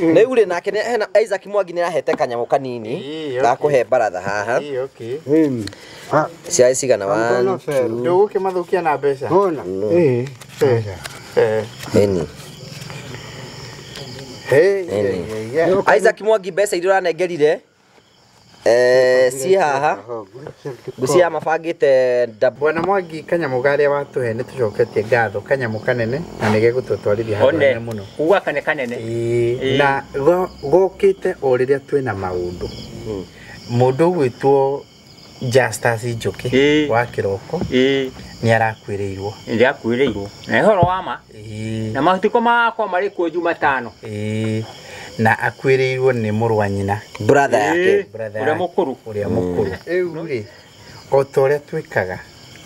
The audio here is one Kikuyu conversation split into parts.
Rĩu rĩ nake hena Isaac Mwangi nĩ arahete kanyamũ kanini gakũhe baratha haha. Okay. Ciarĩ cigana? 1 2. Ndũgũkĩmathũkia na mbeca. Ona. Eh. Eh. Eni. Hey. Isaac Mwangi mbeca iria ũranengerire ci haha ngũcia mabangĩte Bwana Mwangi kanyamũ karĩa watũhe nĩ tũcoketie ngatho kanyamũ kanene na nĩ gegũtũtwarithia handũ hanene mũno. Uga kane kanene. Na gokĩte o rĩrĩa twĩna maũndũ. Mũndũ ũgwĩtwo Justus Njũkĩ wa kĩroko nĩ arakuĩrĩirwo. Nĩ arakuĩrĩirwo. Na ũhoro wa ma. Na matukũ makwa marĩ kuo Jumatano. Na akuĩrĩirwo nĩ mũrũ wa nyina. Brother yake. Ũrĩa mũkũrũ. Ũrĩa mũkũrũ. Rĩu rĩ, o ta ũrĩa twĩkaga,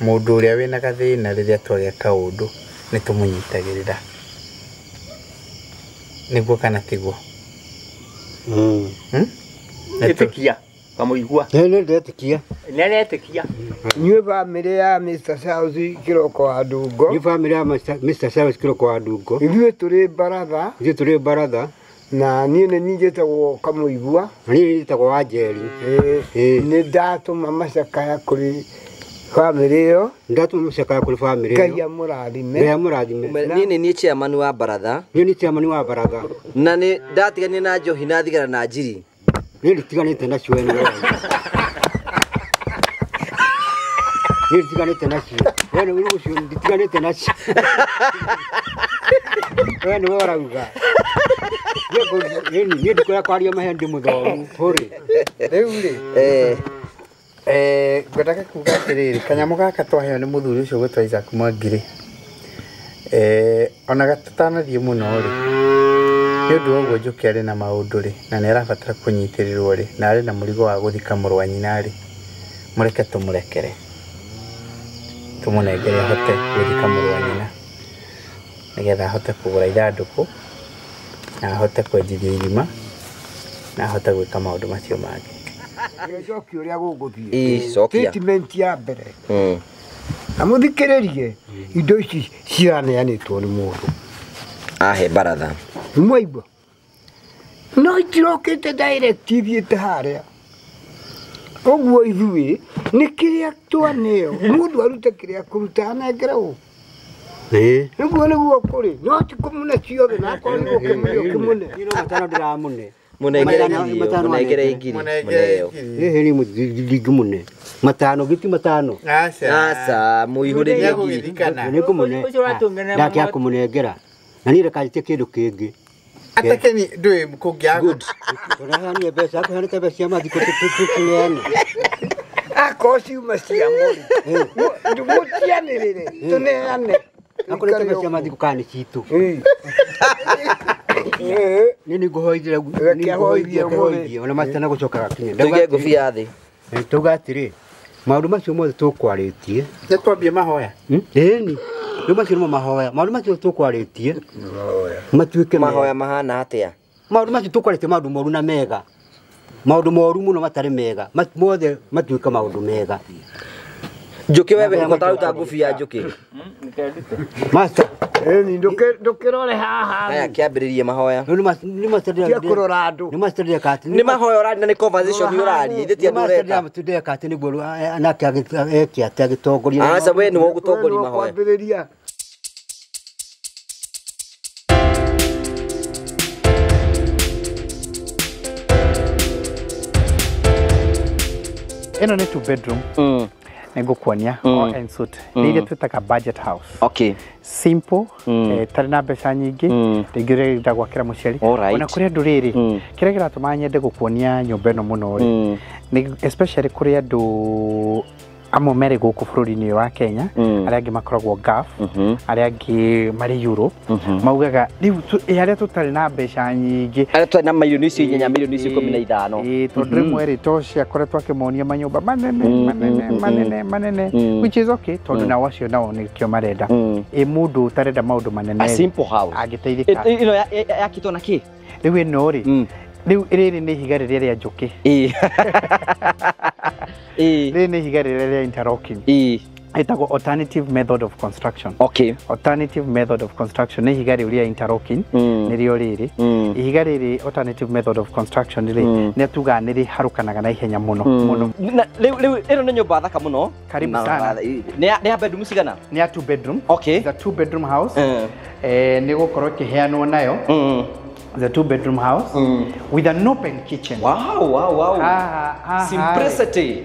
mũndũ ũrĩa wĩna gathĩna rĩrĩa twagĩa kaũndũ nĩ tũmũnyitagĩrĩra. Nĩguo kana tiguo? Ĩtĩkia. Kamũigua. Nĩ ndetĩkia. Nĩ aretĩkia. Inyuĩ bamĩrĩ ya Mr. Charles Kĩroko wa Ndungo. Inyuĩ bamĩrĩ ya Mr. Charles Kĩroko wa Ndungo. Ithuĩ tũrĩ baratha. Ithuĩ tũrĩ baratha. Na niĩ nĩ niĩ njĩtagwo Kamũigua. Na niĩ njĩtagwo Wanjeri. Nĩ ndatũma macakaya kũrĩ bamĩrĩ ĩyo. Ndatũma macakaya kũrĩ bamĩrĩ ĩyo. Ngai amũrathime. Ngai amũrathime. Niĩ nĩ niĩ chairman wa baratha. Niĩ nĩ chairman wa baratha. Na nĩ ndatiganire na njohi na thigara na njiri. Niĩ nditiganĩte nacio we nĩwe. Niĩ nditiganĩte nacio. We nĩwe ũcio nditiganĩte nacio. We nĩwe ũrauga. Niĩ ndikwenda kwaria maheni ndĩ mũthomu. Hũrĩ. Rĩu rĩ. Ngwendaga kuga atĩrĩrĩ, kanyamũ gaka twaheo nĩ mũthuri ũcio ũgwĩtwo Isaac Mwangi rĩ, ona tũtanathiĩ mũno rĩ, nĩ ũndũ wa ũguo Njũkĩ arĩ na maũndũ rĩ, na nĩ arabatara kũnyitĩrĩrwo rĩ, na arĩ na mũrigo wa gũthika mũrũ wa nyina rĩ, mũreke tũmũrekere. Tũmũnengere ahote gũthika mũrũ wa nyina, nĩgetha ahote kũgũra ithandũkũ, na ahote kwenjithia irima, na ahote gwĩka maũndũ macio mangĩ. Njoki ũrĩa gũgũthiĩ. Cokia. Statement ya mbere. Na mũthikĩrĩrie indo ici ciraneanĩtwo nĩ mũndũ. Ahe baratha. Nĩmwaigua? No itirokĩte direct ithiĩte harĩa. Ũguo ithuĩ nĩ kĩrĩa twaneo. Mũndũ arute kĩrĩa kũruta anengere ũ. Nĩguo nĩguo kũrĩ. No ti kũmũne ciothe na akorwo nĩ gũkĩmũne ũkĩmũne. Niĩ no matano ndĩramũne. Munengere ngiri, munengere ngiri, muneo. Ĩhĩ nĩ ndingĩmũne. Matano gĩti matano. Aca, mũihũrĩrie ngiri. Nĩ ngũmũne. Ndakĩaga kũmũnengera. Na niĩ reka njitie kĩndũ kĩngĩ. Atakeni ndũĩ kũngĩaga. Tũraheanire mbeca, akũheanĩte mbeca cia mathiko tũneane. Akorwo ciuma cia mũrĩ. Mũtianĩrĩre, tũneane. Akũrĩte mbeca cia mathiko kana nĩ citũ. Niĩ nĩngũhoithia, nĩngũhoithia, ona matana gũcoka gakinye. Tũige ngũbia thĩ. Tauga atĩrĩ, maũndũ macio mothe tũkwarĩtie. Nĩ twambie mahoya. Ĩni. Rĩu macio nĩmo mahoya. Maũndũ macio tũkwarĩtie. Matuĩke mahoya mahana atĩa? Maũndũ macio tũkwarĩtie maũndũ moru na mega. Maũndũ moru mũno matarĩ mega. Mothe matuĩke maũndũ mega. Njũkĩ wewe ũtaruta ngũbia Njũkĩ. Master. Ĩni ndũkĩrore haha. Haya kĩambĩrĩrie mahoya. Nĩ kũrora andũ. Nĩ master ndĩreka atĩ. Nĩ mahoya ũraria na nĩ conversation ũraria. Ithe ti andũ ũreka. Nĩ ndĩreka atĩ nĩguo nake eke atĩ agĩtongoria. Aca we nĩwe ũgũtongoria mahoya. Kwambĩrĩria. Ĩno nĩ 2 bedroom. Nĩngũkuonia all en suite. Nĩ iria twĩtaga budget house. Okay. Simple, tarĩ na mbeca nyingĩ, rĩngĩ ũrenda gwakĩra mũciari. Ona kũrĩ andũ rĩrĩ, kĩrĩa kĩratũma nyende gũkuonia nyũmba ĩno mũno rĩ, nĩ especially kũrĩ andũ amwe marĩ gũkũ bũrũri-inĩ wa Kenya, arĩa angĩ makoragwo Gulf, arĩa angĩ marĩ Europe, maugaga rĩu arĩa tũtarĩ na mbeca nyingĩ, arĩa tũtarĩ na milioni icio inya, milioni icio 15. Tondũ rĩmwe rĩ, to ciakoretwo akĩmonia manyũmba manene, manene, manene, manene, which is okay, tondũ nao acio nao nĩkĩo marenda. Ĩ mũndũ ũtarenda maũndũ manene A simple house. angĩteithĩka. Ĩno yakĩtwo na kĩ? Rĩu ĩno rĩ, rĩu rĩrĩ nĩ ihiga rĩrĩa rĩa njũkĩ. Rĩrĩ nĩ ihiga rĩrĩa rĩa interlocking. Ĩtagwo alternative method of construction. Okay. Alternative method of construction nĩ ihiga rĩu rĩa interlocking, nĩrĩo rĩrĩ. Ihiga rĩrĩ alternative method of construction rĩ, nĩ tugaga nĩ rĩharũkanaga na ihenya mũno mũno. Rĩu ĩno nĩ nyũmba thaka mũno. Karibu sana. Nĩ ya bedroom cigana? Nĩ ya 2 bedroom. Okay. It's a 2 bedroom house. Nĩ gũkorwo ĩkĩheanwo nayo. The 2 bedroom house with an open kitchen. Wow, wow, wow. Simplicity.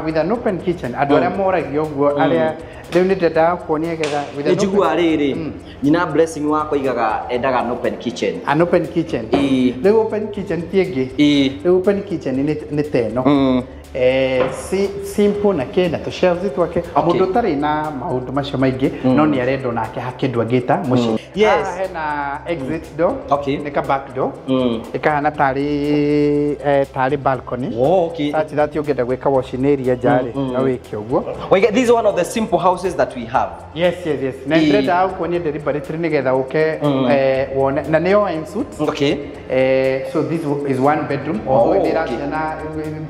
With an open kitchen. Andũ arĩa moragio ũguo arĩa rĩu nĩ ndendaga kuonia getha with Nĩ an njiguaga open rĩrĩ, nyina Blessing wakwa aigaga endaga an open kitchen. An open kitchen. Rĩu open kitchen ti ĩngĩ. Rĩu open kitchen nĩ ta ĩno. Simple na kĩ na tũ-shelves twake. Mũndũ ũtarĩ na maũndũ macio maingĩ no nĩ arendwo nake hakĩndũ angĩta mũciĩ. Yes. Haha hena exit door. Okay. Nĩ ka back door. Ĩkahana tarĩ balcony. Oh, okay. Such that ũngĩenda gwĩka washing area nja rĩ, no wĩke ũguo. Well, this is one of the simple houses that we have. Yes, yes, yes. Na ndĩrenda gũkuonia deliberately nĩgetha ũke wone na nĩyo en suite. Okay. So this is one bedroom. Although Oh, ndĩracia okay. na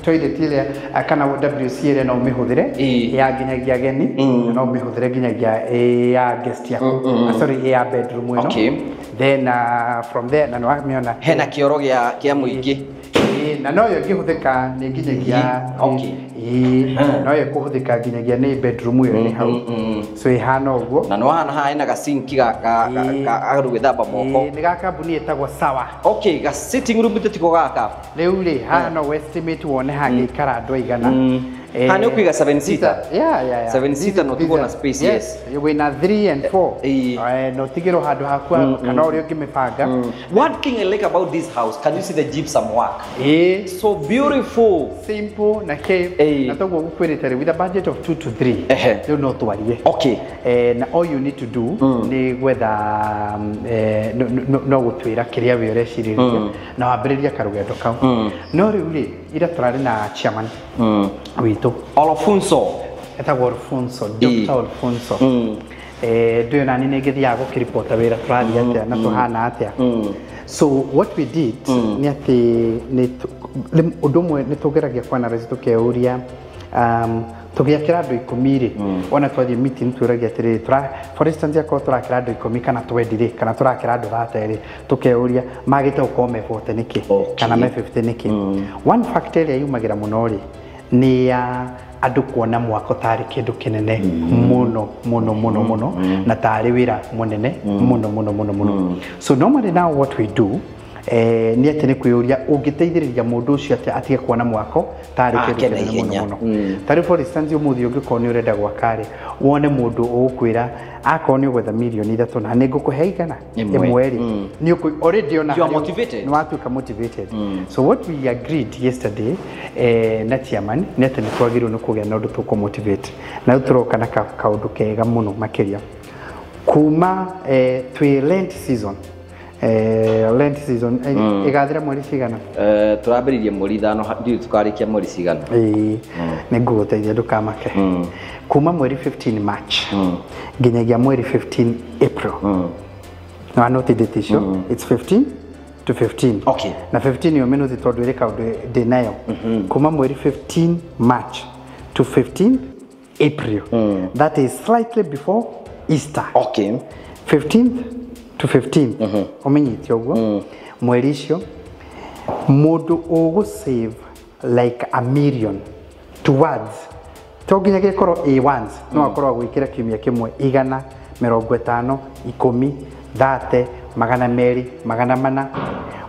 toilet ĩrĩa kana WC ĩrĩa no ũmĩhũthĩre ya nginyagia ageni, no ũmĩhũthĩre nginyagia ya guest yaku. Sorry, ya bedroom ĩno. Okay. Then from there na nĩwamĩona Hena kĩoro gĩa mũingĩ. Na noyo ĩngĩhũthĩka nĩ nginyagia. Okay. Noyo ĩkũhũthĩka nginyagia nĩ bedroom ĩyo ĩrĩ hau. So ĩhana ũguo. Na nĩwahana haha hena gasinki ga andũ gwĩthamba moko. Nĩ ga kambuni ĩtagwo Sawa. Okay, ga sitting room tĩtiko gaka. Rĩu rĩ, haha no estimate wone hangĩikara andũ aigana. Haha nĩ ũkũiga 7 seater. Yeah. 7 seater no tũkorwo na space, yes. Wĩna 3 and 4. No ũtigĩrwo handũ haku kana ũrĩa ũngĩmĩbanga. One thing I like about this house, can you see the gypsum work? So beautiful. Simple na kĩ. Na toguo gũkwĩrĩte rĩ, with a budget of 2 to 3. Rĩu no twarie. Okay. Na all you need to do nĩ gwetha no gũtwĩra kĩrĩa we ũrecirĩria na wambĩrĩria karũgendo kau. No rĩu rĩ, ira tũrarĩ na chairman witũ. Alfonso. Etagwo Alfonso, Dr. Alfonso. Ndũyũ nani nĩ ngĩthiaga gũkĩribota wĩra tũrathiĩ atĩa na tũhana atĩa. So what we did nĩ atĩ ũndũ ũmwe nĩ tũgeragia kũ-analyze tũkeyũria tũgĩakĩra andũ 10 rĩ, ona twathiĩ meeting twĩragia atĩrĩrĩ, for instance akorwo tũrakĩra andũ 10 kana 20 rĩ, kana tũrakĩra andũ 30 rĩ, tũkeyũria magĩte gũkorwo me 40 nĩkĩ kana me 50 nĩkĩ. One factor ĩrĩa yumagĩra mũno rĩ nĩ ya andũ kuona mwako tarĩ kĩndũ kĩnene mũno mũno mũno mũno na tarĩ wĩra mũnene mũno mũno mũno mũno. So normally now what we do nĩ atĩ nĩ kwĩyũria ũngĩteithĩrĩria mũndũ ũcio atĩa atige kuona mwako tarĩ kĩndũ kĩnene mũno mũno. Tarĩ for instance ũmũthĩ ũngĩkorwo nĩ ũrenda gwaka rĩ, wone mũndũ ũgũkwĩra akorwo nĩ ũgwetha mirioni 3 na nĩ ngũkũhe igana ĩmwe rĩ, nĩ already ona nĩ watuĩka motivated. So what we agreed yesterday na chairman nĩ atĩ nĩ twagĩrĩirwo nĩ kũgĩa na ũndũ tũkũ-motivate na rĩu tũroka na kaũndũ kega mũno makĩria kuma twĩ Lent season. Lent season ĩgathira mweri cigana? Tũrambĩrĩirie mweri 5 ndiũĩ tũkarĩkia mweri cigana. Nĩ ngũgũteithia ndũkamake. Kuma mweri 15 March nginyagia mweri 15 April. Na note date icio, it's 15 to 15. Okay. Na 15 yo minuti tondũ ĩrĩ kaũndũ ndĩ nayo. Kuma mweri 15 March to 15 April. That is slightly before Easter. Okay. 15th to 15th. Ũmenyete ũguo. Mweri icio mũndũ ũgũ save like a million towards to nginya gĩkorwo A ones no akorwo agwĩkĩra kiumia kĩmwe 150 10 30 200 400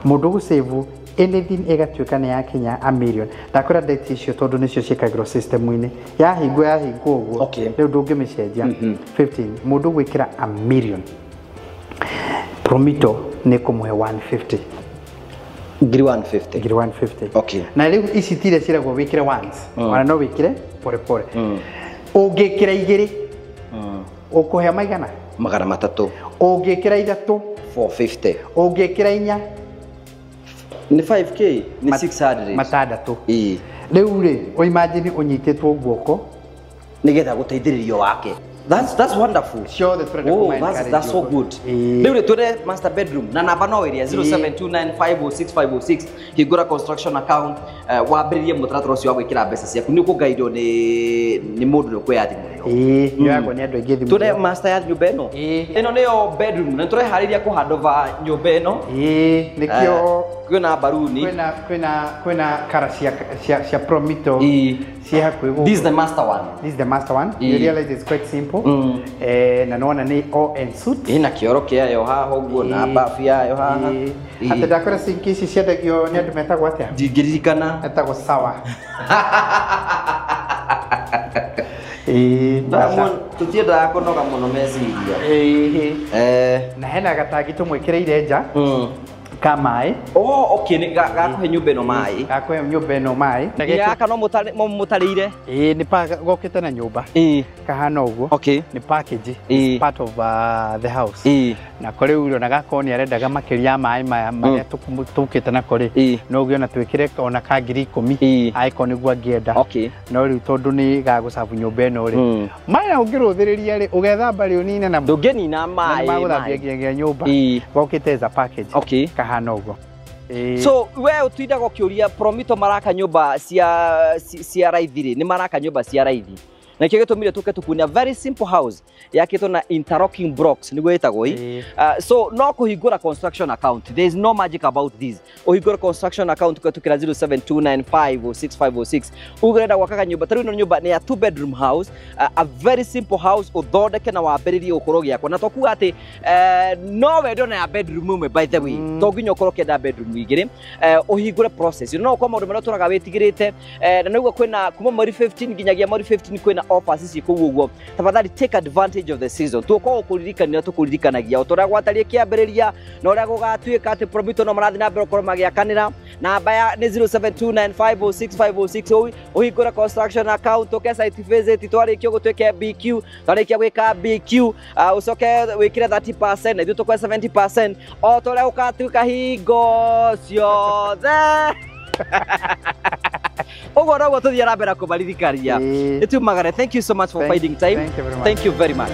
mũndũ ũgũ save anything ĩgatuĩka nĩ yakinya a million. Ndakwĩra date icio tondũ nĩcio ciĩkagĩrwo system-inĩ, yahingwo ũguo rĩu ndũngĩmĩcenjia. 15 mũndũ ũgwĩkĩra a million Promito nĩ kũmũhe 150. Ngiri 150. Ngiri 150. Okay. Na rĩu ici tire ciragwo wĩkĩre once. Ona no wĩkĩre pore pore. Ũngĩkĩra 2 ũkũhe maigana? 300. Ũngĩkĩra 3 450. Ũngĩkĩra 4 nĩ 5k, nĩ 600. 600. Rĩu rĩ, imagine ũnyitĩtwo guoko nĩgetha gũteithĩrĩrio wake. That's wonderful. Ciothe tũrenda Oh, kũma that's so good. Ĩĩ. Rĩu rĩ twĩre master bedroom na namba no ĩrĩa 0729506506 hingũra construction account, wambĩrĩrie mũtaratara ũcio wa gwĩkĩra mbeca ciaku. Nĩ ũkũgaidwo nĩ mũndũ ũrĩa ũkuoya thimũ ĩyo. Ĩĩ, yoyagwo nĩ andũ aingĩ thimũ Tũre ĩyo. master ya nyũmba ĩno. Ĩĩ. Ĩno nĩyo bedroom na nĩtũreharĩria kũ hand over nyũmba ĩno. Ĩĩ, nĩkĩo Kwĩna baruni. Kwĩna kara cia Promito Ĩĩ. ciĩ hakuhĩ gũkũ. This is the master one. This is the master one. Ĩĩ. You realize it's quite simple. Na nĩwona nĩ all en suite. Ĩna kĩoro kĩayo haha ũguo na Ĩĩ. bafu yayo haha. Ĩĩ. Ĩĩ. Atĩ ndakwĩra sinki ici ciendagio nĩ andũ metagwo atĩa? Ndingĩririkana. Metagwo sawa. Ĩĩ. Tũtiendaga kũnoga mũno meciria. Ĩĩ. Na hena gatangi tũmwĩkĩrĩire nja ka maĩ. Oh, okay, nĩ gakũhe nyũmba ĩno maĩ. Gakũhe nyũmba ĩno maĩ. Na Gaka no mũtarĩire. Ĩĩ, nĩ gokĩte na nyũmba. Ĩĩ. Kahana ũguo. Okay. Nĩ package. Ĩĩ. It's part of the house. Ĩĩ. Na ko rĩu ona gakorwo nĩ arendaga makĩria ya maĩ maya marĩa tũkĩte nako rĩ, Ĩĩ. no ũgĩe ona twĩkĩre ona ka 10,000 Ĩĩ. angĩkorwo nĩguo angĩenda. Okay. No rĩu tondũ nĩ gagũcabu nyũmba ĩno rĩ, maya ũngĩrũthĩrĩria rĩ, ũgethamba rĩ ũnine namo. Ndũngĩnina maĩ. Magũthambia nginya nyũmba. Ĩĩ. Gokĩte as a package. Okay. Kahana ũguo. Ĩĩ. So we ũtindaga ũkĩũria Promito maraka nyũmba cia raithi rĩ, nĩ maraka nyũmba cia raithi. Na kĩo gĩtũmire tũke tũkuonia very simple house yakĩtwo na interlocking blocks nĩguo ĩtagwo ĩ. So no kũhingũra construction account, there is no magic about this. Ũhingũre construction account kũhetũkĩra 0729506506 uge ũrenda gwakaga nyũmba. Ta rĩu ĩno nyũmba nĩ ya 2 bedroom house, a very simple house ũthondeke na wambĩrĩrie gũkorwo ũgĩakwo. Na to kuga atĩ no wende ona ya bedroom ĩmwe, by the way, to nginya ũkorwo ũkĩenda bedroom igĩrĩ. Ũhingũre process no ũkorwo maũndũ marĩa ũtũraga wĩtigĩrĩte, na nĩguo kwĩna kuma mweri 15 nginyagia mweri 15 kwĩna offers ici kũu ũguo. Tafadhali take advantage of the season. Tũkorwo kũririkania tũkũririkanagia o ta ũrĩa gwatariĩ kĩambĩrĩria na ũrĩa gũgatuĩka atĩ Promito no marathiĩ na mbere gũkorwo magĩakanĩra. Namba ya nĩ 0729506506. Ũhingũre construction account, ũke site visit, twarĩkia ũguo twĩke BQ, twarĩkia gwĩka BQ, ũcoke wĩkĩre 30% na ithuĩ tũkwe 70% o ta ũrĩa gũgatuĩka hingo ciothe. Ũguo noguo tũthiĩ na mbere kũmaririkania. Nĩtumagare. Thank you so much for finding time. Thank you very much. Thank you very much.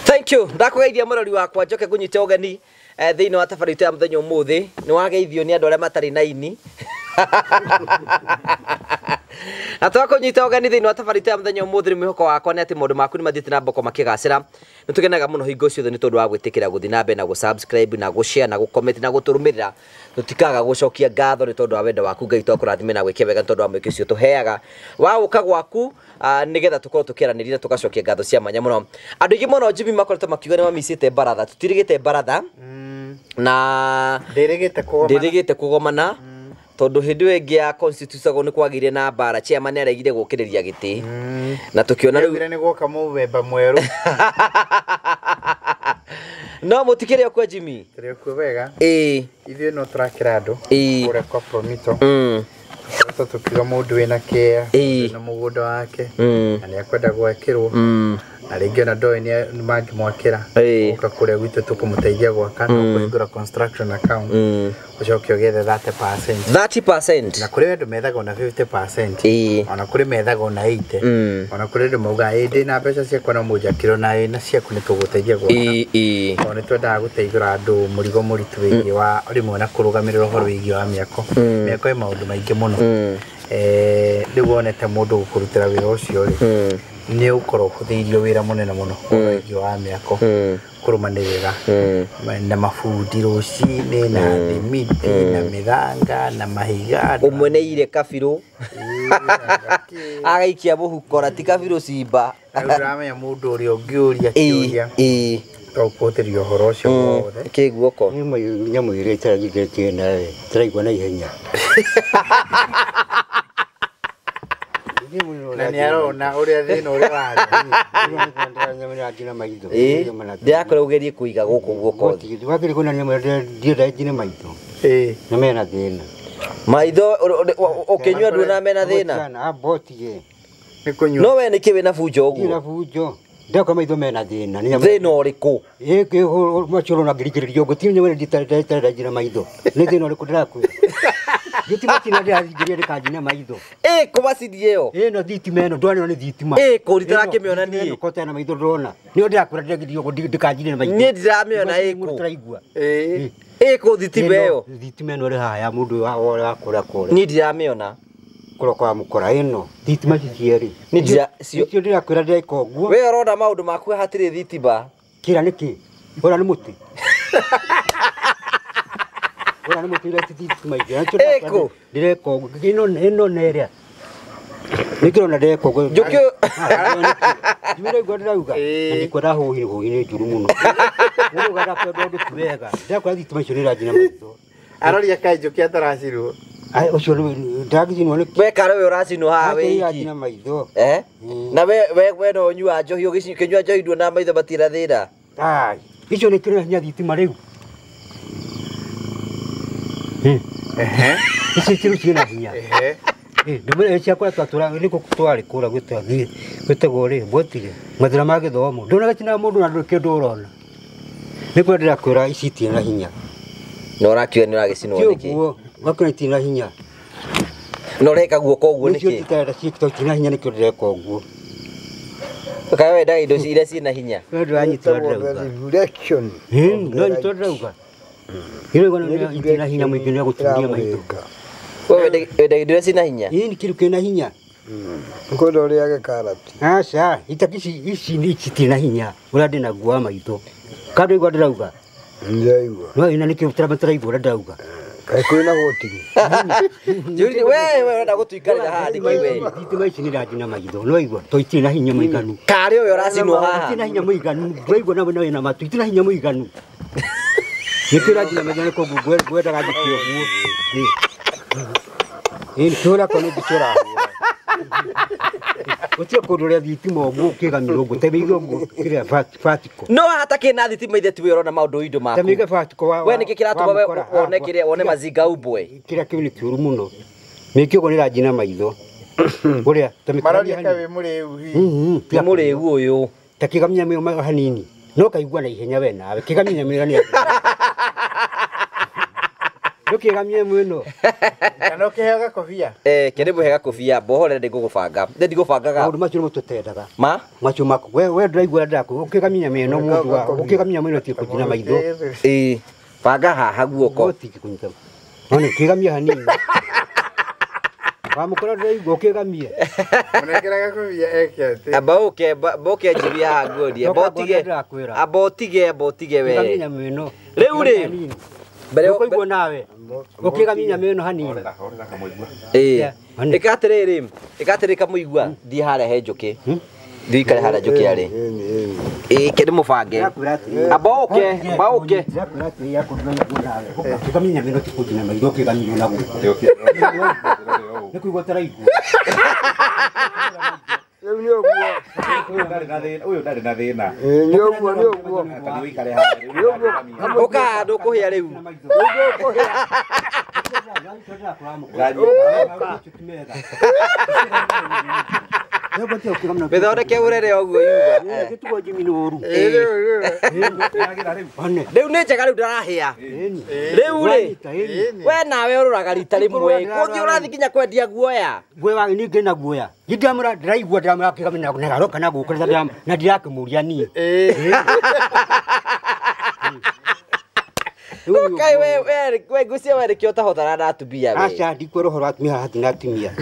Thank you. Ndakũgeithia mũrori wakwa njoke ngũnyite ũgeni thĩinĩ wa tabarĩra itũ ya mũthenya ũmũthĩ. Nĩ wageithio nĩ andũ arĩa matarĩ na ini. Na twakũnyita ũgeni thĩinĩ wa tabarĩra itũ ya mũthenya ũmũthĩ, nĩ mwĩhoko wakwa nĩ atĩ maũndũ maku nĩ mathiĩte na mboko makĩgacĩra. Nĩ tũkenaga mũno hingo ciothe nĩ tondũ wa gwĩtĩkĩra gũthiĩ na mbere na gũ-subscribe na gũ-share na gũ-comment na gũtũrũmĩrĩra. Tũtikaga gũcokia ngatho nĩ tondũ wa wendo waku. Ngai twakũrathime na gwĩke wega nĩ tondũ wa mwĩke ũcio tũheaga wa gũka gwaku, nĩgetha tũkorwo tũkĩaranĩria na tũgacokia ngatho cia mwanya mũno. Andũ aingĩ mũno Jimmy makoretwo makiuga nĩ mamicĩte baratha. Tũtirĩgĩte baratha na ndĩrĩgĩte kũgomana tondũ hĩndĩ ĩyo ĩngĩ ya constitution nĩ kwagĩire na mbara, chairman nĩ aregire gũkĩrĩria gĩtĩ na tũkĩona rĩu nĩ gwoka mũthemba mwerũ. No mũtikĩrĩ okuo Jimmy? Tũrĩ okuo wega. Ĩĩ. Ithuĩ no tũrakĩra andũ Ĩĩ. kũrĩa kwa Promito. Tũkoretwo tũkiuga mũndũ wĩna kĩa, wĩna mũgũnda wake, na nĩ akwenda gwakĩrwo, na rĩngĩ ona ndoĩ nĩ mangĩmwakĩra. Ũka kũrĩa gwitũ tũkũmũteithia gwaka, no kũhingũra construction account, ũcoke ũgethe 30%. 30%. Na kũrĩ andũ methaga ona 50%, ona kũrĩ methaga ona 80, ona kũrĩ andũ maugaga ĩ ndĩna mbeca ciakwa no mũnjakĩre ona ĩ na ciaku nĩ tũgũteithia gwaka. Tondũ nĩ twendaga gũteithũra andũ mũrigo mũritũ wĩgiĩ wa rĩmwe na kũrũgamĩrĩra ũhoro wĩgiĩ wa mĩako. Mĩako ĩ maũndũ maingĩ mũno. Rĩu wonete mũndũ gũkũrutĩra wĩra ũcio rĩ, nĩ ũkorwo ũhũthĩirio wĩra mũnene mũno ũhoro wĩgiĩ wa mĩako, kũrũmanĩrĩra na mabundi rũcinĩ na thimiti na mĩthanga na mahiga. Ũmwe nĩ ire kabirũ agaikia mũhuko na ti kabirũ cimba. Rĩu ndĩramenya mũndũ ũrĩa ũngĩũria kĩũria to kũhũthĩria ũhoro ũcio wothe. Kĩ guoko? Nyamũ ĩrĩa ĩtaragithĩtie nawe tũraigua na ihenya. Na nĩ arona ũrĩa thĩna ũrĩa warĩ. Ndĩrakora ũgerie kũiga gũkũ guoko thĩ. Wakĩrĩ kuona nyamũ ĩrĩa ndienda njine maitho. Na mena thĩna. Maitho ũkĩnyua nduona mena thĩna. Na botige. Nĩ kũnyua. No we nĩkĩ wĩna bunjo ũguo? Ndina bunjo. Ndaka maitho mena thĩna. Thĩna ũrĩkũ? Ĩĩ macoro na ngirigĩrĩrio ũguo ti nyamũ nditare njina maitho. Nĩ thĩna ũrĩkũ ndĩrakwĩra? Thitima tina ndĩrathingĩria ndĩkanjina maitho. Ĩ kũ macini ĩyo? Ĩno thitima ĩno ndwanĩrwo nĩ thitima. Ĩ kũ nditarakĩmĩona niĩ. Kota na maitho ndĩrona. Nĩyo ndĩrakwĩra ndĩragirio ũguo ndĩkanjine maitho. Niĩ ndiramĩona ĩ kũ. Tũraigua. Ĩ kũ thitima ĩyo? Thitima ĩno ĩrĩ haha ya mũndũ wa kũrĩa kũrĩa. Niĩ ndiramĩona. Kũrĩa kwa mũkora ĩno. Thitima ici cierĩ. Niĩ ndira cio ndĩrakwĩra ndĩreka ũguo. We ũrona maũndũ maku hatirĩ thitima. Kĩra nĩkĩ? Ũra nĩ mũtĩ. Ũra nĩ mũtĩ ũrĩa thitima icio. Ĩkũ? Ndĩreka ũguo. Ĩno ĩno nĩ ĩrĩa. Nĩkĩrona ndĩreka ũguo. Njũkĩ. Ndĩraigua ndĩrauga. Na ndikwenda hũhi hũhi nĩ njũru mũno. Mũndũ ndakwenda ũndũ ti wega. Ndĩrakwĩra thitima icio nĩ iranjina maitho. Aroria kaĩ njũkĩ ataracirwo. Ai ũcio ndagĩcinwo nĩ We kare we ũracinwo haha wĩ iki. iranjina maitho. Eh? Na we no ũnyua njohi ũgĩkĩnyua njohi nduona maitho matira thĩna. Ai, icio nĩ kĩrĩa hinya thitima rĩu. Ehe. Ici kĩrũ ciĩna hinya. Ehe. Ndũmĩrĩri ciakwa twatũra nĩkũ twarĩ kũrĩa gwĩtagwo gwĩtagwo rĩ mbotire mathĩna ma gĩthomo ndũnaga cina mũndũ na ndũrĩ kĩndũ ũrona. Nĩkũrĩa ndĩrakwĩra ici itirĩ na hinya. Na ũrakiuga nĩ ũragĩcinwo nĩkĩ? Ũguo gakũra itirĩ na hinya. Na ũreka guoko ũguo Nĩcio nĩkĩ? itarenda ciĩkĩtwo itirĩ na hinya nĩkĩo ndĩreka ũguo. Kaĩ wendaga indo iria ciĩna hinya? We ndũranyitwo ndĩrauga. Reflection. Ndũranyitwo ndĩrauga. Ĩno itirĩ na hinya mũingĩ nĩ gũtumia maitho. We wendaga indo iria ciĩna hinya? Ĩĩ nĩ kĩndũ kĩna hinya. Ngwenda ũrĩage karati. Aca, itaki ici ici itirĩ na hinya ũrĩa ndĩnaguo wa maitho. Kando igua ndĩrauga. Ndĩraigua. No ina nĩkĩo tũraigua ũrĩa ndĩrauga. Kaĩ kwĩna gũtiri. Njũri we ũrenda gũtũikarĩra haha nĩkĩ we? Thitima ici nĩ iranjina maitho. No igua to itirĩ na hinya mũiganu. Karĩ ũyũ ũracinwo haha. Itirĩ na hinya mũiganu. Ndĩraigua nawe nawe na matũ itirĩ na hinya mũiganu. Nĩkĩo iranjina maitho nĩ koguo ngwendaga njĩke ũguo. Ĩĩ nĩkĩo kwa nĩ mbica ũrahũra. Gũtirĩ kũndũ ũrĩa thitima ũguo ũkĩgamĩra ũguo ta mĩiga ũguo kĩrĩa vertical. No hatakĩ na thitima ithe tiwe ũrona maũndũ indo Ta maku. mĩiga vertical wa We nĩkĩ kĩratũma we wone kĩrĩa wone mazinga umbwe? Kĩrĩa kĩu nĩ kĩũru mũno. Mĩkĩ ũguo nĩ ĩranjina maitho. Ũrĩa ta mĩkĩra Maroria kaĩ wĩ mũrĩu hihi. Nĩ mũrĩu ũyũ. Ta kĩgamia mĩo hanini. No kaigua na ihenya we nawe. Kĩgamia mĩo nĩ. Ndũkĩgamie mwĩno. Kana ũkĩheo gakobia. Kĩrĩ mũhe gakobia mbohore ndĩngũgũbanga. Ndĩ ndigũbangaga. Maũndũ macio nĩmo tũtendaga. Ma? Macio maku. We ndĩraigua ndĩrakwĩra ũkĩgamia mĩno mũndũ wa ũkĩgamia mĩno ti kũnjina maitho. Ĩĩ. Banga haha guoko. Gũti kũnyita. One kĩgamia hanini. Wamũkora ndĩraigua ũkĩgamie. Mũnengera gakobia eke atĩ. Amba ũke mboke njibia haha nguonie. Ndoka Mbotige. ndĩrakwĩra. Amba ũtige amba ũtige we. Kĩgamia mĩno. Rĩu rĩ. Mbere ũkũigua nawe. Ũkĩgamia mĩno hanini. Ĩĩ. Ĩka atĩrĩrĩ, ĩka atĩrĩrĩ kamũigua, thiĩ harĩa he njũkĩ. Thiĩ ũikare harĩa njũkĩ arĩ. Ĩĩ kĩndĩ mũbange. Amba ũke, amba ũke. Ndĩrakwĩra atĩrĩ yaku ndĩraigua nawe. Ũkĩgamia mĩno ti kũnjina maitho ũkĩgamia na gũkũ. Nĩ kũigua ũtaraigua. Rĩu nĩ ũguo. Ũyũ ndarĩ na thĩna. Nĩ ũguo nĩ ũguo. Tondũ ũikare haha. Nĩ ũguo. Ũka ndũkũhĩa rĩu. Mĩthondeke ũrere ũguo yuga. Rĩu nĩ njega rĩu ndarahĩa. Rĩu rĩ, we nawe ũrũraga rita rĩmwe. Kũngĩ ũrathiĩ nginya kwendia guoya. Guoya niĩ ngĩna guoya. Ndĩramũra ndĩraigua ndĩramũra kĩgamia na garoka na gũkũ na ndirakĩmũria niĩ. Ũkai we ngwĩciria we nĩkĩo ũtahotana na atumia we. Aca ndikwĩra ũhoro wa atumia haha hatirĩ na atumia.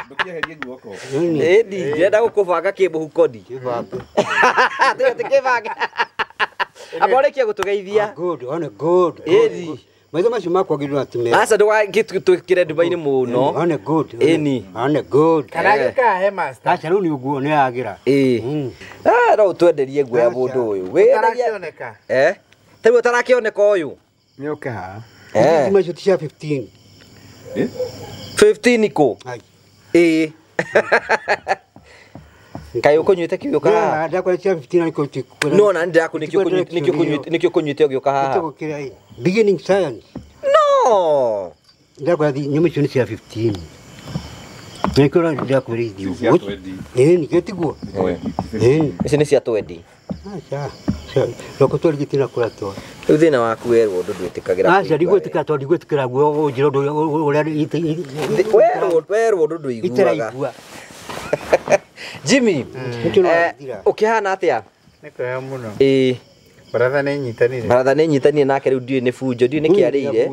Ndũkĩeherie guoko. Ĩni ndĩrenda gũkũbanga kĩmũhuko ndi. Kĩbange. Amba ũrĩkie gũtũgeithia. Good, one good. Ĩni. Maitho macio makwa ngĩndũ na atumia. Aca ndũgagĩtwĩkĩre nduma-inĩ mũno. One good. Ĩni. One good. Kana gĩkahe master. Aca rĩu nĩ ũguo nĩ yagĩra. Ĩĩ. No ũtwenderie guoya mũndũ ũyũ. Wĩendagia. Ũtarakĩoneka. Eh? Ta rĩu ũtarakĩoneka ũyũ. Nĩ ũke haha. Thitima icio ti cia 15. 15 kũ? Ai. Ĩĩ. Kaĩ ũkũnyuĩte kĩu ũka haha? Ndakora cia 15 nĩkĩo ti. No na nĩ ndĩraku nĩkĩo ũkũnyuĩte ũgĩũka haha. Beginning science. No No. Ndakwĩra nyũmba icio nĩ cia 15. Nĩkĩo ndakwĩra ithuĩ. Cia 20. Ĩĩ nĩkĩo tiguo. Ĩĩ. Ici nĩ cia 20. Aca. Roko twarigĩtie na kũrĩa twa. Rĩu thĩna waku werwo ũndũ ndwĩtĩkagĩra. Aca ndigwĩtĩkĩra tondũ ndigwĩtĩkĩra guo ũnjĩra ũndũ ũrĩa werwo ũndũ ndũiguaga. Itaraigua. Jimmy, ũkĩhana atĩa? Nĩ kwega mũno. Ĩĩ. Baratha nĩ nyitanire. Baratha nĩ nyitanire nake rĩu ndiũĩ nĩ bunjo, ndiũĩ nĩ kĩarĩire.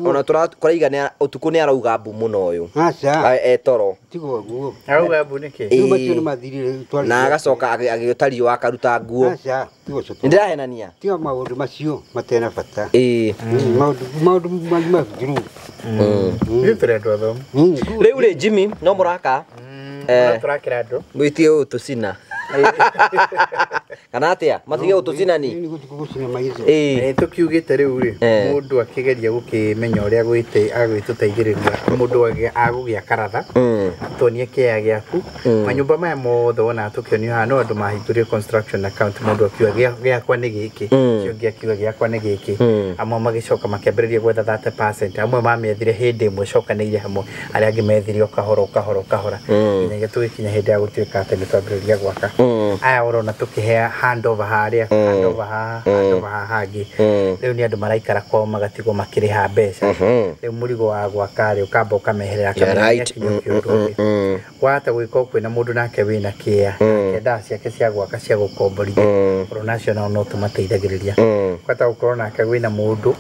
Ona tũraiga nĩ ũtukũ nĩ arauga mbu mũno ũyũ. Aca. Etoro. Tiguo guo. Arauga mbu nĩkĩ? Rĩu macio nĩ mathirire. Na agacoka agĩũta riũa akaruta nguo. Aca, tiguo ũcio. Nĩ ndĩrahenania. Tiga maũndũ macio matena bata. Ĩĩ. Maũndũ mathiru. Ithuĩ tũrĩ andũ athomu. Rĩu rĩ Jimmy, no mũraka? Tũrakĩra andũ. Mwĩtie ũtũcina. Kana atia matige ũtũcina ni ĩĩ tũkiugĩte rĩu rĩ mũndũ akĩgeria gũkĩmenya ũrĩa agwĩtũteithĩrĩria mũndũ agũgĩa karatha tuonie kĩea gĩaku manyũmba maya mothe wonaga tũkĩonio haha no andũ mahingũrire construction account mũndũ akiuga gĩakwa nĩ gĩkĩ ũcio ũngĩ akiuga gĩakwa nĩ gĩkĩ amwe magĩcoka makĩambĩrĩria gwetha 30% amwe mamĩethire hĩndĩ ĩmwe cokanĩire hamwe arĩa angĩ methire o kahora o kahora o kahora nginyagia tũgĩkinya hĩndĩ ya gũtuĩka atĩ nĩ twambĩrĩria gwaka aya ũrona tũkĩhea handover harĩa handover haha handover haha hangĩ rĩu nĩ andũ maraikara kwao magatigwo makĩrĩha mbeca rĩu mũrigo wa gwaka rĩ ũkamba ũkameherera kinya ũndũ ũngĩ wahota gwĩka kwĩna mũndũ nake wĩna kĩea kĩendaa ciake cia gwaka cia gũkomborithia ũrona acio nao no tũmateithagĩrĩria kwahota gũkorwo nake wĩna mũndũ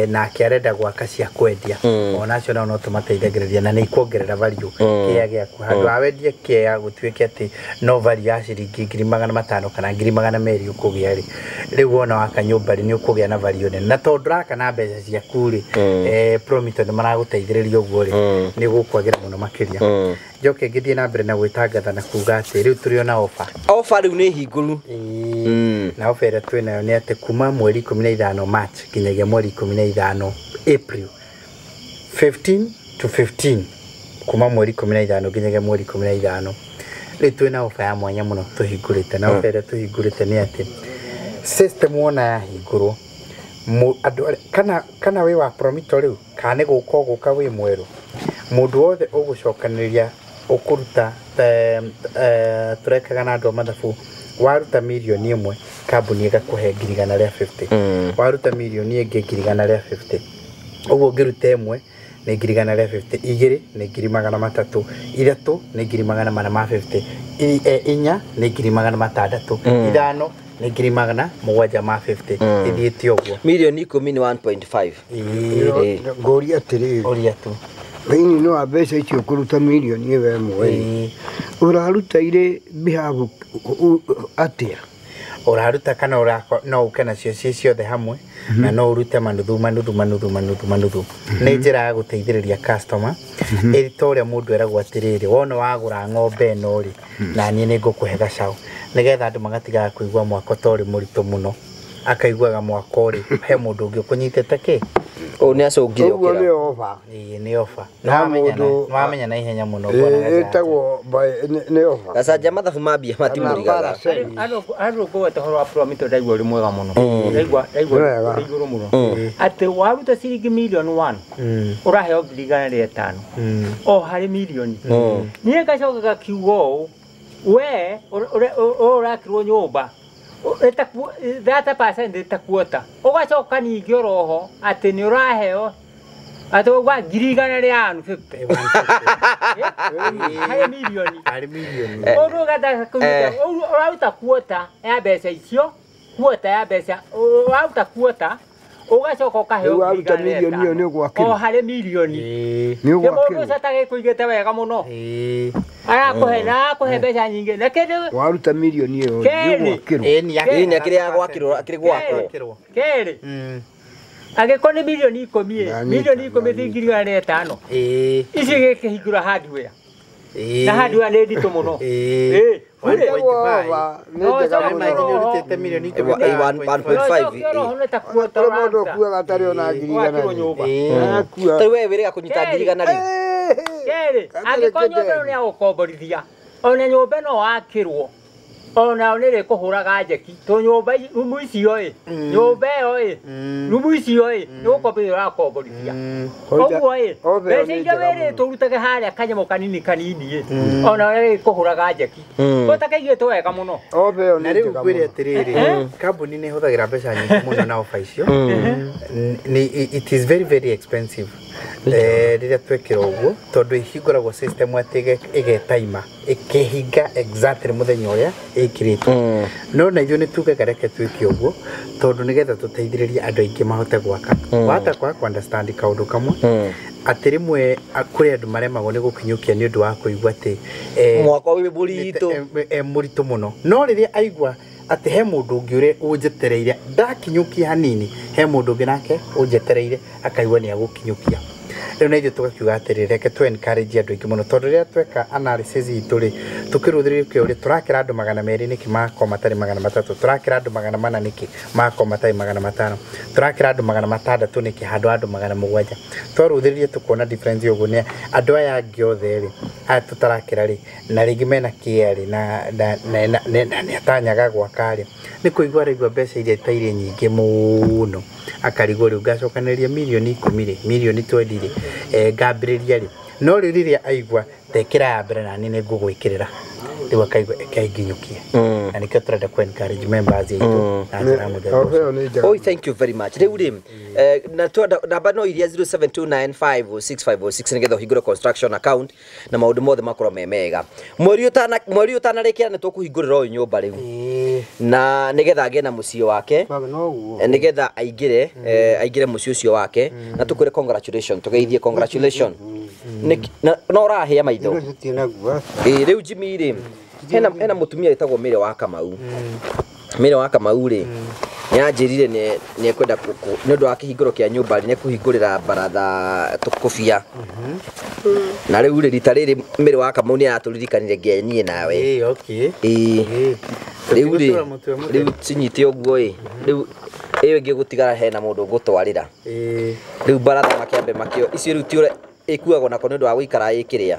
nake arenda gwaka cia kwendia ona acio nao no tũmateithagĩrĩria na nĩ ikuongerera value kĩea gĩaku handũ ha wendie kĩea gũtuĩke atĩ no value ya ciringi 500,000 kana 200,000 ũkũgĩa rĩ rĩu wona waka nyũmba rĩ nĩ ũkũgĩa na value nene na tondũ ndũraka na mbeca ciaku rĩ Promito nĩ maragũteithĩrĩria ũguo rĩ nĩ gũkwagĩra mũno makĩria njoke ngĩthiĩ na mbere na gwĩtangatha na kuga atĩ rĩu tũrĩ ona offer offer rĩu nĩ hingũru na offer ĩrĩa twĩ nayo nĩ atĩ kuma mweri 15 March nginyagia mweri 15 April 15 to 15 kuma mweri 15 nginyagia mweri 15 rĩu twĩna offer ya mwanya mũno tũhingũrĩte na offer ĩrĩa tũhingũrĩte nĩ atĩ system wona yahingũrwo andũ kana wĩ wa Promito rĩu kana nĩ gũka ũgũka wĩ mwerũ mũndũ wothe ũgũcokanĩrĩria ũkũruta tũrekaga na andũ a mathabu waruta mirioni 1 kambuni ĩgakũhe 150,000 waruta mirioni ĩngĩ 150,000 ũguo ũngĩruta 1 nĩ 150,000 2 nĩ 300,000 3 nĩ 450,000 4 nĩ 600,000 5 nĩ 750,000 ithiĩte ũguo mirioni 10 nĩ 1.5 ngũria atĩrĩrĩ ũria tu thĩinĩ wa mbeca icio ũkũruta mirioni ĩyo ĩmwe ũraruta irĩ behalf atĩa ũraruta kana no ũke nacio ciĩ ciothe hamwe na no ũrute manuthu manuthu manuthu manuthu manuthu nĩ njĩra ya gũteithĩrĩria customer ĩrĩ ta ũrĩa mũndũ eragwo atĩrĩrĩ wona wagũra ng'ombe ĩno rĩ na niĩ nĩ ngũkũhe gacaũ nĩgetha andũ magatigaga kũigua mwako ta ũrĩ mũritũ mũno akaiguaga mwako rĩ he mũndũ ũngĩ ũkũnyitĩte kĩ ũũ nĩ acũngire ũguo nĩ ofa ĩĩ nĩ ofa nĩwamenya na ihenya mũno bwana ĩtagwo nĩ ofa gacanja mathabu ma mbia matimũrigaga andũ ngũgweta ũhoro wa Promito ndaigua ũrĩ mwega mũno ndaigua ũrĩ igũrũ mũno atĩ waruta ciringi mirioni 1 ũraheo 105,000 o harĩ mirioni niĩ ngacoka gakiuga ũũ we ũrakirwo nyũmba 30% ĩtakuota ũgacoka ningĩ oroho atĩ nĩ ũraheo atĩ ũgwa 150,000 harĩ mirioni ũraruta kuota ya mbeca icio kuota ya mbeca ũraruta kuota ũgacoka ũkaheo waruta mirioni ĩyo nĩ ũgwakĩrwo o harĩ mirioni nĩ mũndũ ũcio atagĩkũigĩte wega mũno arakũhe na arakũhe mbeca nyingĩ na kĩndũ waruta mirioni ĩyo nĩ ũgwakĩrwo ĩĩ nĩ akĩrĩ ya gwakĩrwo akĩrĩ gwakwo kerĩ angĩkorwo nĩ mirioni 10 mirioni 10 ti 105,000 ici gĩkĩhingũra hardware na hardware nĩ nditũ mũno ĩĩ 1.5 mũndũ ũkuaga atarĩ ona 100,000 tarĩu we wĩrĩga kũnyita 100,000 rĩ kerĩ angĩkorwo nyũmba ĩno nĩ ya gũkomborithia ona nyũmba ĩno wakĩrwo Ona nĩ rĩkũhũraga njeki to nyũmba rumu icio ĩ nyũmba ĩyo ĩ rumu icio ĩ nĩ gũkombithia ũrakomborithia ũguo ĩ mbeca iria wĩrĩtwo ũrutage harĩa kanyamũ kanini kanini ĩ ona nĩ rĩkũhũraga njeki ũtakaigĩtwo wega mũno. Na rĩu ngwĩre atĩrĩrĩ, kambuni nĩ ĩhũthagĩra mbeca nyingĩ mũno na ofa icio. It is very very expensive rĩrĩa twekĩra ũguo tondũ ĩhingũragwo system atĩ ĩgetaima ĩkĩhinga exactly mũthenya ũrĩa ĩkĩrĩtwo. No na ithuĩ nĩ tugaga reke twĩke ũguo tondũ nĩgetha tũteithĩrĩrie andũ aingĩ mahote gwaka. Wahota kwaga kũ understand kaũndũ kamwe atĩ rĩmwe kũrĩ andũ maremagwo nĩ gũkinyũkia nĩ ũndũ wa kũigua atĩ mwaka wĩ mũritũ mũritũ mũno. No rĩrĩa aigua atĩ he mũndũ ũngĩ ũrĩa ũnjetereire ndakinyũkia hanini, he mũndũ ũngĩ nake ũnjetereire akaigua nĩ agũkinyũkia. Rĩu na ithuĩ tũgakiuga atĩrĩrĩ, reke tũ encourage andũ aingĩ mũno tondũ rĩrĩa tweka analysis itũ rĩ, tũkĩrũthĩrĩria ũrĩa tũrakĩra andũ 200 nĩkĩ magakorwo matarĩ 300, tũrakĩra andũ 400 nĩkĩ magakorwo matarĩ 500, tũrakĩra andũ 600 nĩkĩ handũ ha andũ 700. Twarũthĩrĩria tũkona difference ũguo nĩ andũ aya angĩ othe rĩ aya tũtarakĩra rĩ na rĩngĩ mena kĩa rĩ na nĩ atanyaga gwaka rĩ nĩ kũigua araigua mbeca iria itairĩ nyingĩ mũno akarigwo rĩu ngacokanĩrĩria mirioni 10 rĩ mirioni 20 rĩ ngambĩrĩria rĩ. No rĩu rĩrĩa aigua tekĩra ya mbere nani nĩ ngũgwĩkĩrĩra rĩu akaigua eke nginyũkie. Na nĩkĩo tũrenda kũ encourage members aitũ na njĩra mũthemba ũcio. Oh, thank you very much. Rĩu rĩ na twenda namba no iria 0729506506 nĩgetha ũhingũre construction account na maũndũ mothe makorwo me mega. Mweri ũtanarĩkia nĩ tũkũhingũrĩra ũyũ nyũmba rĩu na nĩgetha agĩe na mũciĩ wake nĩgetha aingĩre aingĩre mũciĩ ũcio wake na tũkwĩre congratulation tũgeithie congratulation. No ũrahĩa maitho. Rĩu Jimmy rĩ hena mũtumia wĩtagwo Mary wa Kamau. Mary wa Kamau rĩ nĩanjĩrire nĩ ekwenda nĩ ũndũ wa kĩhingũro kĩa nyũmba rĩ nĩekũhingũrĩra baratha tũkũbia. Na rĩu rĩ rita rĩrĩ Mary wa Kamau nĩ aratũririkanire nginya niĩ nawe. Rĩu rĩ rĩu cinyite ũguo ĩ rĩu ĩyo ĩngĩ gũtigara hena mũndũ ũgũtwarĩra. Rĩu baratha makĩambe makĩo icio rĩu ti ũrĩa ĩkuagwo nako nĩ ũndũ wa gũikara ĩkĩrĩa.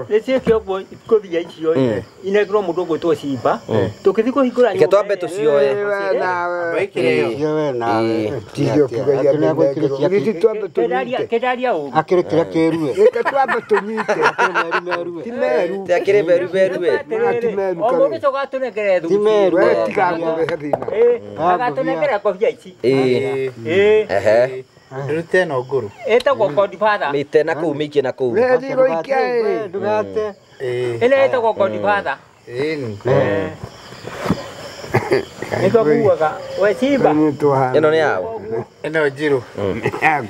Nĩ ciĩke ũguo ngũbia icio inengerwo mũndũ ũgwĩtwo Simba tũkĩthiĩ kũhingũra nyũmba. Reke twambe tũcioe. Kĩndaria ũru. Akĩrĩ kĩrĩa kĩrue. Reke twambe tũnyite. Ti meru. Ti akĩrĩ meru meru we. O mũndũ ũcio ũgatũnengere thuti. Ti meru. We tiga thĩna. Agatũnengera ngobia ici. Ehe. Ndurute no nguru. Ĩtagwo Godfather. Mĩte na kũu mĩikie na kũu. We ndigũikia ĩ. Ndugate. Ĩno ĩtagwo Godfather. Nĩkĩo nguaga we Simba. Ĩno nĩ yao. Ĩno njirũ.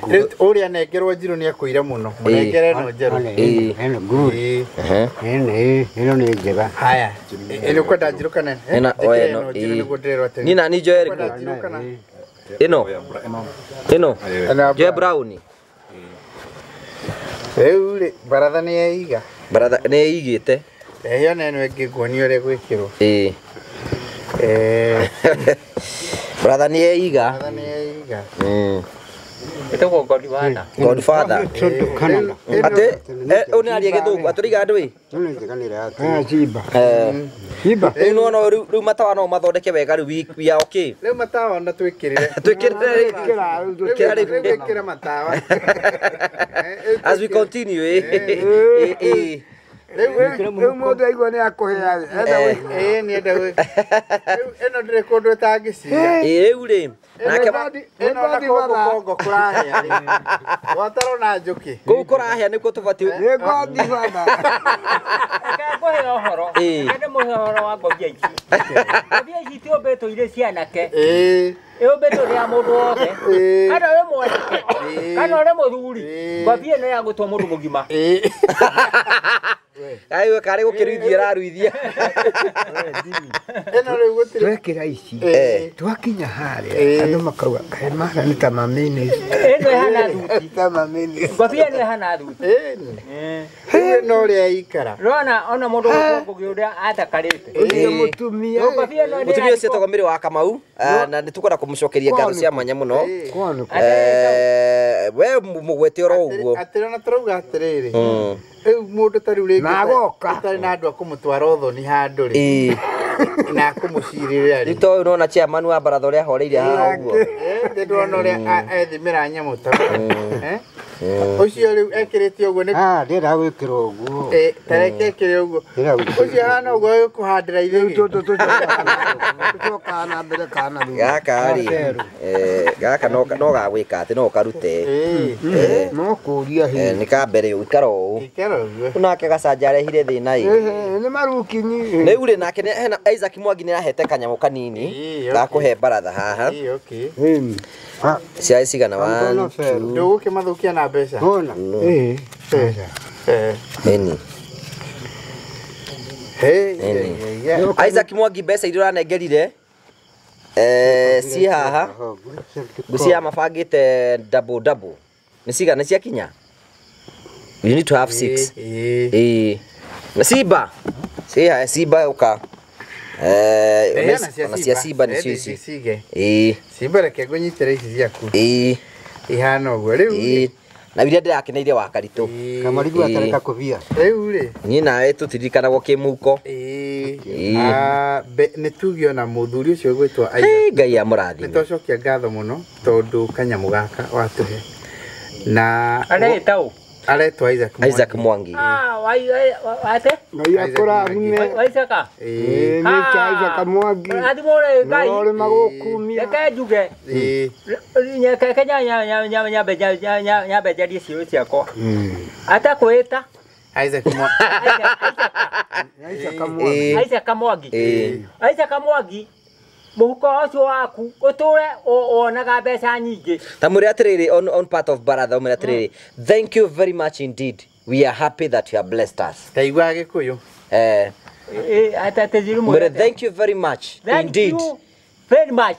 Rĩu ũrĩa anengerwo njirũ nĩ akũira mũno. Mũnengere ĩno njerũ. Ĩno good. Ĩno nĩ njega. Haya. Ĩno kwenda njirũ kana ĩno ĩno njirũ nĩguo ndĩrerwo atĩrĩ. Niĩ nani njoe ĩrĩkũ? Ĩno. Ĩno. Njoe brown. Rĩu rĩ baratha nĩ yeiga. Baratha nĩ ĩigĩte. Ĩyo nĩ ĩno ĩngĩ nguonia ũrĩa gwĩkĩrwo. Baratha nĩ yeiga. Baratha nĩ yeiga. Ĩtagwo Godfather. Godfather. Atĩ ũyũ nĩ aria gĩthũngũ atũriga andũ ĩ. Simba. Simba. Rĩu nĩwona rĩu matawa no mathondeke wega rĩu we are okay. Rĩu matawa na twĩkĩrĩre. Twĩkĩrĩre rĩu. Twĩkĩre matawa. As we continue. Rĩu mũndũ aigua nĩ akũhea ĩ nĩ enda gwĩka. Rĩu ĩno ndĩrĩ kũndũ ĩtangĩcira. Rĩu rĩ nake ĩno na kũngũ kongo kũrahĩa rĩ. Gwatarwo na njũkĩ. Kũu kũrahĩa nĩkuo tũbatiĩ. Nĩ Godfather. Reke ngũhe ũhoro. Reke ndĩmũhe ũhoro wa ngobia ici. Ngobia ici tiũmbĩtwo irĩ cia anake. Ĩũmbĩtwo nĩ ya mũndũ wothe. Kana ũrĩ mwanake. Kana ũrĩ mũthuri. Ngobia ĩno ya gũtua mũndũ mũgima. Aiwe karĩ gũkĩruithia ĩraruithia. Ĩno rĩu gũtirĩ. Twekĩra ici twakinya harĩa andũ makauga kaĩ mara nĩ ta maminista. Ĩno ĩhana thuti. Ta maminista. Ngobia ĩno ĩhana thuti. Rĩu ĩno ũrĩa ĩikara. Ũrona ona mũndũ ũgwĩtwo Ngũgĩ ũrĩa athakarĩte. Ũcio mũtumia. Ngobia ĩno nĩ Mũtumia ũcio etagwo Mary wa Kamau na nĩ tũkwenda kũmũcokeria ngatho cia mwanya mũno. We mũgwete oro ũguo. Atĩrĩ ona tũrauga atĩrĩrĩ. Rĩu mũndũ ta rĩu rĩngĩ Na agoka. ũtarĩ na andũ a kũmũtwara ũthoni handũ rĩ. Na kũmũcirĩrĩra rĩ. Rito ũyũ nona chairman wa baratha ũrĩa ahoreire haha ũguo. Ndĩrona ũrĩa ethimĩra nyamũ ta. Ũcio rĩu ekĩrĩte ũguo nĩ Ah, ndĩrenda gwĩkĩrwo ũguo. Ta reke ekĩre ũguo. Ũcio hana ũguo ũkũhandĩra ithĩgĩ. Tũcokaga na mbere kana thutha. Gaka rĩ gaka no gagwĩka atĩ no ũkarute. No kũria hihi. Nĩ ka mbere ũikara ũũ. Ikara ũguo. Nake gacanja arehire thĩna ĩ. Nĩ marukinyi. Rĩu rĩ nake hena Isaac Mwangi nĩ arahete kanyamũ kanini ga kũhe baratha haha. Ciarĩ cigana? 1 2 Ndũgũkĩmathũkia na mbeca. Ona. Ĩni. Isaac Mwangi mbeca iria ũranengerire ci haha ngwĩciria mabangĩte double double nĩ cigana ciakinya? You need to have 6. Na Simba ciha Simba ũka ona cia Simba nĩcio ici. Simba reke ngũnyitĩre ici ciaku. Ihana ũguo rĩu. Na iria ndĩrakeneire wa Karitũ. Kamarigu atareka kũbia. Rĩu rĩ. Niĩ nawe tũtiririkanagwo kĩmũhuko. Nĩ tuge ona mũthuri ũcio ũgwĩtwo Isaac. Ngai amũrathime. Nĩ twacokia ngatho mũno tondũ kanyamũ gaka watũhe. Na aretwo ũ? Aretwo Isaac Mwangi. Isaac Mwangi. Ate? Ngai akũrathime. Isaac. Nĩ ta Isaac Mwangi. Athimũre Ngai. No ũrĩ magũkumia. Reke njuge. Reke nyambe njarie ciũria ciakwa. Atakwĩta? Isaac Mwangi. Isaac Mwangi. Isaac Mwangi. Mũhuko ũcio waku ũtũre wonaga mbeca nyingĩ. Ta mwĩre atĩrĩrĩ on part of baratha ũmwĩre atĩrĩrĩ thank you very much indeed, we are happy that you have blessed us. Taigua Gĩkũyũ. Mwĩre thank you very much indeed. Thank you very much.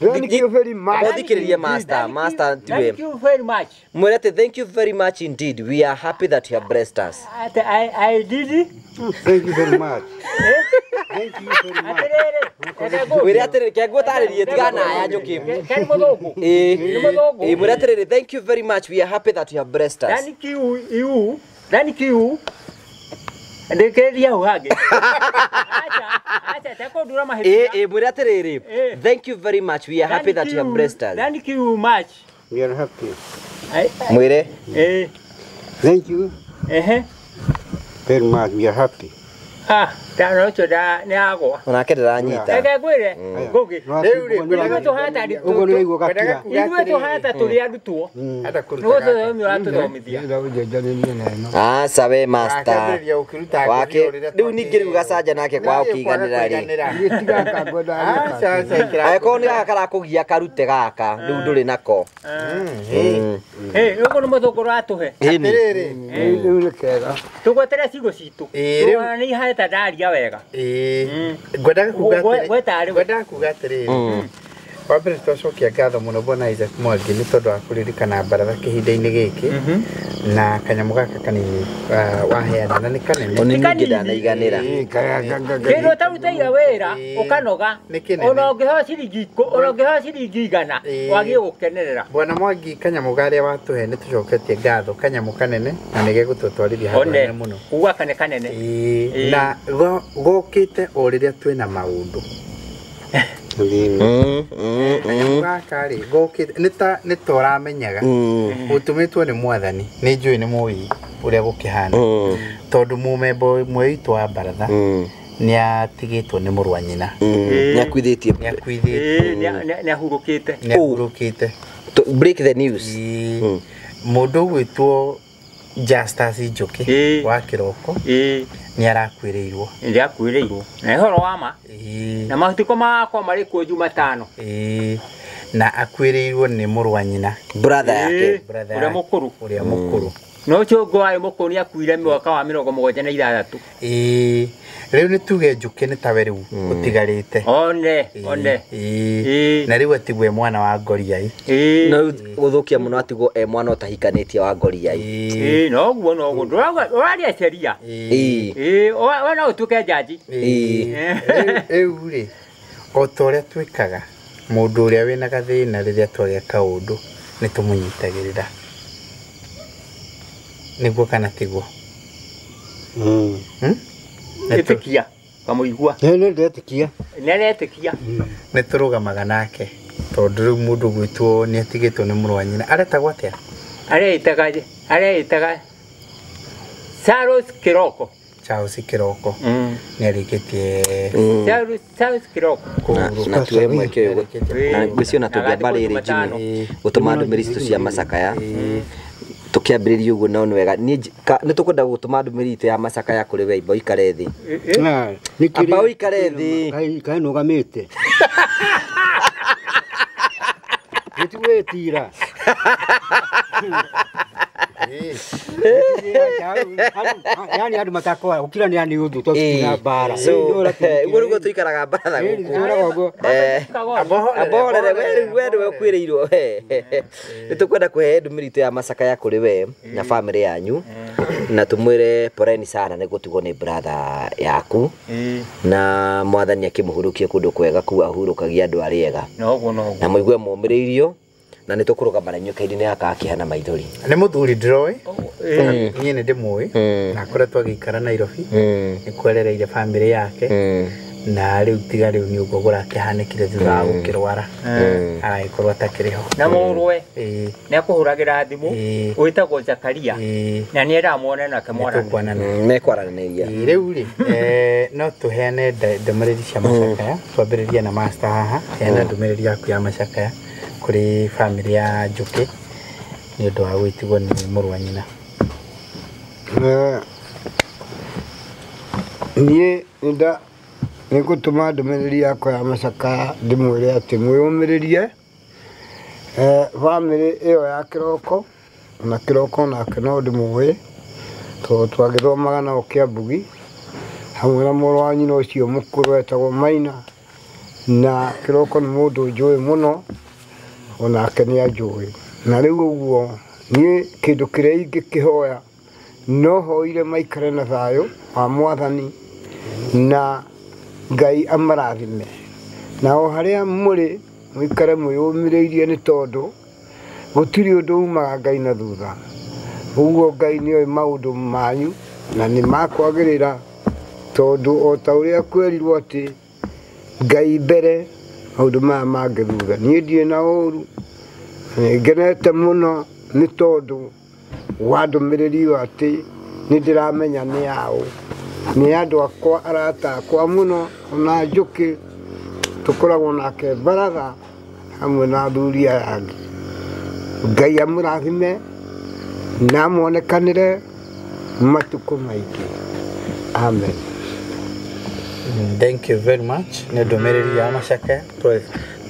Thank you very much. Mũthikĩrĩrie master, master tiwe. Thank you very much. Mwĩre atĩ thank you very much indeed, we are happy that you have blessed us. I did. Thank you very much. Thank you very much. Mwĩre atĩrĩrĩ ke ngũtarĩrie tigana aya njũkĩ. Kari mũthũngũ. Nĩ mũthũngũ. Mwĩre atĩrĩrĩ thank you very much, we are happy that you have blessed us. Thank you you. Thank you. Ndĩkĩrĩria hau hangĩ. Acha, acha, tekũndura mahĩtia. Mwĩre atĩrĩrĩ thank you very much, we are happy that you have blessed us. Thank you much. We are happy. Mwĩre. Thank you. Very much, we are happy. Ah, ndano ũcio nĩ agwa. Onake ndĩranyita. Reke ngwĩre Ngũgĩ. Rĩu rĩ, ithuĩ tũhana ta ũguo nĩ ũraigua gakira. Ithuĩ tũhana ta tũrĩ arutwo. Nĩ gũtũthomithia ũratũthomithia. Aca we master. Wake rĩu ningĩ rĩu gacanja nake kwao kĩiganĩra rĩ. Angĩkorwo nĩ gaka karakũgia karute gaka rĩu ndũrĩ nako. Ũguo nĩ mũthũngũ ũratũhe. Atĩrĩrĩ. Rĩu nĩ kega. Tũgwetere ciugo citũ. Nĩ ihana ta ndaria wega. Ngwendaga kuga atĩrĩrĩ. Wa mbere twacokia ngatho mũno bwana Isaac Mwangi nĩ tondũ wa kũririkana baratha kĩhinda-inĩ gĩkĩ na kanyamũ gaka kanini waheana na nĩ kanene. Ona niĩ ndanaiganĩra. Kĩndũ ũtarutĩire wĩra ũkanoga ona ũngĩheo ciringi ona ũngĩheo ciringi 100 wagĩrĩirwo gũkenerera. Bwana Mwangi kanyamũ karĩa watũhe nĩ tũcoketie ngatho, kanyamũ kanene na nĩ gegũtũtwarithia handũ hanene mũno. Uga kane kanene. Na gokĩte o rĩrĩa twĩna maũndũ. Gaka rĩ gokĩte nĩ ta ũramenyaga ũtũmĩtwo nĩ mwathani nĩ njũĩ nĩ mũĩ ũrĩa gũkĩhana tondũ mũmemba ũmwe witũ wa baratha nĩ atigĩtwo nĩ mũrũ wa nyina. Nĩ akuithĩtie. Nĩ ahurũkĩte. Nĩ ahurũkĩte. Break the news. Mũndũ ũgwĩtwo Justus Njoki wa Kĩroko nĩ arakuĩrĩirwo. Nĩ akuĩrĩirwo. Na ũhoro wa ma. Na mathiko makwa marĩ kuo Jumatano. Na akuĩrĩirwo nĩ mũrũ wa nyina. Brother yake. Ũrĩa mũkũrũ. Ũrĩa mũkũrũ. No ũcio ũngĩ warĩ mũkũrũ nĩ akuire mwaka wa 76. Rĩu nĩ tuge Njũkĩ nĩ tawe rĩu ũtigarĩte. One, one. Na rĩu atigwo e mwana wa Ngoriai. Na rĩu gũthũkia mũno atigwo e mwana ũtahikanĩtie wa Ngoriai. Noguo noguo ũraria sheria. We no ũtuĩke jaji. Rĩu rĩ o ta ũrĩa twĩkaga mũndũ ũrĩa wĩna gathĩna rĩrĩa twagĩa kaũndũ nĩ tũmũnyitagĩrĩra. Nĩguo kana tiguo? Ĩtĩkia. Kamuigua. Nĩ ndetĩkia. Nĩ aretĩkia. Nĩ tũrũgamaga nake tondũ rĩu mũndũ gwĩtwo nĩ atigĩtwo nĩ mũrũ wa nyina. Aretagwo atĩa? Areĩtaga Charles Kiroko. Charles Kiroko. Nĩ arĩkĩtie Charles Kiroko. Na tuwe mweke ũyũ na ngwĩciria ona tũngĩamba rĩrĩ Jimmy gũtũma ndũmĩrĩri citũ cia macakaya tũkĩambĩrĩria ũguo no nĩ wega. Nĩ tũkwenda gũtũma ndũmĩrĩri itũ ya macakaya kũrĩ we amba ũikare thĩ. Amba ũikare thĩ. Kaĩ nũgamĩte. Gĩtigwĩtira. Yani andũ matakoa gũkira nĩ ani ũthũ tondũ mbara. Ũguo nĩguo tũikaraga mbaratha gũkũ. Amborere we nĩwe ũkuĩrĩirwo. Nĩ tũkwenda kũhe ndũmĩrĩri itũ ya macakaya kũrĩ we na bamĩrĩ yanyu na tũmwĩre poleni sana nĩ gũtigwo nĩ brother yaku na mwathani akĩmũhurũkie kũndũ kwega kũu ahurũkagia andũ arĩa ega na mũigue mũmĩrĩirio na nĩ tũkũrũgama na inyuĩ kahinda-inĩ gaka akĩhana maithori. Nĩ mũthuri ndĩroĩ niĩ nĩ ndĩmũĩ na akoretwo agĩikara Nairobi nĩ kwerereire bamĩrĩ yake na rĩu tiga rĩu nĩ ũguo kũrakĩhanĩkire thutha wa gũkĩrwara aragĩkorwo atakĩrĩ ho. Na mũrũwe nĩ akũhũragĩra thimũ wĩtagwo Zakaria na nĩ eramuona nake mwaranĩria. Mekwaranĩria. Rĩu rĩ no tũheane ndũmĩrĩri cia macakaya twambĩrĩrie na master haha. Heana ndũmĩrĩri yaku ya macakaya kũrĩ bamĩrĩ ya Njũkĩ nĩ ũndũ wa gwĩtigwo nĩ mũrũ wa nyina. Niĩ nĩ ngũtũma ndũmĩrĩri yakwa ya macakaya ndĩmwĩre atĩ mwĩyũmĩrĩrie bamĩrĩ ĩyo ya Kĩroko na Kĩroko nake no ndĩmũĩ tondũ twagĩthomaga nao Kĩambugi hamwe na mũrũ wa nyina ũcio mũkũrũ etagwo Maina na Kĩroko nĩ mũndũ njũĩ mũno onake nĩ anjũĩ. Na rĩu ũguo niĩ kĩndũ kĩrĩa ingĩkĩhoya no hoire maikare na thayũ wa mwathani na Ngai amarathime. Na o harĩa mũrĩ mũikare mwĩyũmĩrĩirie nĩ tondũ gũtirĩ ũndũ umaga Ngai na thutha. Ũguo Ngai nĩoĩ maũndũ manyu na nĩ makwagĩrĩra tondũ o ta ũrĩa kwerirwo atĩ Ngai mbere maũndũ maya mangĩ thutha. Niĩ ndirĩ na ũru, ngenete mũno nĩ tondũ wa ndũmĩrĩri ĩyo atĩ nĩ ndĩramenya nĩ yaũ. Nĩ andũ akwa arata akwa mũno ona Njũkĩ tũkoragwo nake baratha hamwe na athuri aya angĩ. Ngai amũrathime na amuonekanĩre matukũ maingĩ. Amen. Thank you very much. Nĩ ndũmĩrĩri ya macakaya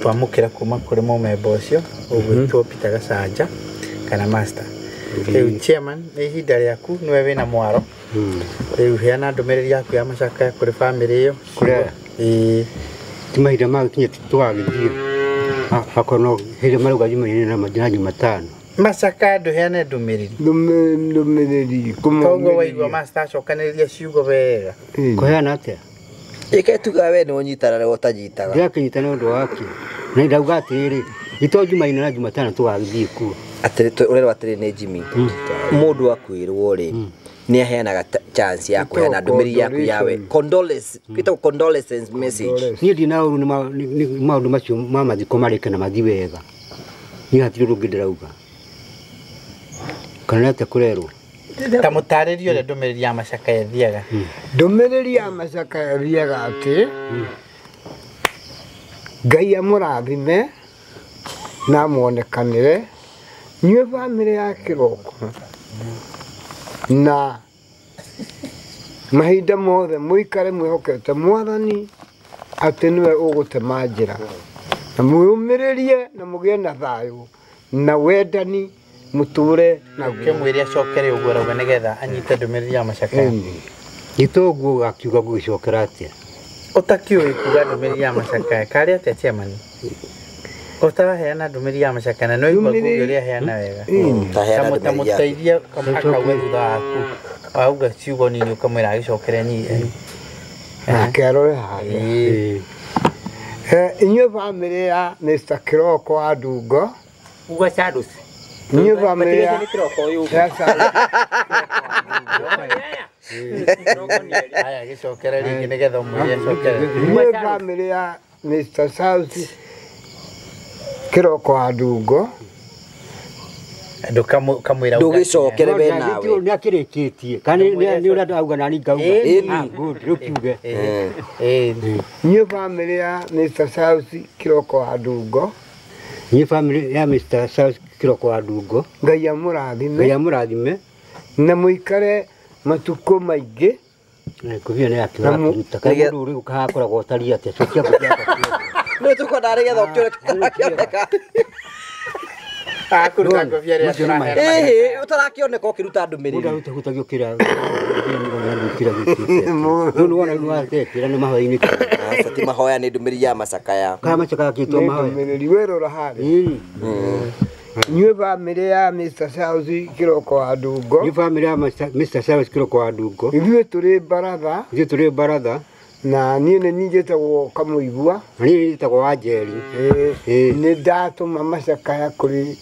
twamũkĩra kuma kũrĩ mũmemba ũcio ũgwĩtwo Peter Gacanja kana master. Rĩu chairman nĩ ihinda rĩaku nĩwe wĩna mwaro. Rĩu heana ndũmĩrĩri yaku ya macakaya kũrĩ bamĩrĩ ĩyo. Kũrĩa ti mahinda magĩkinya tũgagĩthiĩ akorwo no hĩndĩ marauga Jumanne na Jumatano. Macakaya ndũheane ndũmĩrĩri. Ndũmĩrĩri koguo waigua master acokanĩrĩria ciugo wega. Kũheana atĩa? Ĩke tuga we nĩ ũnyitana rĩu ũtanyitaga. Ndĩrakĩnyita nĩ ũndũ wake. Na ndauga atĩrĩrĩ gĩto Jumanne na Jumatano tũgagĩthiĩ kuo. Atĩrĩ ũrerwo atĩrĩ nĩ Jimmy mũndũ akwĩrwo rĩ nĩ aheanaga chance ya kũheana ndũmĩrĩri yaku yawe condolence ĩtagwo condolence message. Niĩ ndina ũru nĩ maũndũ macio ma mathiko marĩke na mathiĩ wega. Niĩ hatirĩ ũndũ ũngĩ ndĩrauga. Kana nĩ atĩa kũrerwo? Ta mũtarĩrie ũrĩa ndũmĩrĩri ya macakaya ĩthiaga. Ndũmĩrĩri ya macakaya ĩthiaga atĩ Ngai amũrathime na amuonekanĩre inyuĩ bamĩrĩ ya Kĩroko na mahinda mothe mũikare mwĩhokete mwathani atĩ nĩwe ũgũtema njĩra na mwĩyũmĩrĩrie na mũgĩe na thayũ na wendani mũtũre naguo. Kĩmwĩre acokere ũguo arauga nĩgetha anyite ndũmĩrĩri ya macakaya. Gĩto ũguo akiuga ngũgĩcokera atĩa? Ũtakĩũĩ kuga ndũmĩrĩri ya macakaya karĩ atĩa chairman? Ũtaraheana ndũmĩrĩri ya macakaya na no igua ngugi ũrĩa aheana wega. Ta mũteithie akauge thutha waku auga ciugo nini ũkamwĩra agĩcokere nini. Nake arore harĩa. Inyuĩ bamĩrĩ ya Mr. Kiroko wa Ndungo. Uga Charles. Inyuĩ bamĩrĩ ya Kiroko ũyũ. Aya gĩcokere rĩngĩ nĩgetha ũmwĩre acokere. Niĩ bamĩrĩ ya Mr. Charles Kĩroko wa Ndungo Ndũkamwĩra Ndũgĩcokere we nawe. Nĩ akĩrĩkĩtie kana nĩ ũrĩa ndauga nani ngauga. Good, rĩu kiuge. Niĩ bamĩrĩ ya Mr. Charles Kĩroko wa Ndungo. Niĩ bamĩrĩ ya Mr. Charles Kĩroko wa Ndungo. Ngai amũrathime. Ngai amũrathime. Na mũikare matukũ maingĩ. Kũbia nĩ akĩruta. Kana mũndũ ũrĩ gũkahakoragwo ũtariĩ atĩa? Cokia ngũbia yakwa. Nĩ tũkwenda nĩgetha ũkĩoneka. Akũruta ngũbia ĩrĩa tũraheana. Ĩhĩ, ũtarakĩoneka ũkĩruta ndũmĩrĩri. Mũndũ arutahutagio kĩrĩa kĩrĩa gĩkĩte. Rĩu nĩwona rĩu watekĩra nĩ mahoya-inĩ. Aca ti mahoya nĩ ndũmĩrĩri ya macakaya. Kana macakaya kĩtwo mahoya. Ndũmĩrĩri wĩrora harĩa. Niĩ bamĩrĩ ya Mr. Charles Kĩroko wa Ndungo. Niĩ bamĩrĩ ya Mr. Charles Kĩroko wa Ndungo. Ithuĩ tũrĩ baratha. Ithuĩ tũrĩ baratha. Na niĩ nĩ niĩ njĩtagwo Kamũigua. Na niĩ njĩtagwo Wanjeri. Nĩ ndatũma macakaya kũrĩ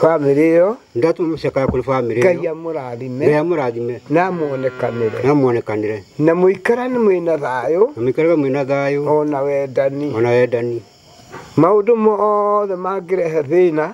bamĩrĩ ĩyo. Ndatũma macakaya kũrĩ bamĩrĩ ĩyo. Ngai amũrathime. Ngai amũrathime. Na amuonekanĩre. Na amuonekanĩre. Na mũikarane mwĩna thayũ. Na mũikarage mwĩna thayũ. Ona wendani. Ona wendani. Maũndũ mothe mangĩrehe thĩna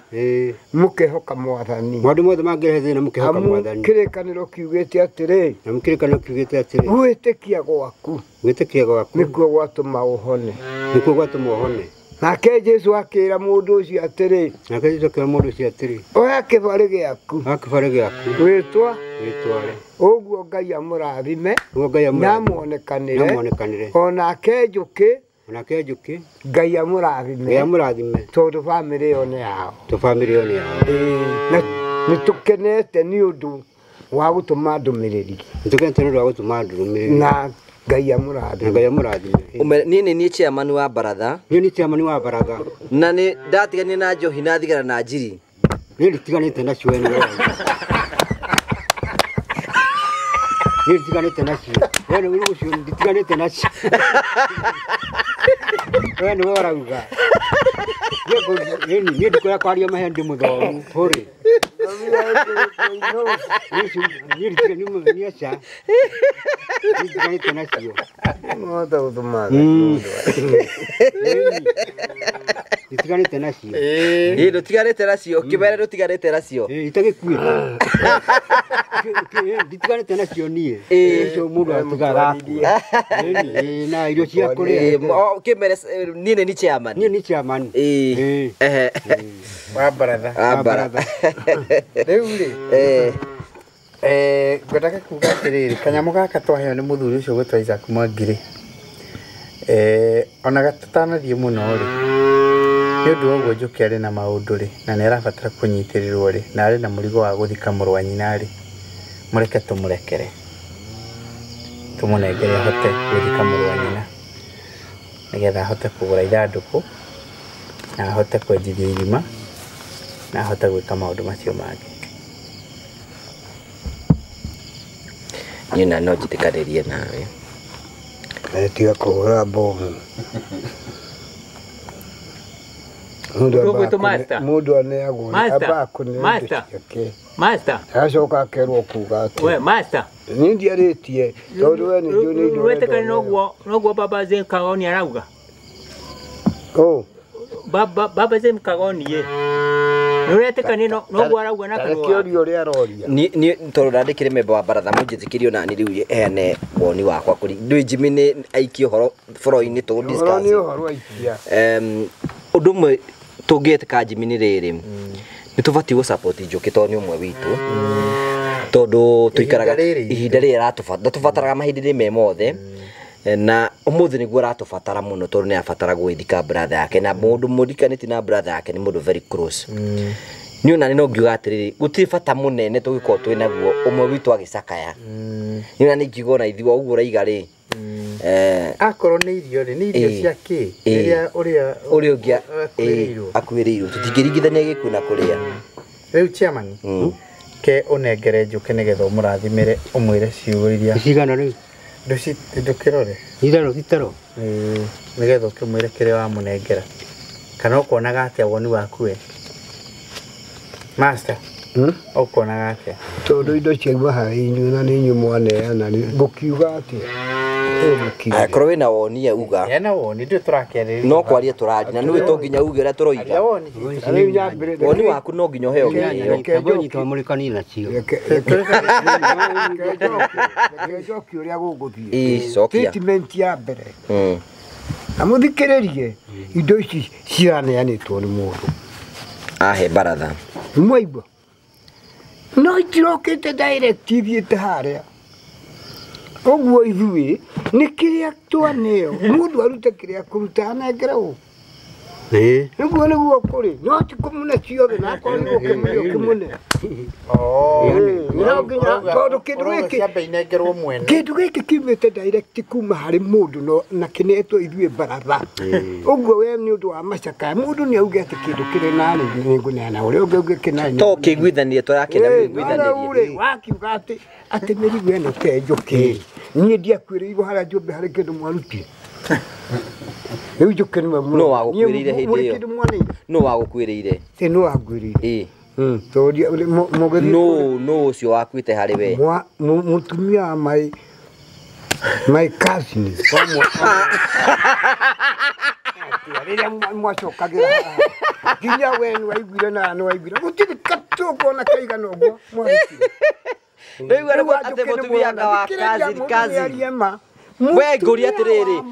mũkehoka Mwathani. Maũndũ mothe mangĩrehe thĩna mũkehoka Mwathani. Amu kĩrĩkanĩro kiugĩte atĩrĩ. Amu kĩrĩkanĩro kiugĩte atĩrĩ. Gwĩtĩkia gwaku. Gwĩtĩkia gwaku. Nĩkuo gwatũma ũhone. Nĩkuo gwatũma ũhone. Nake Jesũ akĩra mũndũ ũcio atĩrĩ. Nake Jesũ akĩra mũndũ ũcio atĩrĩ. Oya kĩbarĩ gĩaku. Oya kĩbarĩ gĩaku. Wĩtwa. Wĩtware. Ũguo Ngai amũrathime. Ũguo Ngai amũrathime. Na amuonekanĩre. Na amuonekanĩre. Onake Njũkĩ. Onake Njũkĩ. Ngai amũrathime. Ngai amũrathime. Tondũ bamĩrĩ ĩyo nĩ yao. Tondũ bamĩrĩ ĩyo nĩ yao. Na nĩ tũkenete nĩ ũndũ wa gũtũma ndũmĩrĩri. Nĩ tũkenete nĩ ũndũ wa gũtũma ndũmĩrĩri. Na Ngai amũrathime. Ngai amũrathime. Niĩ nĩ niĩ chairman wa baratha. Niĩ nĩ chairman wa baratha. Na nĩ ndatiganire na njohi na thigara na njiri. Niĩ nditiganĩte nacio we nĩwe. Niĩ nditiganĩte nacio. We nĩwe ũcio nditiganĩte nacio. We nĩwe ũrauga. Niĩ ndikwenda kwaria maheni ndĩ mũthomu. Hũrĩ. Niĩ aca. Nditiganĩte nacio. Mwahota gũtũma. Nditiganĩte nacio. Ĩĩ ndũtiganĩte nacio. Kĩmere ndũtiganĩte nacio. Itagĩkuĩte. Nditiganĩte nacio niĩ. Ũcio mũndũ atigaga akua. Na irio cia kũrĩa. Kĩmere niĩ nĩ chairman. Niĩ nĩ chairman. Ĩĩ. Wa baratha. Wa baratha. Rĩu rĩ. Ngwendaga kuga atĩrĩrĩ, kanyamũ gaka twaheo nĩ mũthuri ũcio ũgwĩtwo Isaac Mwangirĩ. Ona tũtanathiĩ mũno rĩ, nĩ ũndũ wa ũguo Njũkĩ arĩ na maũndũ rĩ, na nĩ arabatara kũnyitĩrĩrwo rĩ, na arĩ na mũrigo wa gũthika mũrũ wa nyina rĩ, mũreke tũmũrekere. Tũmũnengere ahote gũthika mũrũ wa nyina nĩgetha ahote kũgũra ithandũkũ na ahote kwenjithia irima na ahote gwĩka maũndũ macio mangĩ. Niĩ na no njĩtĩkanĩrie nawe. Tiga kũhũra mbomu. Mũndũ aneagwo ambaga kũneo indo ciake. Master. Agacoka akerwo kuga atĩ. We master. Niĩ ndiarĩtie tondũ we nĩ njũĩ nĩ indo. Wetĩkania noguo baba Zee Kagoni arauga. Oh. Baba Zee Kagoni ye. Nĩũretĩkania noguo arauga na kanua. Tareke ũria ũrĩa aroria. Niĩ tondũ ndandĩkire memba wa baratha mũnjĩtĩkĩrie ona niĩ rĩu heane woni wakwa kũrĩ ndũĩ Jimmy nĩ aikie ũhoro boro-inĩ tũgũ discuss. Ũhoro nĩ ũhoro aikia. Ũndũ ũmwe tũngĩtĩka Jimmy nĩ rĩrĩ nĩ tũbatiĩ gũ support Njũkĩ tondũ nĩ ũmwe witũ. Tondũ tũikaraga ihinda rĩrĩ aratũbatara ndatũbataraga mahinda-inĩ me mothe. Na ũmũthĩ nĩguo aratũbatara mũno tondũ nĩ abatara gwĩthika brother yake na mũndũ mũrikanĩtie na brother yake nĩ mũndũ very close. Niĩ ona no ngiuga atĩrĩrĩ gũtirĩ bata mũnene tũngĩkorwo twĩ naguo ũmwe witũ agĩcakaya. Niĩ ona nĩ ngiuga ona ithuĩ o ũguo ũraiga rĩ akorwo nĩ irio rĩ nĩ irio cia kĩ rĩrĩa ũrĩa ũrĩa ũngĩ akuĩrĩirwo tũtingĩringithania gĩkuũ na kũrĩa. Rĩu chairman ke ũnengere Njũkĩ nĩgetha ũmũrathimĩre ũmwĩre ciugo iria cigana rĩu ndũkĩrore itaro itaro nĩgetha ũkĩmwĩre kĩrĩa wamũnengera kana ũkuonaga atĩa woni waku we master. Ũkuonaga atĩa? Tondũ indo ciauma harĩ inyuĩ na nĩ inyuĩ mwaneana ngũkiuga atĩa? Akorwo wĩna woni uga. Ena woni ndio tũrakĩarĩrĩria. No kwaria tũraria na nĩwe to nginya uge ũrĩa tũroiga. Woni waku no nginya ũheo gĩtĩo. Reke mũrĩkanie nacio. Reke njokie ũrĩa gũgũthiĩ. Ĩĩ cokia. Statement ya mbere. Na mũthikĩrĩrie indo ici ciraneanĩtwo nĩ mũndũ. Ahe baratha. Mwaigua? No itirokĩte direct ithiĩte harĩa. Ũguo ithuĩ nĩ kĩrĩa twaneo mũndũ arute kĩrĩa kũruta anengere ũ. Nĩguo nĩguo kũrĩ no ti kũmune ciothe na akorwo nĩ gũkĩmune ũkĩmune. No nginya tondũ kĩndũ gĩkĩ kĩndũ gĩkĩ kiumĩte direct kuma harĩ mũndũ no na kĩnetwo ithuĩ baratha. Ũguo we nĩ ũndũ wa macakaya mũndũ nĩ auge atĩ kĩndũ kĩrĩ narĩ nĩngũneana ũrĩa ũngĩ auge kĩnarĩ. To kĩiguithanie tũrakĩenda mũiguithanĩrie. Wakiuga atĩ atĩ mĩrigo ĩno te njũkĩ. Niĩ ndiakuĩrĩirwo harĩa njũmbe harĩ kĩndũ mwarutire. Rĩu njũkĩ nĩwe No wagũkuĩrĩire hĩndĩ ĩyo. No wagũkuĩrĩire. Ĩ no wangwĩrĩire. Ĩ. Tondũ No ũcio wakuĩte harĩ we. Mũtumia wa my cousin. Rĩrĩa mwacokagĩra haha nginya we nĩwaiguire na nĩwaiguire gũtirĩ katũkũ ona kaigana ũguo mwarutire. Rĩu arĩ atĩ mũtumia wa cousin. We ngũria atĩrĩrĩ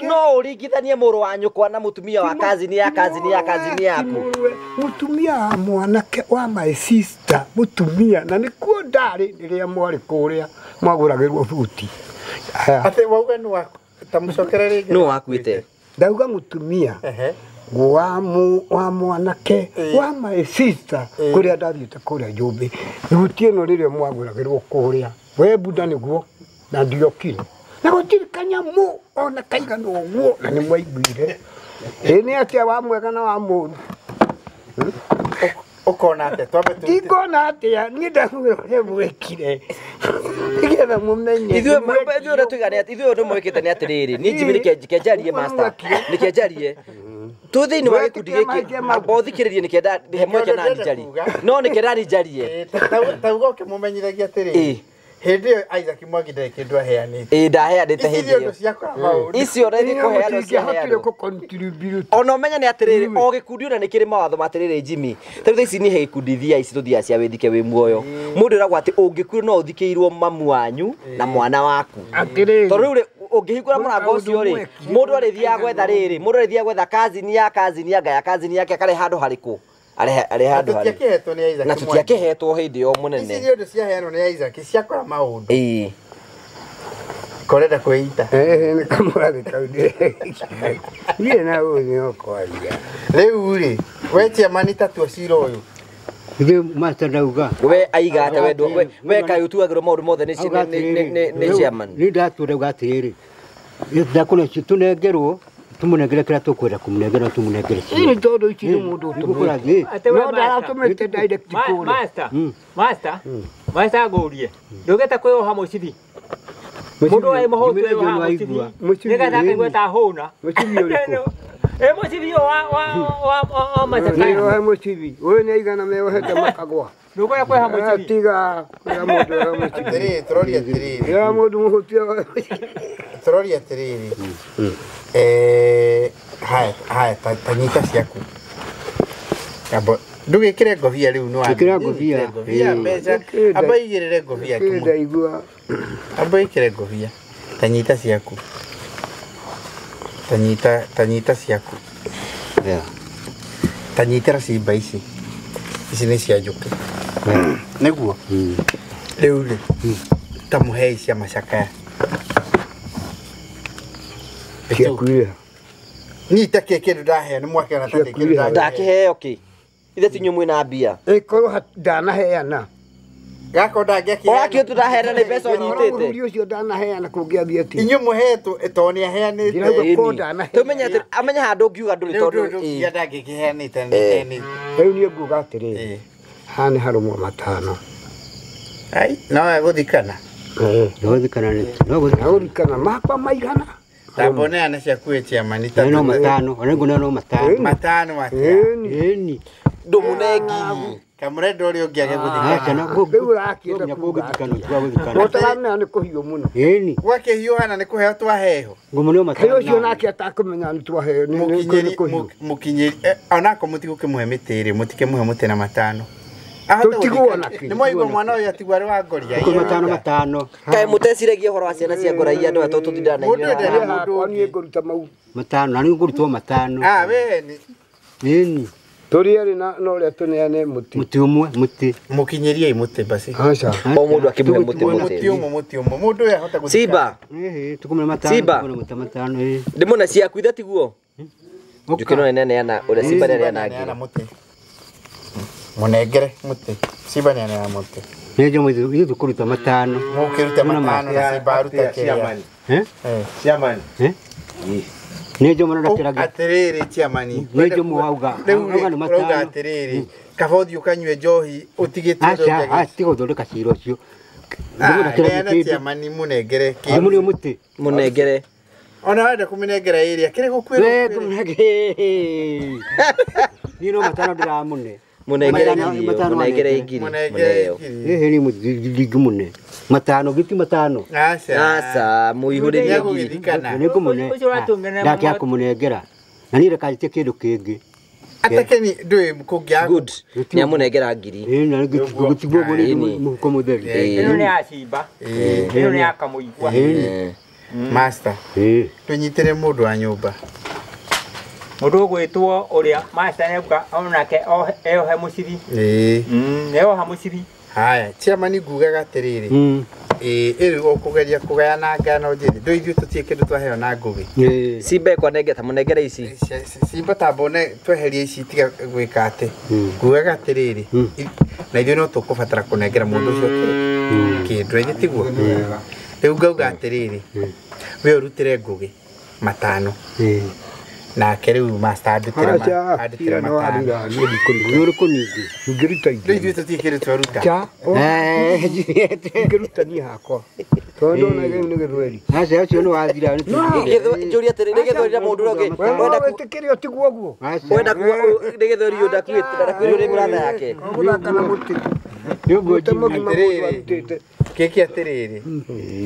no ũringithanie mũrũ wa nyũkwa na mũtumia wa cousin ya cousin ya cousin yaku. Mũtumia wa mwanake wa my sister mũtumia na nĩkuo ndarĩ rĩrĩa mwarĩ kũrĩa mwagũragĩrwo buti. Atĩ wauga nĩ waku ta mũcokere rĩngĩ. No wakuĩte. Ndauga mũtumia wa mwanake wa my sister kũrĩa ndathiĩte kũrĩa Njũmbĩ. Buti ĩno rĩrĩa mwagũragĩrwo kũrĩa we Buda nĩguo na ndiokire. Na gũtirĩ kanyamũ ona kaigana ũguo na nĩ mwaiguire. Ĩ nĩ atĩa wa mwega na wa mũũru? Ũkona atĩa? Twambe tũrute. Ndikona atĩa niĩ ndakwĩra ũrĩa mwekire. Nĩgetha mũmenye. Ithuĩ ũrĩa tuigane atĩ ithuĩ ũndũ mwĩkĩte nĩ atĩrĩrĩ niĩ Jimmy nĩke njarie master nĩke njarie. Tũ thĩinĩ wa gĩkundi gĩkĩ amba ũthikĩrĩrie nĩkenda he mweke nani njarie. No nĩkenda nani njarie. Tauga ũkĩmũmenyithagia atĩrĩrĩ. Hĩndĩ ĩyo Isaac Mwangi ndarĩ kĩndũ aheanĩte. Ĩ ndaheanĩte hĩndĩ ĩyo. Icio ũrĩa kũheanwo ciaheanwo. Ona ũmenye nĩ atĩrĩrĩ o gĩkundi ona nĩ kĩrĩ mawatho ma atĩrĩrĩ Jimmy. Ta rĩu thaa ici niĩ he gĩkundi thiaga ici tũthiaga cia wĩthike wĩ muoyo. Mũndũ ĩragwo atĩ ũngĩkuire no ũthikĩirwo mamu wanyu na mwana waku. Atĩrĩrĩ. Tondũ rĩu ũngĩhingũra mũrango ũcio rĩ mũndũ arĩthiaga gwetha rĩrĩ mũndũ arĩthiaga gwetha cousin ya cousin ya ngaya cousin yake akarehe handũ harĩkũ. Arehe handũ harĩ. Tũtiakĩhetwo nĩ Isaac. Na tũtiakĩhetwo hĩndĩ ĩyo mũnene. Ici nĩ ũndũ ciaheanwo nĩ Isaac ciakora maũndũ. Ĩĩ. Korenda kwĩita. Nĩ kamũrathi kau niĩ na ũyũ nĩ ũkwaria. Rĩu rĩ we chairman ta tua cira ũyũ. Ithuĩ master ndauga. We aiga atĩa we kaĩ ũtuagĩrwo maũndũ mothe nĩ chairman. Niĩ ndatua ndauga atĩrĩrĩ ndakũna tũnengerwo tũmũnengere kĩrĩa tũkwenda kũmũnengera tũmũnengere. Ĩĩ tondũ ici nĩ mũndũ ũtũmĩte. No ndaratũmĩte direct kũrĩa. Master, master, master ngũrie. Ndũgĩte kwĩyoha mũcibi. Mũndũ wa mũhũtu kwĩyoha mũcibi. Nĩgetha akaigua ta hũna. Mũcibi ũrĩkũ? Ĩ mũcibi ũyũ wa macakaya. Nĩohe mũcibi. Ũyũ nĩ aigana meohete makagwa. Ndũkwenda kwĩyoha mũcibi. Tiga kwĩra mũndũ ohe mũcibi. Atĩrĩrĩ tũrorie atĩrĩrĩ. Kwĩra mũndũ mũhũtu ohe mũcibi. Tũrorie atĩrĩrĩ. Haya haya ta nyita ciaku. Amba ndũgĩkĩre ngobia rĩu nĩ Ĩkĩra ngobia. Mbeca amba igĩrĩre ngobia kĩmwe. Ndaigua. Amba ĩkĩre ngobia. Ta nyita ciaku. Ta nyita ciaku. Ta nyitĩra cimba ici. Ici nĩ cia njũkĩ. Nĩguo? Rĩu rĩ ta mũhei cia macakaya. Ciakuire. Nyita kĩ kĩndũ ndaheo nĩ mwakĩona ta ndĩ kĩndũ ndaheo. Ndakĩheo kĩ? Ithe ti inyuĩ mwĩna mbia. Ĩkorwo ndanaheana. Gako ndangĩakĩheana. Ũrakĩũĩ tũraheana nĩ mbeca ũnyitĩte. Mũthuri ũcio ndanaheana kũngĩathiĩ atĩa. Inyuĩ mũhetwo tondũ nĩ aheanĩte. Ndĩrauga korwo ndanaheana. Tũmenye atĩ amenye handũ ũngiuga ndũrĩ tondũ ndũngiuga ndangĩkĩheanĩte nĩ. Rĩu niĩ nguga atĩrĩrĩ haha nĩ harũmwo matano. Ai no egũthikana. Gũthikana nĩ. No gũthikana makwa maigana. Tambo neana ciaku ĩ chairman. No matano, ona nguona no matano. Matano atĩa? Ĩni. Ndũmũne ngiri. Kamũrenda ũrĩa ũngĩ age gũthikana. Rĩu ũrakĩenda kuga ũtaramenya nĩ kũhiũ mũno. Ĩni. Gwakĩhiũhana nĩ kũheo twaheo. Ngũmũne matano. Kaĩ ũcio nake atakũmenya nĩ twaheo nĩ kũhiũ. Mũkinyĩri onako mũtigũkĩmũhe mĩtĩ ĩrĩ mũtikĩmũhe mũtĩ na matano. Tũtigwo na kĩ. Nĩ mwaigua mwana ũyũ atigwo arĩ wa ngoria. Kũ matano matano. Kaĩ mũteciragia ũhoro wa ciana cia ngoraia andũ aya tũtindaga na Mũndũ inyuĩ ndena haha. mũndũ Niĩ ngũruta mau. Matano na nĩ ngũrutwo matano. Ah we ni Ĩni. Tũrĩ erĩ na ũrĩa tũneane mũtĩ. Mũtĩ ũmwe mũtĩ. Mũkinyĩriei mũtĩ basi. Aca. O mũndũ akĩmũhe mũtĩ Mũtĩ mũtĩ. ũmwe mũtĩ ũmwe. Mũndũ ũyũ ahota gũthikana. Simba. Ĩhĩ tũkũmũne matano. Simba. Tũkũmũne mũtĩ matano ĩ. Ndĩmũne ciaku ithe tiguo. Njũkĩ no neneana ũrĩa Simba nĩaneana Neana ngiri. mũtĩ. Mũnengere mũtĩ. Simba nĩaneana mũtĩ. Nĩ njũĩ ithuĩ tũkũruta matano. Mũkĩruta matano na Simba aruta kĩrĩa. Eh? Chairman. Eh? Nĩ njũĩ mũno ndakĩragia. Atĩrĩrĩ chairman. Nĩ njũĩ wauga. Rĩu Auga nĩ ũrauga matano. atĩrĩrĩ kaba ũthiĩ ũkanyue njohi ũtigĩte ũrĩa Aca, ũngĩ. tiga gũthondeka cira ũcio. Ah, neana chairman mũnengere kĩndũ. Ndĩmũne mũtĩ. Mũnengere. Ona wenda kũmĩnengera ĩrĩa kĩrĩ We gũkuĩrwo. ngũmũnengere. Niĩ no matano ndĩramũne. Mũnengere Matano- ngiri. matano Mũnengere anengere. ngiri. Mũnengere Mũneo. ngiri. Ĩhĩ niĩ ndingĩmũne. Matano gĩti matano. Aca. Aca mũihũrĩrie ngiri. Nĩegũgĩthikana. Nĩ ngũmũne. Ũcio ũratũngenera Ndakĩaga mũno. kũmũnengera. Na niĩ rekanjitie kĩndũ kĩngĩ. Atakeni ndũĩ kũngĩaga. Good. Nĩamũnengera ngiri. Ĩĩ na gĩtigwo ũguo nĩ mũhuko mũtheri. Ĩno nĩ ya Simba. Ĩno nĩ ya Kamũigua. Ĩĩ. Master. Ĩĩ. Tũnyitĩre mũndũ wa nyũmba. Mũndũ ũgwĩtwo ũrĩa master nĩauga onake eohe mũcibi. Ĩĩ. Eoha mũcibi. Haya, chairman ngugaga atĩrĩrĩ. Ĩĩ, rĩu ũkũgeria kũgayana ngano njĩthĩ. Ndũĩ ithuĩ tũtirĩ kĩndũ twaheo na ngũgĩ. Ĩĩ. Simba ekwanengera ta mũnengere ici. Simba tambone tweherie ici tiga gwĩka atĩ. Ngugaga atĩrĩrĩ. Na ithuĩ no tũkũbatara kũnengera mũndũ ũcio kĩndũ ĩthĩ tiguo. Rĩu ngauga atĩrĩrĩ. We ũrutĩre ngũgĩ matano. Ĩĩ. Nake rĩu master andutĩre Aca. andutĩre No matano. arira niĩ ndikũruta. Nĩ ũrĩkũ ningĩ? Ingĩruta Rĩu ingĩ. ithuĩ tũtirĩ kĩndũ twaruta. Cha. Eh, Ingĩruta niĩ hakwa. Tondũ ndona gĩu nĩ gĩthweri. Aca ũcio nĩ wathira nĩ Njũria atĩrĩ nĩ gĩthweri na mũndũ ũrĩa ũngĩ. We no Wenda wĩtĩkĩre ũtigwo ũguo. wenda kuga nĩ gĩthweri ũyũ ndakuĩte ndakuĩrwo nĩ mũratha yake. Ũgũthaka na mũtĩ. Nĩ ũguo Mũtĩ mũgima mũndũ Atĩrĩrĩ. arutĩte. Kĩki atĩrĩrĩ.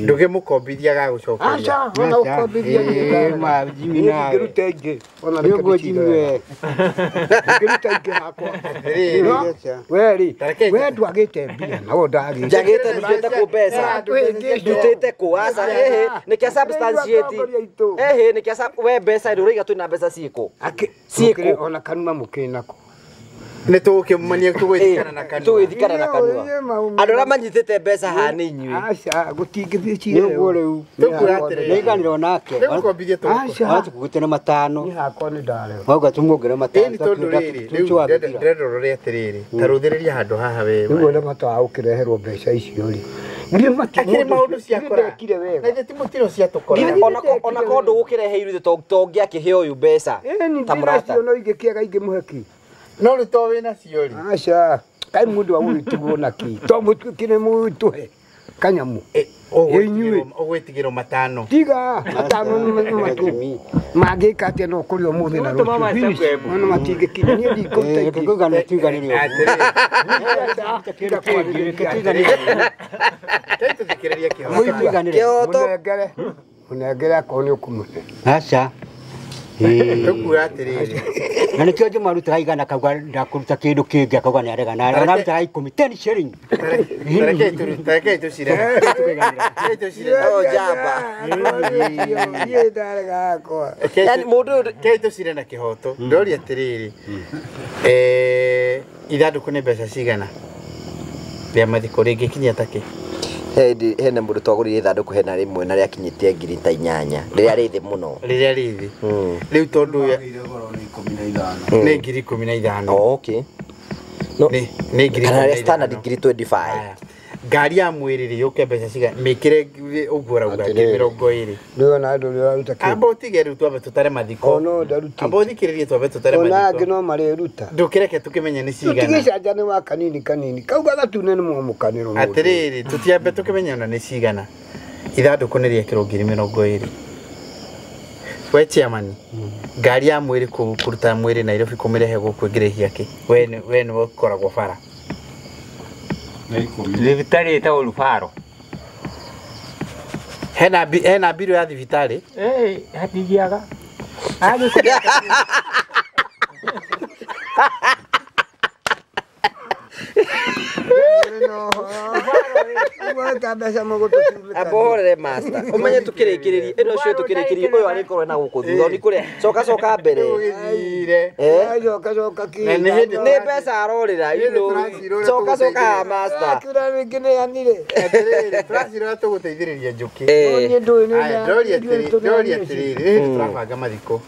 Ndũkĩmũkombithia agagũcokeria. Aca, ona ũkombithia niĩ Ĩĩ, ma, Jimmy Niĩ nawe. ndingĩruta ingĩ. Ona Nĩ ũguo reke Jimmy ndĩcire wega. we. Ndingĩruta ingĩ hakwa. Atĩrĩrĩ. No, we rĩ, Tareke we ndwagĩte mbia nawe ndagĩte. Njagĩte ndutĩte kũ mbeca. Ndutĩte kũ aca ĩhĩ nĩkĩa substantiate. Ĩhĩ nĩkĩa we mbeca ĩrĩ ũraiga twĩna mbeca ciĩkũ. Ciĩkũ. Ona kanua mũkĩ nako. Nĩ tũgũkĩmania tũgwĩthikana na kanua. Tũgwĩthikana na kanua. Andũ arĩa manyitĩte mbeca haha nĩ inyuĩ. Aca, gũtingĩthiĩ cira. Nĩ ũguo rĩu. Tũkuga atĩrĩrĩ. Nĩiganĩrwo nake. Rĩu gũkombithia tũgũkũ. Aca. Ona tũkũgĩte na matano. Niĩ hakwa nĩ ndarega. Wauga tũmuongere matano. Ĩni tondũ rĩrĩ, rĩu ndĩrenda ũrore atĩrĩrĩ, ta rũthĩrĩria handũ haha we. Rĩu ona matawa ũkĩreherwo mbeca icio rĩ. Githĩ mati Akĩrĩ maũndũ ciakora. Ndekire Na wega. ithe ti mũtino ciatũkora. Ona ko ndũgũkĩrehe ithuĩ tongĩakĩhe ũyũ mbeca Ĩni ta mũrata. ndĩnacio no ingĩkĩaga ingĩmũhe kĩ. No rĩu to wĩnacio rĩ. Aca, kaĩ mũndũ agũgĩtigwo na kĩ. To mũtuĩkire mũtũhe kanyamu. Inyuĩ. Ũgwĩtigĩrwo matano. Tiga matano nĩ matũ. Mangĩka atĩa no kũrĩa ũmũthĩ na Nĩgũtũma rũciũ. master Finish. kwembu. Ona matingĩkinya niĩ ndikũruta ingĩ. Tũigane tuiganĩre ũguo. Atĩrĩrĩ. Tiga kwarĩrĩria. Reke tũthikĩrĩrie kĩhoto. Tuiganĩre. Kĩhoto. Mũnengere. Mũnengere akorwo nĩ ũkũmũhe. Aca. Ĩĩ. Tũkuga atĩrĩrĩ. Na nĩkĩo Juma arutaga igana akauga ndakũruta kĩndũ kĩngĩ akauga nĩarega na ona arutaga ikũmi 10 shilling. Tarekei tũcire. Tarekei tũcire. No njamba. Niĩ ndarega hakwa. Yaani mũndũ ũyũ Rekei tũcire na kĩhoto. Ndoria atĩrĩrĩ. Ithandũkũ nĩ mbeca cigana? Rĩa mathiko rĩngĩkinyia takĩ? Hena mũndũ twagũrire ithandũkũ hena rĩmwe na rĩakinyĩtie ngiri ta 8 rĩrĩa rĩ thĩ mũno. Rĩrĩa rĩ thĩ. Rĩu tondũ ũyũ nĩ ngiri 15. Oh, okay. No, Nĩ ngiri kana rĩa 15. standard ngiri 25. Haya. Ngari ya mwĩrĩ rĩ yũke mbeca cigana? Mĩkĩre ũguo ũrauga ngiri 20. Rĩu ona andũ ũrĩa ũraruta kĩndũ. Amba ũtige rĩu twambe tũtare mathiko. Ona ndarutĩte. Amba ũthikĩrĩrie twambe tũtare Ona angĩ mathiko. no marĩruta. Ndũkĩreke tũkĩmenye nĩ cigana. Tũtigĩcanja nĩ wa kanini kanini. Kauga gatune nĩ mwamũkanĩro mũndũ. Atĩrĩrĩ, tũtiambe tũkĩmenye ona nĩ cigana. Ithandũkũ nĩ rĩekĩrwo ngiri 20. We chairman, ngari ya mwĩrĩ kũruta mwĩrĩ Nairobi kũmĩrehe gũkũ ĩngĩrĩhia kĩ? We nĩ ũkoragwo bara. Thibitarĩ ĩtagwo Rubaro. Hena mbirũ ya thibitarĩ? Hatingiaga. Abohorere master. Umenye tukirikiririe ino cio tukirikiririe uyu arikorwo na guku thutha ni kuria coka coka mbere. Coka coka ki. Ni mbeca arorira ino. Coka coka master. Akira ngineanire. Atiriri turacirora tuguteithiriria njuki. Ndoria atiriri turabanga mathiko.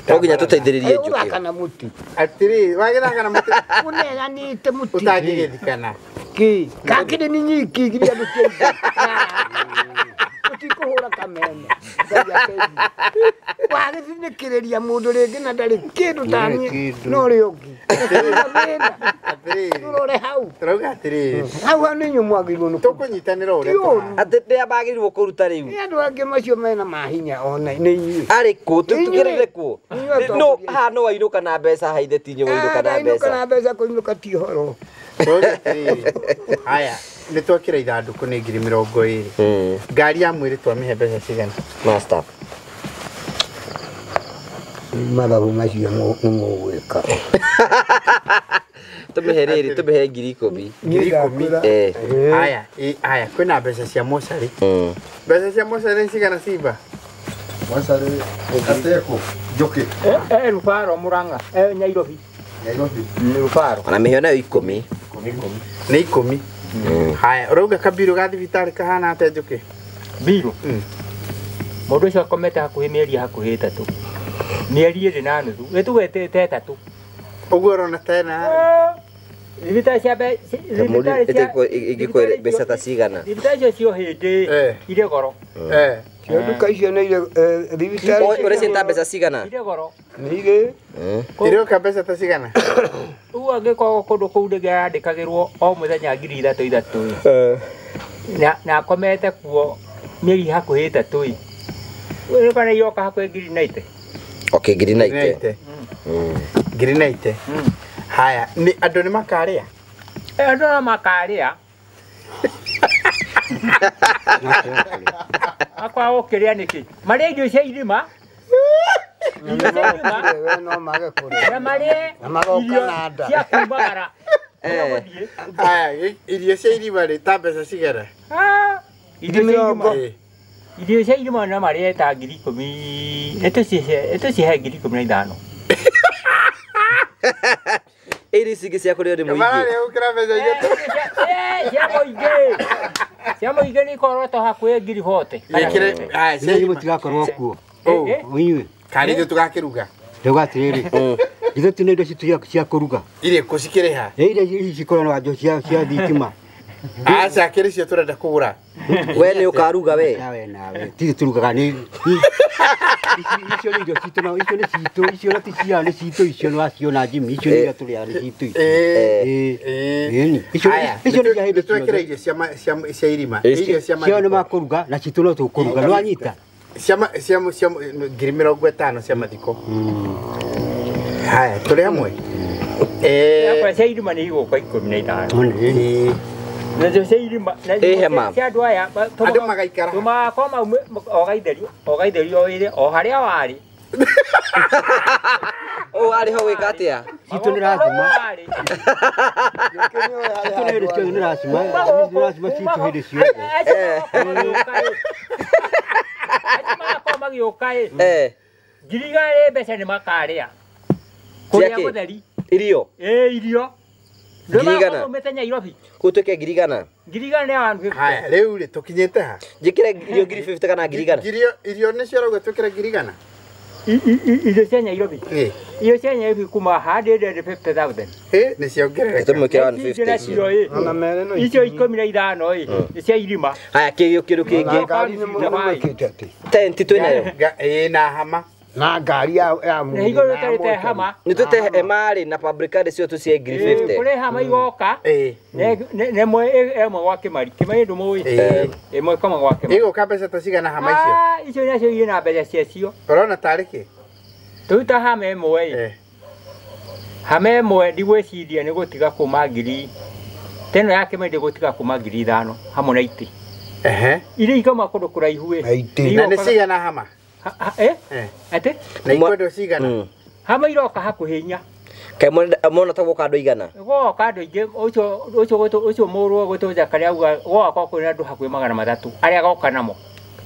No nginya tuteithiririe njuki. Ũthaka na muti. Atiriri wagithaka na muti. Uneanite muti. Utangigithikana. Ki kakire ni nyiki giria ndutie. Utikuhura kameme. Wagithinikiriria mundu ringi na ndari kindu tani no ri ungi. Atiriri. Turore hau. Turauga atiriri. Hau hau ni nyumwagirwo ni tukunyitanira uria tu. Ati ndiambagĩrĩirwo kũruta rĩu. Ni andu angi macio mena mahinya ona ni inyuĩ. Arĩ kũ tũkĩrĩre kũ? No haha no wainũka na mbeca haithe ti inyuĩ wainũka na mbeca. Wainũka na mbeca kũinũka ti ũhoro. Haya, nĩ twakĩra ithandũkũ nĩ ngiri 20. Ngari ya mwĩrĩ twamĩhe mbeca cigana? Master. Mathabu macio nĩ mũgwĩka. Tũmĩhe rĩrĩ, tũmĩhe ngiri 10. Ngiri 10. Haya, haya, kwĩna mbeca cia mocarĩ. Mbeca cia mocarĩ cigana Simba? Mocarĩ ateko njoki. Rubaro Murang'a, Nairobi. Nairobi. Rubaro. Ona mĩhio nayo 10. Nĩ 10. Haya, ũrauga kabirũ ga thibitarĩ kahana atĩa Njũkĩ? Mbirũ? Mũndũ ũcio akomete hakuhĩ mĩeri hakuhĩ 3. Mĩeri 2 na nuthu. Ĩtuge te 3. Ũguo ũrona tena? Thibitarĩ cia thibitarĩ cia ingĩkwĩra mbeca ta cigana? Thibitarĩ icio cio hĩndĩ irĩ goro. Cio nduka icio nĩ irĩ thibitarĩ. Ũrecieta mbeca cigana? Irĩ goro. Nĩ irĩ. Irĩũka mbeca ta cigana? Rĩu angĩkorwo kũndũ kũu rĩngĩ arandĩkagĩrwo o mũthenya ngiri 3 3. Na akomete kuo mĩeri hakuhĩ 3. Rĩu kana iroka hakuhĩ ngiri 90. Okay, ngiri 90. Ngiri 90. Haya, ni andũ nĩ makarĩa? Andũ no makarĩa. Akwa gũkĩrĩa nĩkĩ? Marĩa irio cia irima. Irio cia irima. No mage kũrĩa. Na marĩe Na magoka na nda. cia kumagara. Haya, irio cia irima rĩ ta mbeca cigana? Irio cia irima no marĩe ta ngiri 10. Ĩtũcihe ngiri 15. Irio ici ingĩ cia kũrĩo nĩ mũingĩ. Mararĩa gũkĩra mbeca ithatũ. Cia mũingĩ. Cia mũingĩ nĩ ikorwo hakuhĩ ngiri 40. Haya, cia Inyuĩ mũtigakorwo kuo. Inyuĩ. Kana ithuĩ tũgakĩruga? Ndauga atĩrĩrĩ, ithuĩ tuna indo citũ cia kũruga. Irĩkũ cikĩrĩha? Iria ici cikoragwo na cia thitima. Aca kĩrĩ cio tũrenda kũgũra. We nĩ ũkaruga we? Nawe nawe. Ti tũrugaga nĩ icio nĩ irio citũ na icio nĩ citũ, icio na ti ciao nĩ citũ icio nĩ waciona Jimmy, icio nĩ iria tũrĩaga nĩ citũ icio. Ĩni. Icio icio nĩ cia hĩndĩ twekĩra irio cia irima. Irio cia ciao nĩ makũruga na citũ no tũkũruga. Nĩ wanyita? Cia ngiri 50 cia mathiko. Haya, tũrĩ hamwe? Cia irima nĩ igũka 15. Nacio cia irima cia andũ aya andũ magaikara tũmagakorwo mau ogaithĩrio wĩrĩ o harĩa warĩ. Ũũ arĩ ho gwĩka atĩa? Citũ nĩ rathima. Citũ nĩ hĩndĩ ciothe nĩ rathima. Nĩ rathima citũ hĩndĩ ciothe. Acio magakorwo magĩũka ĩ. Ngiri 100 mbeca nĩ makarĩa. Kũrĩa gũtheri. Irio? Irio. Ngiri igana. Umĩte Nairobi. Kũu twĩke ngiri igana? Ngiri igana nĩ 150. Haya, rĩu rĩ tũkinyĩte ha? Njĩkĩre irio ngiri 50 kana ngiri igana? Irio nĩcio ũrauga twĩkĩre ngiri igana? Irio cia Nairobi. Irio cia Nairobi kuma 150,000. Nĩ ciongerereka. Tũmwĩkĩre 150 icio. Icio 15 ĩ nĩ cia irima. Haya, kĩndũ kĩngĩ. Ngari nĩ mũgwĩkĩte atĩ. Tenti twĩnayo? Ĩ na hama. Na ngari ya Na hingo tũtarĩte hama. Nĩ tũte hema rĩ na public card cio tũcie ngiri 50. Kũrĩ hama igoka. Nĩ ĩmwe gwa Kĩmari. Kĩmari ndũmũĩ. Ĩmwe ĩkoma gwa Kĩmari. Igũka mbeca ta cigana hama icio? Icio nacio irĩ na mbeca ciacio. Ũrona tarĩ kĩ? Tũruta hama ĩmwe. Hama ĩmwe ndigwĩciria nĩ gũtiga kuma ngiri teno ya Kĩmari ndĩgũtiga kuma 5,000 hamwe na itĩ. Iria ikoma kũndũ kũraihu ĩ. Na nĩ cigana hama? Atĩ? Na ikwendwo cigana? Hama iroka hakuhĩ 4. Kaĩ mona ta gũka andũ igana? Gwoka andũ aingĩ ũcio mũrũ ũgwĩtwo Zakaria auga gwoka kwĩna andũ hakuhĩ 300 arĩa agoka namo.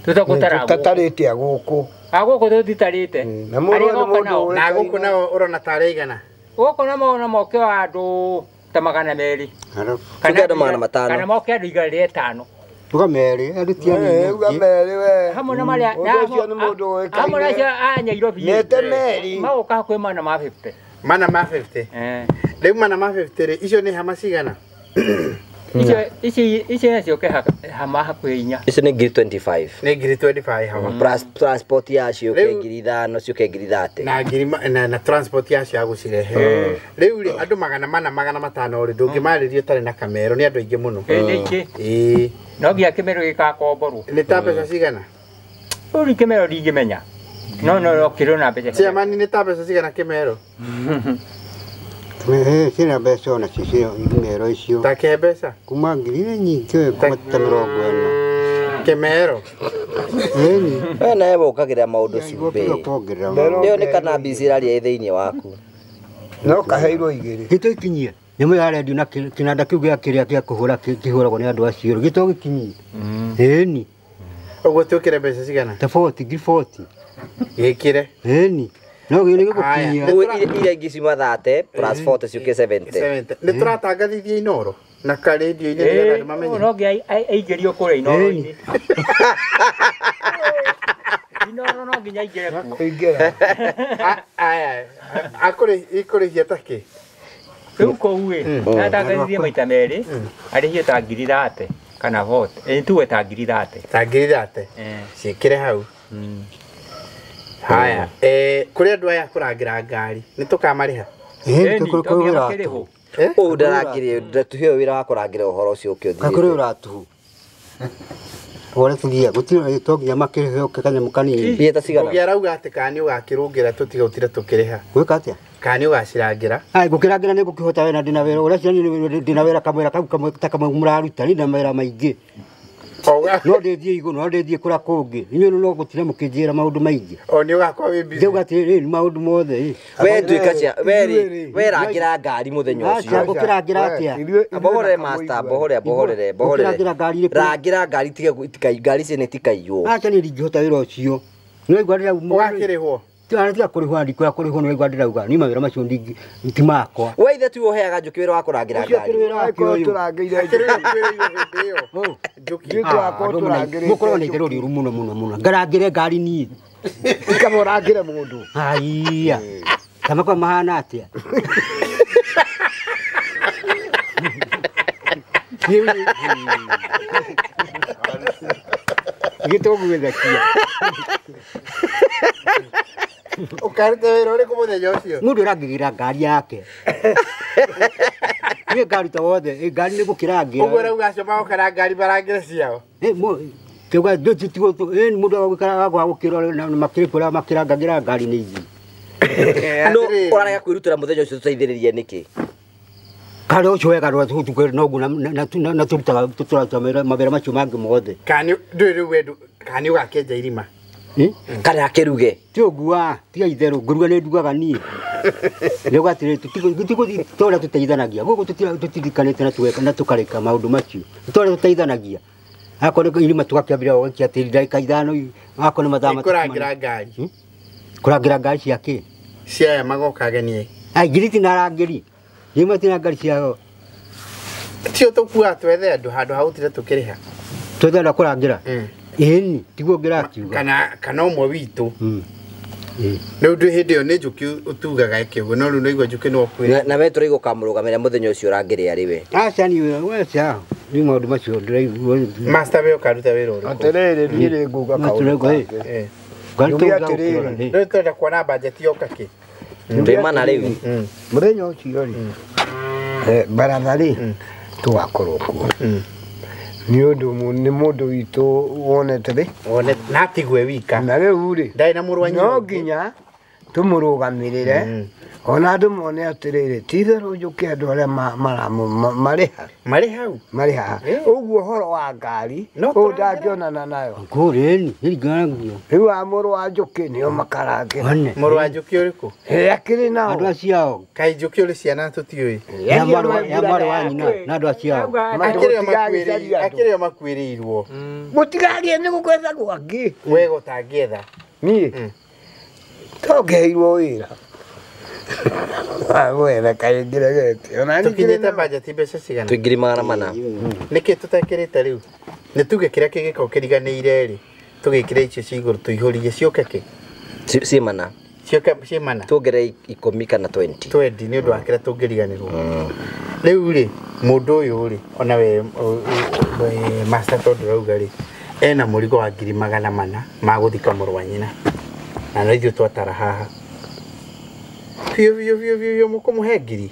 Tũtagũtara gũkũ. Tũtatarĩte a gũkũ. A gũkũ tũtitarĩte. Na mũrũ nĩ mũndũ Na gũkũ nao ũrona tarĩ igana? Gũkũ namo na moke andũ ta 200. Kana andũ 500. Kana moke andũ 105. Uga merĩ andũ ti anini. Uga merĩ we. Hamwe na marĩa hamwe na acio a Nyairobi. Nete merĩ. Magoka hakuhĩ 450. 450. Rĩu 450 rĩ icio nĩ hama cigana? Icio nacio ke hama hakuhĩ 4. Icio nĩ ngiri 25. Nĩ ngiri 25 hama. Plus transport yacio ke ngiri 5 ciũke ngiri 30. Na ngiri na transport yacio ya gũcirehe. Rĩu rĩ andũ 400 500 rĩ ndũngĩmarĩria ũtarĩ na kamero nĩ andũ aingĩ mũno. Nĩ aingĩ. No nginya kĩmero gĩgakomborwo. Nĩ ta mbeca cigana? Rĩu kĩmero ndingĩmenya. No no kĩrĩ na mbeca. Chairman nĩ ta mbeca cigana kĩmero? Ciĩna mbeca ona cio imero icio. Ta kĩ mbeca? Kuma ngiri nyingĩ kuma ta 40. Kĩmero. Ĩni. We nawe ũkagĩra maũndũ cumbĩ. Ĩyo nĩ kana mbici ĩraria ĩ thĩinĩ waku. No kaheirwo igĩrĩ. Gĩtũikinyie. Nyamũ ya redio na kĩnanda kĩu gĩa kĩrĩa gĩa kũhũra kĩhũragwo nĩ andũ acio gĩtũgĩkinyie. Ĩni. Ũguo twĩkĩre mbeca cigana? Ta 40 ngiri 40. Gĩkĩre. Ĩni. No gĩrĩ gĩgũkinyia. Rĩu iria ingĩ ciuma 30 plus 40 ciũke 70. Nĩ tũratangathithia Inooro na karendio-inĩ nĩgetha andũ mamenye. No nginya aingĩrio kũrĩa Inooro-inĩ. Inooro no nginya aingĩre kuo. Aingĩra. Aya, ikũrĩhia ta kĩ? Rĩu kũu ĩ, natangathithie maita merĩ, arĩhie ta ngiri 30 kana 40. Ĩ tuge ta ngiri 30. Ta ngiri 30. Ciĩkĩre hau. Haya, kũrĩ andũ aya kũrangĩra ngari, nĩ tũkamarĩha? Ũũ ndarangĩre, tũhe wĩra wa kũrangĩra ũhoro ũcio ũkĩ ũthiĩte. Kũrĩ ũratuhu. Wore tũthiaga, gũtirĩ to nginya makĩrĩhe kanyamũ kanini. Mbia ta cigana? Ũngĩ arauga atĩ kana nĩ ũgakĩrũngĩra tũtiga ũtire tũkĩrĩha. Gwĩka atĩa? Kana nĩ ũgacirangĩra? Ai, gũkĩrangĩra nĩ ngũkĩhota we na ndĩna wĩra, ũrĩa ciana ndĩna wĩra kamwĩra kau kamwe ta kamwe mũraruta, niĩ ndĩna mawĩra maingĩ. No ndĩthiĩ igũrũ, no ndĩthiĩ kũrĩa kũngĩ. Inyuĩ no gũtira mũkĩnjĩra maũndũ maingĩ. O nĩ ũgakorwo wĩ busy. Ndauga atĩrĩrĩ, maũndũ mothe. We nduĩka cia, we rĩ, we rangĩra ngari mũthenya ũcio. Aca, ngũkĩrangĩra atĩa? Bohorere master, bohorere, bohorere, bohorere. Ngũkĩrangĩra ngari ĩrĩkũ? Rangĩra ngari tiga ngari ciene tikaiywo. Aca niĩ ndingĩhota wĩra ũcio. Nĩwaigua ndĩrauga. Ũgakĩrĩhwo? Tiga kũrĩhwo ndikuoya kũrĩhwo nĩwaigua ndĩrauga. Niĩ mawĩra macio ti makwa. We ithe tiwe ũheaga Njũkĩ wĩra wa kũrangĩra ngari. Mũkorwo na itherũ rĩũru mũno mũno mũno. Ngarangĩre ngari niĩ. Kama ũrangĩre mũndũ. Haiya. Ta makwa mahana atĩa? Gĩtũgwĩthekia. Ũkaruta wĩra ũrĩkũ mũthenya ũcio? Mũndũ arangĩgĩra ngari yake. Niĩ ngaruta wothe, ngari nĩ gũkĩrangĩra. Ũguo ũrauga acio magoka na ngari marangĩre ciao? Tauga mũndũ agũikara agũkĩra na makĩrĩ kũrĩa makĩrangagĩra ngari nĩ ithuĩ. No ũrarega kwĩrutĩra mũthenya ũcio tũteithĩrĩrie nĩkĩ? Karĩ ũcio wega noguo na tũrutaga tũraruta mawĩra macio mangĩ mothe. Kana ndũĩ rĩu we kana nĩ ũgakĩenja irima? Kana akĩruge? Ti ũguo, tiga itherũ, ngũruga nĩ ndugaga niĩ. Ndauga atĩrĩrĩ, tũtigũthiĩ ta ũrĩa tũteithanagia. Gũkũ tũtirikanĩte na tũkarĩka maũndũ macio. Ta ũrĩa tũteithanagia. Akorwo nĩ irima tũgakĩambĩrĩria gũikia tĩri ndagĩka 5, akorwo nĩ mathaa matatũ. Kũrangĩra ngari. Kũrangĩra ngari cia kĩ? Cia aya magoka ageni. Ai, ngiri tina arangĩri. Irima tina ngari ciao. Tio tũkuaga twethe andũ handũ ha gũtinda tũkĩrĩha. Twethe andũ a kũrangĩra? Ĩni, tiguo ngĩrakiuga. Kana ũmwe witũ. Rĩu ndĩ hĩndĩ ĩyo nĩ Njũkĩ ũtugaga ĩke ũguo, no rĩu nĩigua Njũkĩ no ũkwĩra. Na we tũraigua ũkamũrũgamĩrĩra mũthenya ũcio ũrangĩrĩa rĩ we. Aca niĩ we aca, niĩ maũndũ macio ndĩraigua. Master we ũkaruta wĩra ũrĩkũ? Atĩrĩrĩ, niĩ rĩ nguga kaũndũ kangĩ. Ngari Njuge tũgũka atĩrĩrĩ. gũkĩrora. Rĩu tũrenda kuona budget yoka kĩ. Twĩ mana rĩu. Mũthenya ũcio rĩ, baratha rĩ, tũgakorwo kuo. Nĩ ũndũ nĩ mũndũ witũ wonete rĩ. Wone na atigwe wika. Na rĩu rĩ, Ndarĩ na mũrũ wa nyina no ũngĩ. nginya tũmũrũgamĩrĩre ona andũ mone atĩrĩrĩ ti itherũ njũke andũ arĩa marĩ ha Marĩ hau. marĩ haha ũguo ũhoro wa ngari No ũũ ndangĩonana nayo Ngũrĩni, nĩ nguo. rĩu wa mũrũ wa njũkĩ nĩo makarangĩra One. Mũrũ wa njũkĩ ũrĩkũ? Akĩrĩ nao Andũ acio ao. Kaĩ njũkĩ ũrĩ ciana tũtiũĩ. Ya mwarĩ wa nyina na andũ acio ao. Akĩrĩ o makuĩrĩirwo. Gũtigagĩe nĩ gũkwethagwo angĩ. We gũtangĩetha. Niĩ tongeirwo wĩra. Wetha kaĩ ngĩregete. Ona niĩ Tũkinyĩte ngĩrĩ na- budget mbeca cigana? Twĩ 400,000. Nĩkĩ tũtekĩrĩte rĩu? Nĩ tuge kĩrĩa kĩngĩkorwo kĩriganĩire rĩ, tũgĩkĩre icio cia igũrũ tũihũrie ciũke kĩ? Ciĩ mana. Ciũke ciĩ mana. Tuongerere 10 kana 20. 20 nĩ ũndũ wa kĩrĩa tũngĩriganĩrwo. Rĩu rĩ, mũndũ ũyũ rĩ, ona we master tondũ ũrauga rĩ, ena mũrigo wa 400,000 ma gũthika mũrũ wa nyina. Na no ithuĩ twatara haha. Biũ biũ biũ biũ mũkũmũhe ngiri.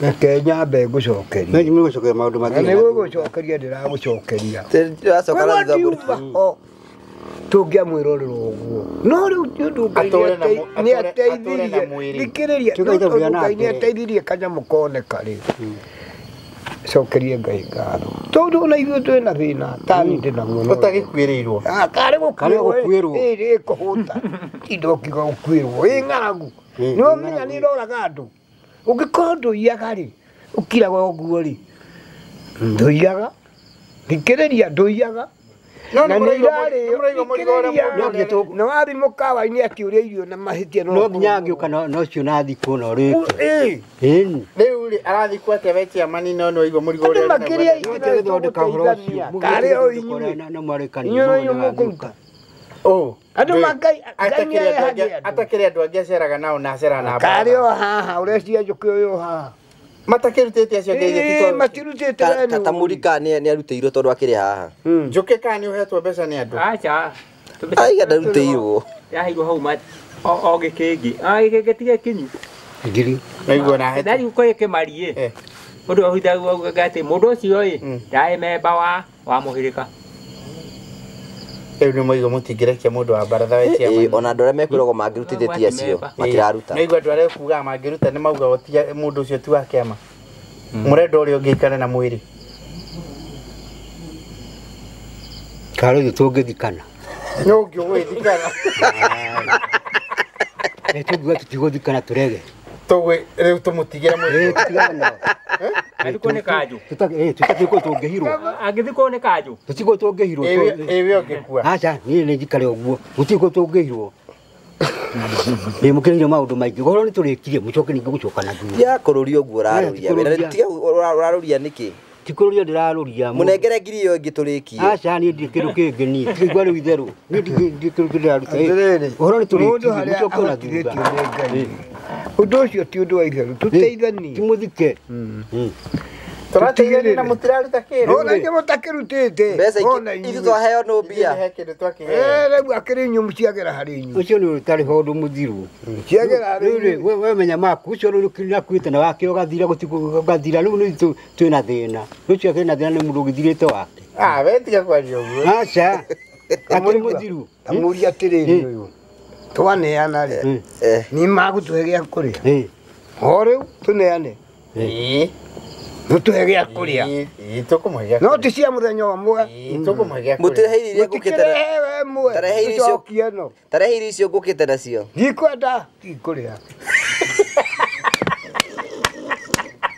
Reke nyambe ngũcokerie. No njimwe gũcokeria maũndũ Na mathire. nĩ gũgũcokeria ndĩragũcokeria. Tũracoka na Koguo thutha ndiuga ho tũngĩamwĩrorera ũguo. No rĩu nĩ ũndũ Ngai Atũre na nĩ atũre na ateithirie. mwĩrĩ. Thikĩrĩria, nĩ Tũkaita tondũ kũgĩa na Ngai nĩ mbere. ateithirie kanyamũ koneka rĩ. Cokerie Ngai ngatho. Tondũ ona ithuĩ twĩ na thĩna, ta niĩ ndĩ naguo no. Ũtagĩkuĩrĩirwo. Karĩ Karĩ gũkuĩrwo. Ĩ kũhũta. Tinda ũkiuga gũkuĩrwo. Ĩ ng'aragu. Nĩ ũmenya nĩ ĩroraga andũ. Ũngĩkorwo ndũiyaga rĩ, ũkiraga ũguo rĩ. Ndũiyaga. Thikĩrĩria ndũiyaga. No Na nĩ nĩ mũraigua irarĩo. mũraigua mũrigo ũrĩa Thikĩrĩria. mũndũ Na wathiĩ mũkawa-inĩ akĩũria irio na mahĩtia No nginya angĩũka no cio na thikwo na ũrĩke. Ĩ. Ĩni. Rĩu rĩ arathikwo atĩa we chairman no nĩ waigua mũrigo Andũ ũrĩa makĩria aingĩ No tũgĩthondeka ũhoro ũcio. Karĩ o inyuĩ. Na mwarĩkani. Inyuĩ no inyuĩ mũkũruta. Oh, Andũ ma Ngai Ngai nĩ arehagia andũ. atakĩrĩ andũ angĩ aceraga nao na aceraga na Karĩ o haha ũrecia njũkĩ ũyũ haha. Matakĩrutĩte acio angĩ Ĩ, ithe matirutĩte we nĩ Ta Mũrika nĩ arutĩirwo tondũ akĩrĩ haha. Njũkĩ kana nĩ ũhetwo mbeca nĩ andũ? Aca. Aiga ndarutĩirwo. Yaheirwo hau ma o gĩkĩngĩ. Ah gĩkĩngĩ ti gĩkinyu. Ngiri. Naigua na hetwo. Ndari ko gĩkĩmarie. Mũndũ ahuthagia augaga atĩ mũndũ ũcio ĩ ndarĩ memba wa mũhĩrĩga. Rĩu nĩ mwaigua mũtingĩrekia mũndũ wa baratha we chairman. Ona andũ arĩa mekwĩragwo mangĩrutithĩtie acio matiraruta. Naigua andũ arĩa kugaga mangĩruta nĩ mauga mũndũ ũcio ti wa kĩama. Mũrenda ũrĩa ũngĩ aikare na mwĩrĩ. Karĩ ithuĩ tũngĩthikana. No ũngĩ ũgwĩthikana. Nĩ tũngiuga tũtigũthikana tũrege. Tũgwĩ rĩu tũmũtigĩre Ĩ mũrigo. tũtigane nao. Angĩthikwo nĩ kanjũ. Tũtakĩrĩ tũngĩhirwo. Angĩthikwo nĩ kanjũ. Tũtigũ tũngĩhirwo. Ĩ we ũngĩkua. Aca niĩ nĩ njikare ũguo. Gũtirĩ tũngĩhirwo. Nĩ mũkĩrĩire maũndũ maingĩ. Ũhoro nĩ tũrĩkirie mũcoke ningĩ gũcoka na thutha. Tiga kũrũria ũguo ũrarũria. Kũrũria. Tiga ũrarũria nĩkĩ? Ti kũrũria ndĩrarũria. Mũnengere ngiri ĩyo ĩngĩ tũrĩkie. Aca niĩ ndirĩ kĩndũ kĩngĩ niĩ. Tiraigua rĩu itherũ. Niĩ ndirĩ kĩndũ kĩngĩ ndĩraruta. Atĩrĩrĩ, Ũhoro nĩ mũndũ tũrĩkirie harĩa mũcoke na ahotithĩtio thutha. nĩ Ngai. Ũndũ ũcio ti ũndũ wa itherũ, tũteithanie. Timũthike. Tũrateithania na mũtiraruta kĩndũ. Ona inyuĩ mũtakĩrutĩte. Mbeca Ona ithuĩ inyuĩ. twaheo nũ mbia. He kĩndũ twakĩheo. Rĩu akĩrĩ inyuĩ ciagera harĩ inyuĩ. Ũcio nĩ ũtarĩ ho ũndũ mũthiru. Ciagera harĩ Rĩu rĩ, inyuĩ. we menya maku ũcio rĩu nakuĩte na wake ũgathira gũgathira rĩu nĩ twĩna thĩna. Ũcio akĩrĩ na thĩna nĩ mũndũ ũgĩthirĩte wake. Ah, we tiga kwaria ũguo. Aca. Akĩrĩ mũthiru. Tamũria atĩrĩrĩ ũyũ. Twaneana rĩ. Nĩ magũtũhe gĩa kũrĩa. O rĩu tũneane. Ĩ. Mũtũhe gĩa kũrĩa. Ĩ tũkũmũhe gĩa No ti cia mũthenya ũmwe. Ĩ tũkũmũhe gĩa kũrĩa. Mũtirehe irio ngũkĩte. Mũtikĩrehe we mwe. Tarehe irio icio. Tũcokie ĩno. Tarehe irio icio ngũkĩte nacio. Ndikwenda ndikũrĩa.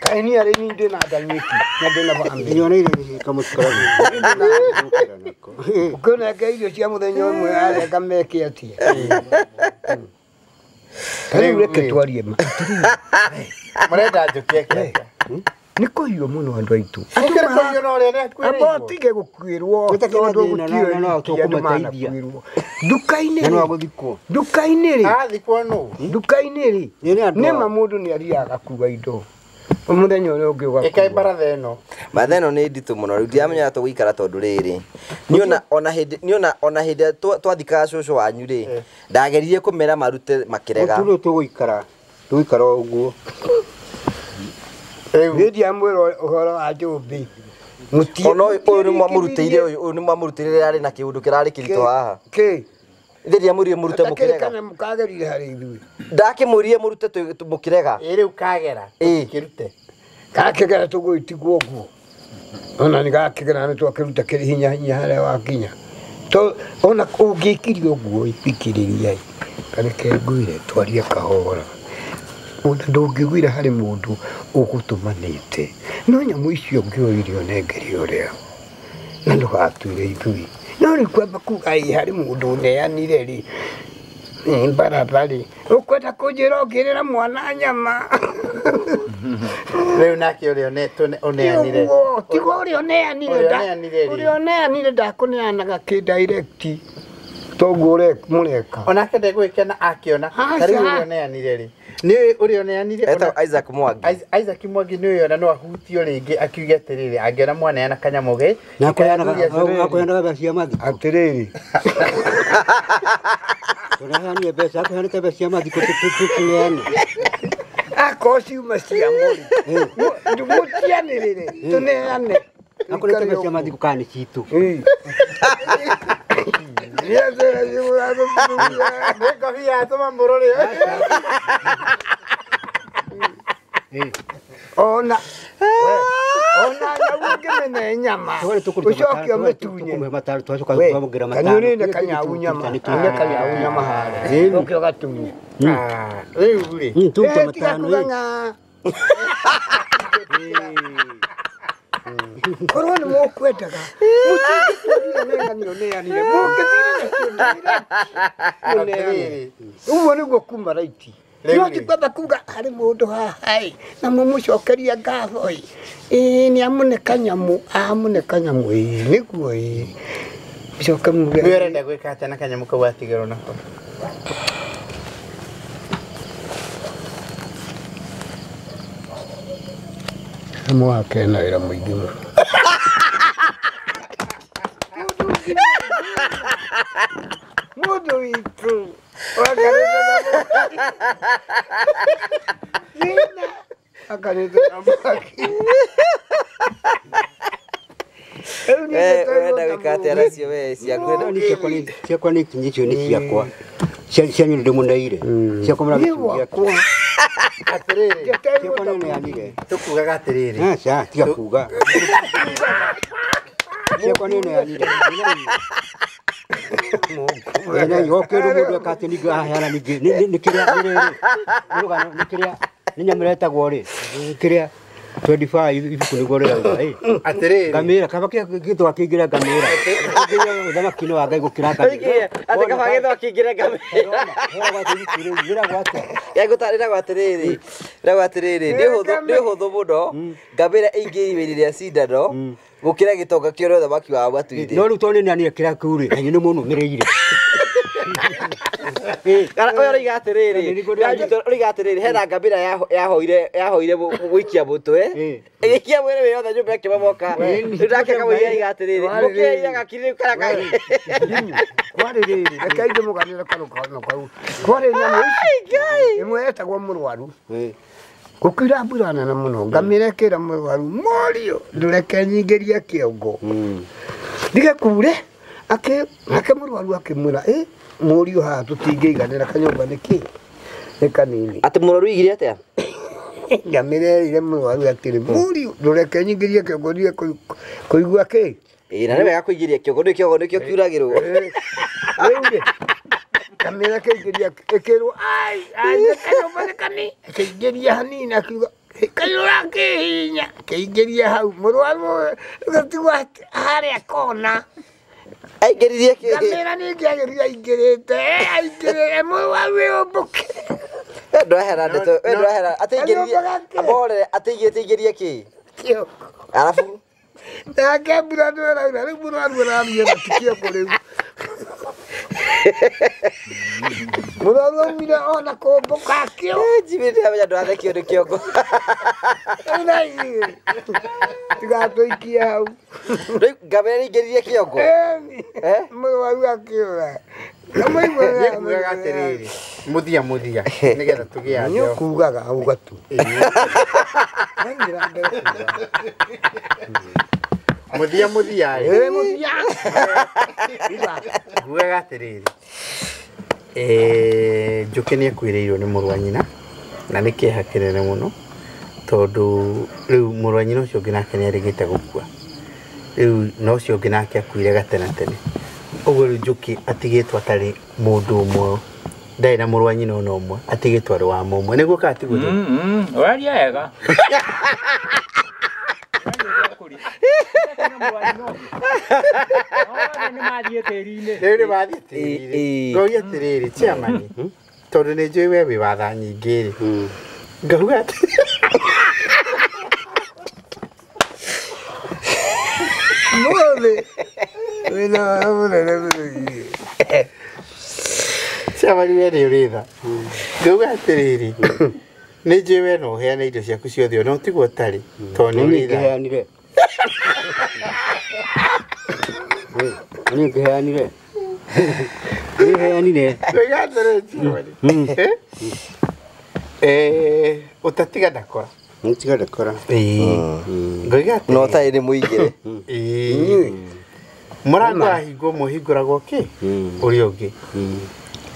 Kaĩ niĩ arĩ niĩ ndĩna nda nyiki na ndĩna bamĩrĩ. Nyoneire kamũtikaragio. Ũkĩnenge irio cia mũthenya ũmwe arĩa ngameke atĩa. Ta rĩu reke twarie ma. Mũrenda njũkĩ eke atĩa? Nĩ kũhiũ mũno andũ aitũ. Gũkĩrĩ kũhiũ na ũrĩa nĩ Amba akuĩrĩirwo. tige gũkuĩrwo Gũtakĩrĩ tondũ thĩna, gũtirĩ no wiki andũ tũkũmateithia. manakuĩrwo. Nduka-inĩ Na no rĩ, agũthikwo. nduka-inĩ rĩ, Arathikwo nũ? nduka-inĩ rĩ, Nĩ nĩ andũ nĩ ma ao. mũndũ nĩ athiaga agakua indo. Mũthenya ũrĩa ũngĩ ũgakua. Ĩkai baratha ĩno. Baratha ĩno nĩ nditũ mũno rĩu ndiramenya tũgũikara tondũ rĩrĩ niona ona hĩndĩ niona ona hĩndĩ twathikaga cũcũ wanyu rĩ ndageririe kũmera marute makĩrega. Tũrĩ tũgũikara tũgũikara ũguo. Rĩu ndiamwĩra ũhoro wa Njũmbi. Ona ũyũ nĩ mwamũrutĩire ũyũ nĩ mwamũrutĩire arĩ na kĩũndũ kĩrarĩ kĩritũ haha. Kĩ? Ithe ndiamwĩrire mũrute mũkĩrega. Kana mũkagerire harĩ ithuĩ. Ndakĩmwĩrire mũrute mũkĩrega. Ĩ rĩu kagera. Kĩrute. Gakĩgera tũgũitigwo ũguo. Ona nĩ gakĩgera nĩ twakĩruta kĩrĩ hinya hinya harĩa wakinya. To ona ũngĩkirie ũguo ithikĩrĩria. Kareke ngwĩre twarie kahora. Ona ndũngĩgwĩra harĩ mũndũ ũgũtũmanĩte. No nyamũ icio ngĩoire ũnengere ũrĩa. Na ndũgatuire ithuĩ. No rĩu kwamba kuga ĩ harĩ mũndũ ũneanire rĩ. Nĩ baratha rĩ. Ũkwenda kũnjĩra ũngĩrĩra mwana nyama. Rĩu nake ũrĩa ũneanire. Tiga ũrĩa ũneanire. Ũrĩa ũneanire ndakũneanaga kĩ direct. Toguo mũreka. Onake ndegwĩkena akĩona. Ta rĩu ũrĩa ũneanire rĩ. Nĩ ũrĩa ũneanire. Etagwo Isaac Mwangi. Isaac Mwangi nĩ ũyũ ona no ahutio rĩngĩ akiuge atĩrĩrĩ angĩona mwaneana kanyamũ gĩ. Na akũheanaga mbeca cia mathiko. Atĩrĩrĩ. Tũraheanire mbeca, akũheanĩte mbeca cia mathiko tũneane. Akorwo ciuma cia mũrĩ. Mũtianĩrĩre tũneane. Akũrĩte mbeca cia mathiko kana nĩ citũ. Ona ona nyau ngĩmĩne nyama ũcoke ũmĩtunye kanyũrĩne kanyau nyama une kanyau nyama harĩa ũke ũgatunye rĩu rĩ tiga kuga ng'a korwo nĩ mũkwendaga mũtingĩtwĩrire neanire ũneanire mũngĩthire nacio ũguo nĩguo kuma raiti. No ti kwamba kuga harĩ mũndũ haha ĩ na mũmũcokeria ngatho ĩ ĩĩ nĩ amũne kanyamũ amũne kanyamũ ĩ nĩguo ĩ mũcoke muge nĩ ũrenda gwĩka atĩa na kanyamũ kau watigĩrwo nako. Mwake na wĩra mũingĩ mũno. Mũndũ witũ wakarĩte na mwaki. Ũrenda gwĩka atĩa nacio we ciaku? Ciakwa nĩ ikinyi icio nĩ ciakwa. Cianyu nĩ ndĩmũneire. Ciakwa mũragĩcungia. Atĩrĩrĩ. Ciakwa nĩ neanire. Tũkugaga atĩrĩrĩ. Aca, tiga kuga. Ciakwa nĩ neanire. Ena kĩndũ mũndũ eka atĩ ningĩ aheana ningĩ nĩ kĩrĩa nĩ rĩrĩ nĩ rũgano nĩ kĩrĩa nĩ nyamũ ĩrĩa ĩtagwo rĩ kĩrĩa 25 ibuku nĩguo rĩrauga ĩ atĩrĩrĩ ngamĩra kaba gĩthwa kĩingĩre ngamĩra kĩingĩre ũthamaki-inĩ wa Ngai gũkĩra ngamĩra atĩ kaba gĩthwa kĩingĩre ngamĩra rĩragwo atĩrĩrĩ rĩragwo atĩrĩrĩ nĩ ũhũthũ mũno ngamĩra ĩingĩriwe rĩrĩa cindano gũkĩra gĩtonga kĩore ũthamaki wa matu-inĩ. No rĩu tondũ nĩ neanire kĩrĩa kĩu rĩ na inyuĩ nĩ mũnũmĩrĩire. Kana ũyũ ũroiga atĩrĩrĩ ũroiga atĩrĩrĩ hena ngamĩra yahoire gũikia mũtwe ĩgĩikia mwĩrĩ wĩ yothe nyũmba ĩkĩmomoka rĩu nake kamũira aiga atĩrĩrĩ mũkĩrĩa gakiri rĩu kara kangĩ kwarĩ rĩrĩ reke ingĩmũganĩra karũgano kau kwarĩ nyamũ ici ĩmwe yetagwo mũrwaru gũkiura mbura nene mũno ngamĩra ĩkĩra mũrwaru mũriũ ndũreke nyingĩrie kĩongo ndige kure ake mũrwaru akĩmwĩra ĩ mũriũ haha tũtingĩiganĩra kanyũmba nĩkĩ nĩ kanini. Atĩ mũrwaru aigire atĩa? Ngamĩra ĩrire mũrwaru atĩrĩ mũriũ ndũreke nyingĩrie kĩongo ndige kũigua kĩ. Ĩ na nĩ wega kũingĩria kĩongo nĩ kĩongo nĩkĩo kiuragĩrwo. Rĩu rĩ ngamĩra kĩingĩria ĩkĩrwo ai ai kanyũmba nĩ kanini ĩkĩingĩria hanini akiuga kanyũra kĩhinya kĩingĩria hau mũrwaru gũtigwo harĩa kona. Aingĩririe kĩ? Ngamĩra ningĩ agĩrire aingĩrĩte aingĩrĩre mũrwaru ũmbũke. We ndũrahera ndeto we ndũrahera atĩ aingĩririe amborere atĩ aingĩririe kĩ? Kĩongo. Arabu nake mbura nĩ ĩraura rĩu mũrwaru arathiĩ na ti kĩongo rĩu. Mũrwaru aumire ona kũmbũka kĩo. Jimmy ndĩramenya ndũrathekio nĩ kĩongo. Tigatũikie hau. Rĩu ngamĩra nĩingĩririe kĩongo. Mũrwaru akĩũra. Nĩngugaga atĩrĩrĩ, mũthia mũthia nĩgetha tũgĩe Nĩ ũkugaga auga tu. Mũthia mũthia rĩ. Mũthia. Ngugaga atĩrĩrĩ, Njũkĩ nĩ akuĩrĩirwo nĩ mũrũ wa nyina na nĩ kĩeha kĩnene mũno tondũ rĩu mũrũ wa nyina ũcio ũngĩ nake nĩ arĩgĩte gũkua. Rĩu na ũcio ũngĩ nake akuire gatene tene. Ũguo rĩu Njũkĩ atigĩtwo atarĩ mũndũ ũmwe, ndarĩ na mũrũ wa nyina ona ũmwe, atigĩtwo arĩ wa mũmwe. Nĩguo kana tiguo? Ũraria wega. Rĩu nĩ mathiĩ tĩri-inĩ. Ngauga atĩrĩrĩ, chairman, tondũ nĩ njũĩ we wĩ watha nyingĩ rĩ, ngauga atĩ Mũthĩ wĩna mũnene mũno. Chairman we nĩ ũrĩ tha. Ngauga atĩrĩrĩ, nĩ njũĩ we no ũheane indo ciaku ciothe ona ũtigwo ũtarĩ tondũ nĩ ũrĩ tha. Nĩngĩheanire. Nĩngĩheanire. Nĩngĩheanire. Ngauga atĩrĩrĩ, chairman, ũtatiga ndakora. Ntiga ndakora. Ngauga atĩrĩrĩ. No ũtarĩ nĩ mũingĩre. Mũrango wahingwo mũhingũragwo kĩ ũrĩa ũngĩ.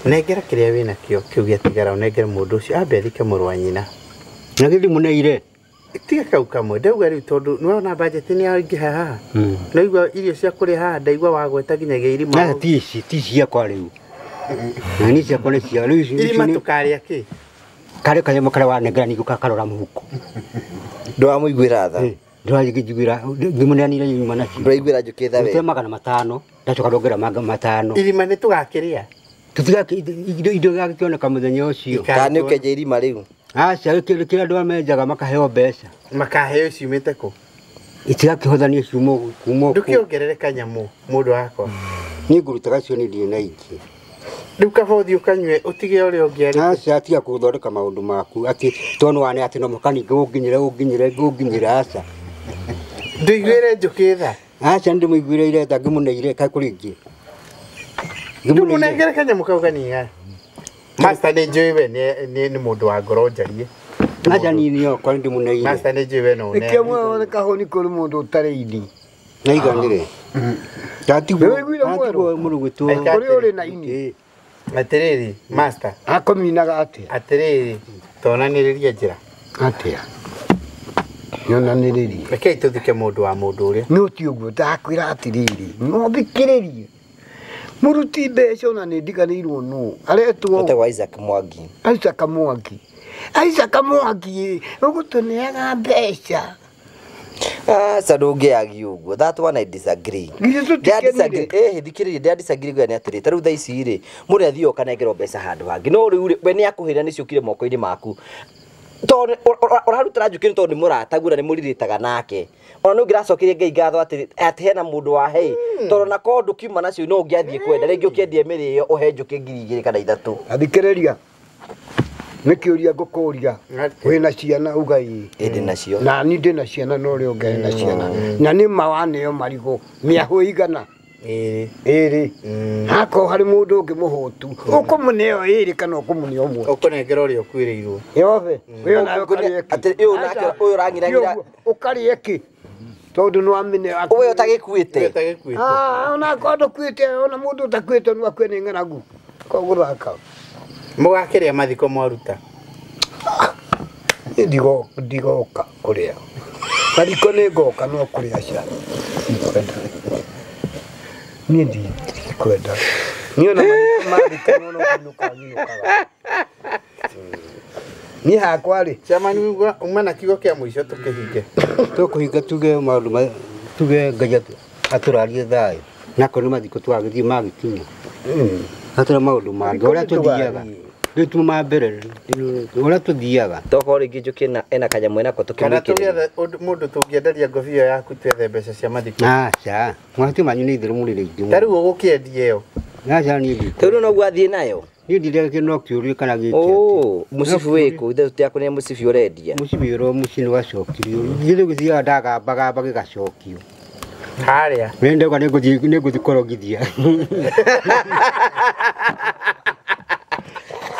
Nengera kĩrĩa wĩnakĩo kĩu gĩatigara ũnengere mũndũ ũcio ambe athike mũrũ wa nyina. Na gĩthiĩ mũneire. Tiga kau kamwe ndauga rĩu tondũ nĩwona bajeti nĩ yaingĩha haha. Naigua irio cia kũrĩa haha ndaigua wagweta nginyagia irima. Na ti ici ti ciakwa rĩu. Na ni ciakwa nĩ cia rĩu ici. Irima tũkarĩa kĩ? Karĩ kanyamũ karĩa wanengera ningĩ ũgakarora mũhuko. Ndũramũiguĩra tha. Ndũragĩnjiguĩra ngĩmũneanire nyuma nacio. Ndũraiguĩra Njũkĩ tha we. Ndute 500 ndacoka ndongerera 500. Irima nĩ tũgakĩrĩa. Tũtigakĩ indo gagĩkĩoneka mũthenya ũcio. Kana nĩ ũkenja irima rĩu. Aca kĩrĩa andũ menjaga makaheo mbeca. Makaheo ciumĩte kũ? Itigakĩhothanio ciuma kuma kũ. Ndũkĩongerere kanyamũ mũndũ wakwa. Niĩ ngũrutaga cio nĩ ndirĩ na ingĩ. Rĩu kaba ũthiĩ ũkanyue ũtige ũrĩa ũngĩ arĩ. Aca tiga gũthondeka maũndũ maku atĩ tondũ wane atĩ no mũhaka ningĩ ũnginyĩre ũnginyĩre ũnginyĩre aca. Ndũiguĩre Njũkĩ tha? Aca nĩndĩmũiguĩrĩire tha ngĩmũneire kaĩ kũrĩ ingĩ. Ndũmũnengere kanyamũ kau kanini. Master nĩ njũĩ we nĩ mũndũ wa ngoro njarie. Aca niĩ nĩ okwa nĩndĩmũneire. Master nĩ njũĩ we no ũneane. Nĩkĩo muoyo nĩ kahũni kũrĩ mũndũ ũtarĩ ini. Naiganire. Ndatigwo mũrũgũtwo. Kũrĩ ũrĩ na ini. Atĩrĩrĩ master. Akũminaga atĩa? Atĩrĩrĩ tonanĩrĩria njĩra. Atĩa? Nyonanĩrĩrie. Rekei tũthike mũndũ wa mũndũ ũrĩa. No ti ũguo ndakwĩra atĩrĩrĩ, no thikĩrĩrie. Mũruti mbeca ona nĩ ndiganĩirwo nũ. Aretwo Etagwo Isaac Mwangi. Isaac Mwangi. Isaac Mwangi ũgũtũneaga mbeca. Aca ndũngĩagia ũguo. That one I disagree. Disagree. Thikĩrĩria ndĩa disagree gwe nĩ atĩrĩ ta rĩu thaa ici rĩ mũndũ athiĩ ũkanengerwo mbeca handũ hangĩ no rĩu rĩ we nĩ akũhĩra nĩ ciũkire moko-inĩ maku tondũ ũrarutĩra Njũkĩ nĩ tondũ nĩ mũrataguo na nĩ mũrirĩtaga nake ona nĩ ũngĩracokeria Ngai ngatho atĩ hena mũndũ wa hei tondũ na korwo ndũkiuma nacio no ũngĩathiĩ kwenda rĩngĩ ũkĩendie mĩrĩo ũhe Njũkĩ 2,000 kana 3. Athikĩrĩria nĩ kĩũria ngũkũria wĩna ciana uga ĩĩ. Ĩndĩ nacio. Na niĩ ndĩ na ciana na ũrĩa ũngĩ ena ciana. Na nĩ ma waneo marigũ mĩahũ igana. Ĩrĩ. Hakorwo harĩ mũndũ ũngĩ mũhũtu ũkũmũneo ĩrĩ kana ũkũmũneo ũmwe. Ũkũnengera ũrĩa ũkuĩrĩirwo. Yothe. Ũyũ nawe ũkarĩe kĩ? Atĩ ũyũ nake ũyũ ũrang'irang'ira. Ũkarĩe kĩ? Tondũ nĩ wamĩneo. Ũyũ ũtagĩkuĩte. Ona korwo ndũkuĩte ona mũndũ ũtakuĩte no akue nĩ ng'aragu. Koguo gũthaka. Mũgakĩrĩa mathiko mwaruta? Niĩ ndigoka kũrĩa. Mathiko nĩ ngoka no kũrĩa ca. Ndikwenda. Niĩ ndikwenda. Niĩ ona mathiko mathikanwo no kũinũka nyinũkaga. Niĩ hakwa rĩ. Chairman uma na kiugo kĩa mũico tũkĩhinge. Tũkũhinga tuge maũndũ tuge Ngai atũrarie thayũ. Nako nĩ mathiko twagĩthiĩ magĩkinya. Hatũrĩ maũndũ mangĩ ũrĩa tũthiaga. Rĩu tuma mbere ũrĩa tũthiaga. Tokorwo rĩngĩ Njũkĩ ena kanyamũ enako Kana tũkĩmwĩkĩrĩrie. tũgĩethe mũndũ tũngĩenderia ngobia yaku twethe mbeca cia mathiko. Aca, mwatĩ manyu nĩ itherũ mũrĩ rĩingĩ. Ta rĩu ũgũkĩendia ĩyo. Aca niĩ ndi. Rĩu noguo athiĩ nayo. Niĩ ndirĩa no kĩũria kana gĩkĩ. Oh, mũcibi wĩkũ? Ithe tũtiakũnĩa mũcibi ũrendia. Mũcibi ũrĩa mũciĩ nĩ wacokirio. Githĩ gũthiaga ndagambagamba gĩgacokio. Harĩa. Nĩ ndauga nĩngũthiĩ kũrogithia.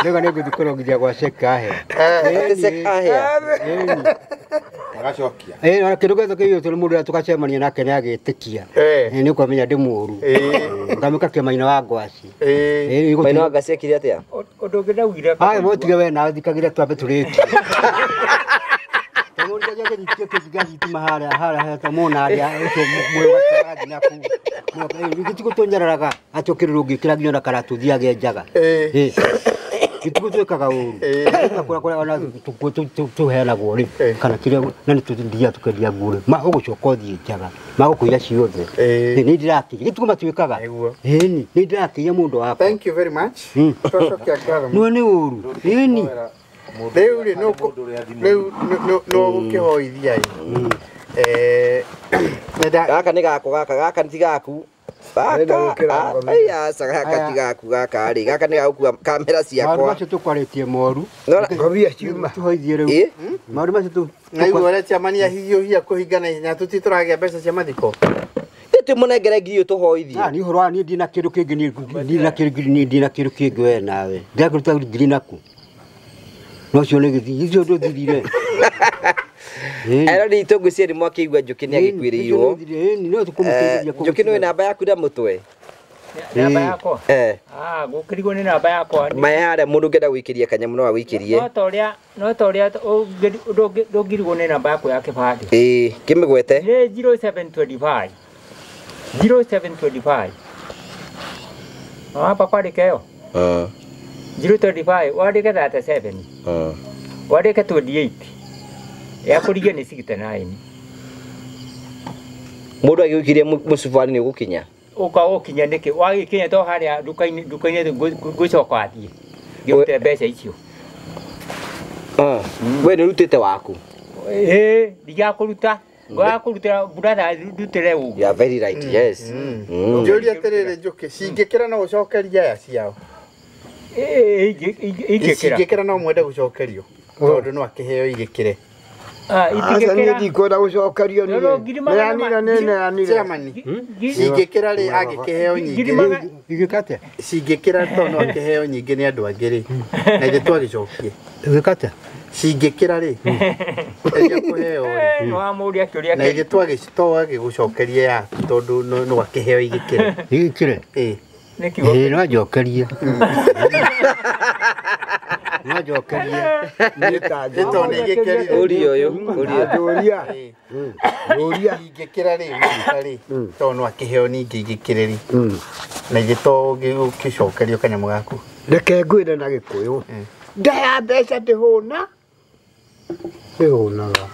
Ndauga nĩngũthiĩ kũrogithia gwa Sekahe. Atĩ Sekahe. Agacokia. Ona kĩndũ gĩothe kĩiyũtwo nĩ mũndũ ũrĩa tũgacemania nake nĩ agĩtĩkia. Nĩ ũkũmenya ndĩ mũũru. Ngamĩka kĩmaina wa ngwaci. Maina wa ngwaci ekire atĩa? Ũndũ ũngĩ ndaugire. Haya, mũtige we nawe thikagĩra twambe tũrĩkie. Tũmũrĩkagia kĩnjiga thitima harĩa harĩa ta mũna harĩa ũcio mwega tũrathiĩ na kũu. Gĩtigũ tũnyararaga atĩ ũkĩrĩ ũngĩkĩra nginya na karatũ thiage njaga. Gĩtigũ twĩkaga ũru. Kũrĩa kũrĩa ona tũheanagwo rĩ kana kĩrĩa na nĩ tũthiaga tũkendia nguo rĩ ma ũgũcoka ũthiĩ njaga magũkũiya ciothe. Nĩ ndĩrakĩria gĩtigũ matuĩkaga. Ĩni nĩ ndĩrakĩria mũndũ wakwa. Thank you very much. Twacokia ngatho. Nĩ nĩ ũru. Ĩni. Rĩu rĩ rĩu no gũkĩhoithia ĩ. Gaka nĩ gakwa gaka gaka ti gaku. Gaka aca gaka ti gaku gaka rĩ gaka nĩ gagũkua kamera ciakwa. Maũndũ macio tũkwarĩtie moru. Ngobia ciuma. Tũhoithie rĩu. Maũndũ macio tũ Naigua ũrĩa chairman ahiũhia kũhinga na ihenya tũtitũragĩa mbeca cia mathiko. Tũmũnengere ngiri tũhoithie. Niĩ ũhoro wa niĩ ndina kĩndũ kĩngĩ niĩ ndina kĩndũ niĩ ndina kĩndũ kĩngĩ we nawe. Ndakũruta ngiri naku. No cio nĩ gĩthii icio ndũthirire. Ero nĩ itũngũ nĩ mwakĩigua Njũkĩ nĩ agĩkuĩrĩirwo. Njũkĩ nĩ namba yaku na mũtwe. Namba yakwa? Ah, gũkĩrigwo nĩ namba yakwa. Maĩ harĩa mũndũ ũngĩenda gũikĩria kanyamũ no agũikĩrie. No ta ũrĩa ndũngirigwo nĩ namba yakwa ya kĩbandĩ. Ĩĩ, kĩmĩgwete. Nĩ 0725. 0725. Wamba kwandĩka ĩyo? 025 wandĩke 37. Wandĩke 28. Ya kũrigia nĩ 69. Mũndũ agĩgũikĩria mũcubarĩ nĩ ũgũkinya. Ũka ũkinya nĩkĩ? Wagĩkinya to harĩa nduka-inĩ ngũcoka athiĩ. Ngĩrute mbeca icio. We nĩ ũrutĩte waku? Ĩĩ, ndigakũruta. Ngakũrutĩra brother ndutĩre ũguo. You are very right, yes. Njũrie atĩrĩrĩ Njũkĩ, cingĩkĩra no ũcokerie aya ciao? Ĩĩ, ingĩkĩra. Cingĩkĩra no mwende gũcokerio tondũ no akĩheo igĩkĩre. Aca niĩ ndikwenda gũcokerio niĩ. Neanire nĩ neanire. Chairman, cingĩkĩra rĩ angĩkĩheo nyingĩ. Igĩka atĩa? Cingĩkĩra tondũ no akĩheo nyingĩ nĩ andũ angĩ rĩ. Na ithuĩ twagĩcokie. Igĩka atĩa? Cingĩkĩra rĩ. Rĩrĩa kũheo rĩ. Nĩ wamũria kĩũria Na ithuĩ twagĩgũcokeria yaku tondũ no akĩheo igĩkĩre. Igĩkĩre? Ĩĩ. Ĩĩ no njokerie. No njokerie. Nĩ ta Nĩ tondũ nĩ igĩkĩrire. Ũria ũyũ, ũria. Njũria. Njũria. Ingĩkĩra rĩ, rĩ, tondũ no akĩheo ningĩ igĩkĩre rĩ. Na ithuĩ to ũgĩcokerio kanyamũ gaku. Reke ngwĩre na Gĩkũyũ. Nda ya mbeca ndĩhũna. Ndĩhũnaga.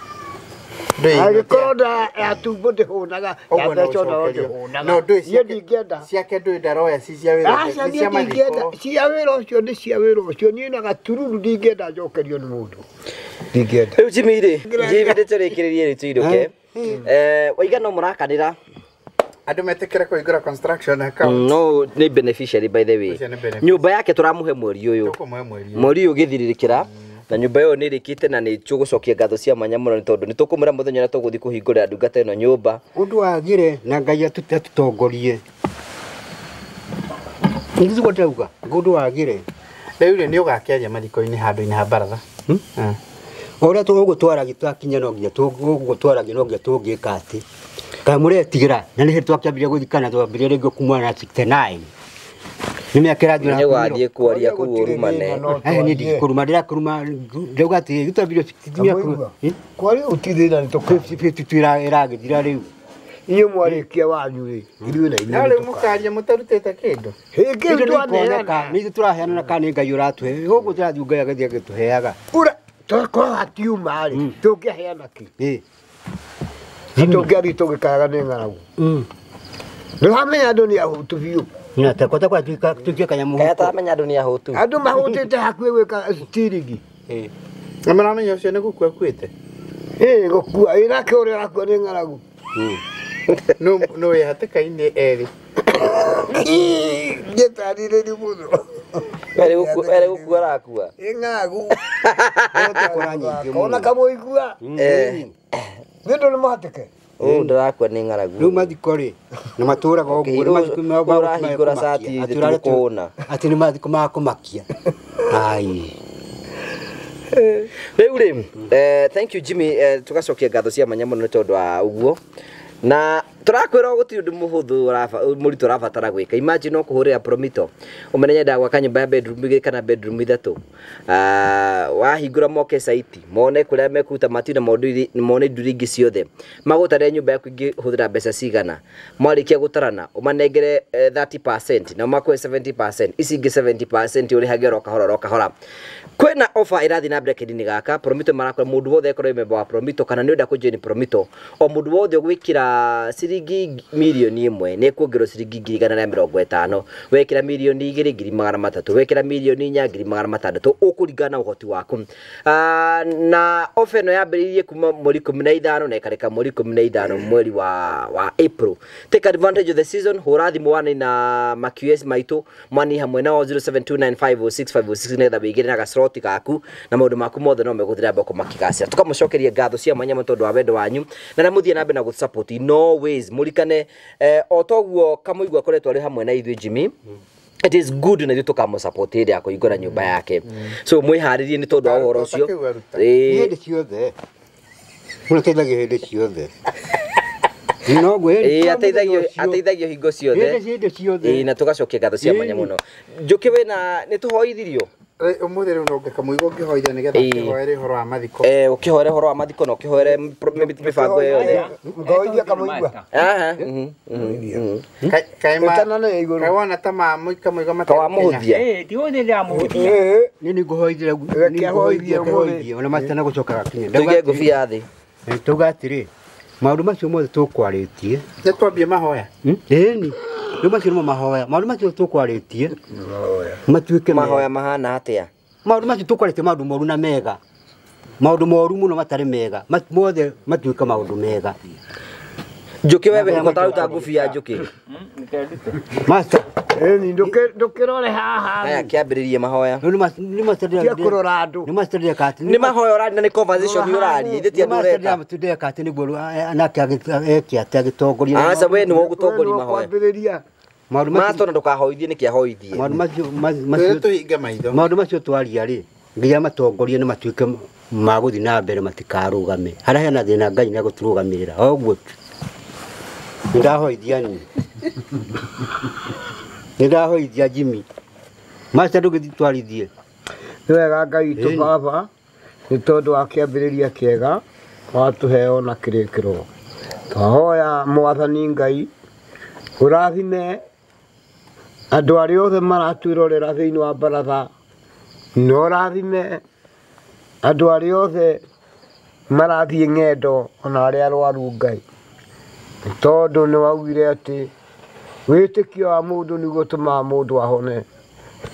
Angĩkorwo nda ya tumbo ndĩhũnaga, ya mbeca onayo ndĩhũnaga. No ndũĩ Niĩ ndingĩenda. Ciake ndũĩ ndaroya ci cia wĩra Aca niĩ ndingĩenda. Cia wĩra ũcio nĩ cia wĩra ũcio. Niĩ na gatururu ndingĩenda njokerio nĩ mũndũ. Ndingĩenda. Rĩu Jimmy rĩ, Jimmy nĩ tũrĩkĩrĩrie rĩ tũinũke. Waiga no mũrakanĩra. Andũ metĩkĩre kũhingũra construction account. No nĩ beneficiary by the way. Nyũmba yake tũramũhe mweri ũyũ. Tũkũmũhe mweri ũyũ. Mweri ũyũ ũgĩthirĩrĩkĩra. Na nyũmba ĩyo nĩ ĩrĩkĩte na nĩ tũgũcokia ngatho cia mwanya mũno nĩ tondũ nĩ tũkũmwĩra mũthenya ũrĩa tũgũthiĩ kũhingũrĩra ndungata ĩno nyũmba. Ũndũ wagire na Ngai atũtongorie. Nĩguo ndauga, ũndũ wagire. Rĩu rĩ nĩ ũgakĩaria mathiko-inĩ handũ-inĩ ha baratha. Ũrĩa tũgũtwaragia twakinya no nginya tũgũtwaragia no nginya tũngĩka atĩ. Kana mũretigĩra na nĩ hĩndĩ twakĩambirie gũthikana twambirie rĩngĩ kumana na 69. Nĩ mĩaka ĩrathiĩ Nĩ ũgathiĩ kwaria kũu ũrumane. Niĩ ndikũruma ndĩrakũruma ndauga atĩ gĩtwambirie mĩaka Kwaria gũtirĩ thĩna nĩ tũka. Ĩragĩthira rĩu. Inyuĩ mwarĩkia wanyu rĩ, ithuĩ na ithuĩ No rĩu mũkaria mũtarutĩte kĩndũ. Hĩngĩ rĩu twaneana. Nĩ ithuĩ tũraheana kana nĩ Ngai ũratũhe. Gũkũ tũrathiĩ Ngai agathiĩ agĩtũheaga. Ura tokorwo hatiuma rĩ, tũngĩheana kĩ? Ĩĩ. Na tũngĩathiĩ tũgĩkayaga nĩ ng'aragu. Nĩ wamenya andũ nĩ ahũtu biũ. Na ta kwa tuika kanyamu. Kaya taramenya andũ nĩ ahũtu. Andũ mahũtĩte hakuhĩ gwĩka stirigi. Na maramenya ũcio nĩ gũkua akuĩte. Ĩĩ gũkua, ĩ nake ũrĩa ũrakua nĩ ng'aragu. No wĩ hatĩka-inĩ erĩ. Ngĩtarĩrĩria mũno. Erĩ gũkua arakua. Ĩ ng'aragu. Kũra nyingĩ mũno. Ona kamũigua. Nĩ ũndũ nĩ mũhatĩke. Ũũ ndĩrakua nĩ ng'aragu. Rĩu mathiko rĩ na matũraga ũguo nĩ mathiko ma Ũrahingũra cati tũkũhũna. Atĩ nĩ mathiko ma kũmakia. Ai. Rĩu rĩ, thank you Jimmy, tũgacokia ngatho cia mwanya mũno nĩ tondũ wa ũguo. Na tũrakwĩra gũtirĩ ũndũ mũhũthũ mũritũ ũrabatara gwĩka. Imagine no kũhũrĩra Promito ũmene nyendaga gwaka nyũmba ya bedroom igĩrĩ kana bedroom ithatũ. Wahingũra moke site mone kũrĩa mekũruta matu na mone indo iria ingĩ ciothe, magũtarĩre nyũmba yaku ingĩhũthĩra mbeca cigana. Mwarĩkia gũtarana ũmanengere 30% na makũhe 70%, ici ingĩ 70% ũrĩhage oro kahora oro kahora. Kwĩna offer ĩrathiĩ na mbere kĩndũ-inĩ gaka. Promito marakwĩra mũndũ wothe ekorwo member wa Promito kana nĩ ũrenda kũjoin Promito, o mũndũ wothe ũgwĩkĩra ciringi mirioni 1 nĩ ekuongererwo ciringi 150,000, wekĩra mirioni 2 300,000, wekĩra mirioni 4 600,000, ũkũringana na ũhoti waku. Na offer ĩno yambĩrĩirie kuma mweri 15 na ĩkarĩka mweri 15 mweri wa April. Take advantage of the season. Hũra thimũ wane na ma QS maitũ mwani hamwe nao 0729506506 nĩgetha wĩigĩre na gaslot gaku na maũndũ maku mothe no megũthira mboko makĩgacĩra. Tũkamũcokeria ngatho cia mwanya mũno tondũ wa wendo wanyu na na mũthiĩ na mbere na gũsupport no ways mũrikane o toguo Kamũigua akoretwo arĩ hamwe na ithuĩ Jimmy. It is good na ithuĩ tũkamũsupport hĩndĩ ya kũhingũra nyũmba yake. So mwĩharĩrie nĩ tondũ wa ũhoro ũcio. Hĩndĩ ciothe. Mũrateithagia hĩndĩ ciothe. No gwĩ ateithagio hingo ciothe. Hĩndĩ ciothe. Na tũgacokia ngatho cia mwanya mũno. Njũkĩ wĩna nĩ tũhoithirio. Ũmũthĩ rĩu no Kamũigua ũngĩhoithia nĩgetha ũkĩhoere ũhoro wa mathiko. Ũkĩhoere ũhoro wa mathiko na ũkĩhoere mĩbango yothe. Ngoithia Kamũigua. Aha. Kaĩ wona ta Kamũigua matekũmũhũthia. Ti ũthĩ ndĩramũhũthia. Niĩ nĩngũhoithia nĩngũhoithia ona matana gũcoka gakinya. Tũige ngũbia thĩ. Tauga atĩrĩ, maũndũ macio mothe tũkwarĩtie. Nĩ twambie mahoya. Ĩni. Rĩu macio nĩmo mahoya. Maũndũ macio tũkwarĩtie matuĩke mahoya mahana atĩa? Maũndũ macio tũkwarĩtie maũndũ moru na mega. Maũndũ moru mũno matarĩ mega. Mothe matuĩke maũndũ mega. Njũkĩ wewe ũtaruta ngũbia Njũkĩ. Master. Ĩni ndũkĩrore haha. Aya kĩambĩrĩrie mahoya. Nĩ kũrora andũ. Nĩ master ndĩreka atĩ. Nĩ mahoya ũraria na nĩ conversation ũraria. Ithe ti andũ ũreka. Nĩ ndĩreka atĩ nĩguo nake eke atĩ agĩtongoria. Aca we nĩwe ũgũtongoria mahoya. Master na ndũkahoithie nĩkĩ ahoithie. Maũndũ macio tũhinge maitho. Maũndũ macio twaria rĩ nginya matongorie nĩ matuĩke ma gũthiĩ na mbere matikarũgame. Harĩa hena thĩna Ngai nĩ egũtũrũgamĩrĩra. O ũguo tu. Nĩndahoithia niĩ. Nĩndahoithia Jimmy. Master ndũgĩthiĩ twarithie. Nĩ wega Ngai witũ Baba nĩ tondũ wa kĩambĩrĩria kĩega watũheo na kĩrĩkĩro. Twahoya Mwathani Ngai ũrathime andũ arĩa othe maratwĩrorera thĩinĩ wa baratha, na ũrathime andũ arĩa othe marathiĩ ng'endo ona arĩa arwaru Ngai, tondũ nĩ waugire atĩ wĩtĩkio wa mũndũ nĩguo ũtũmaga mũndũ ahone.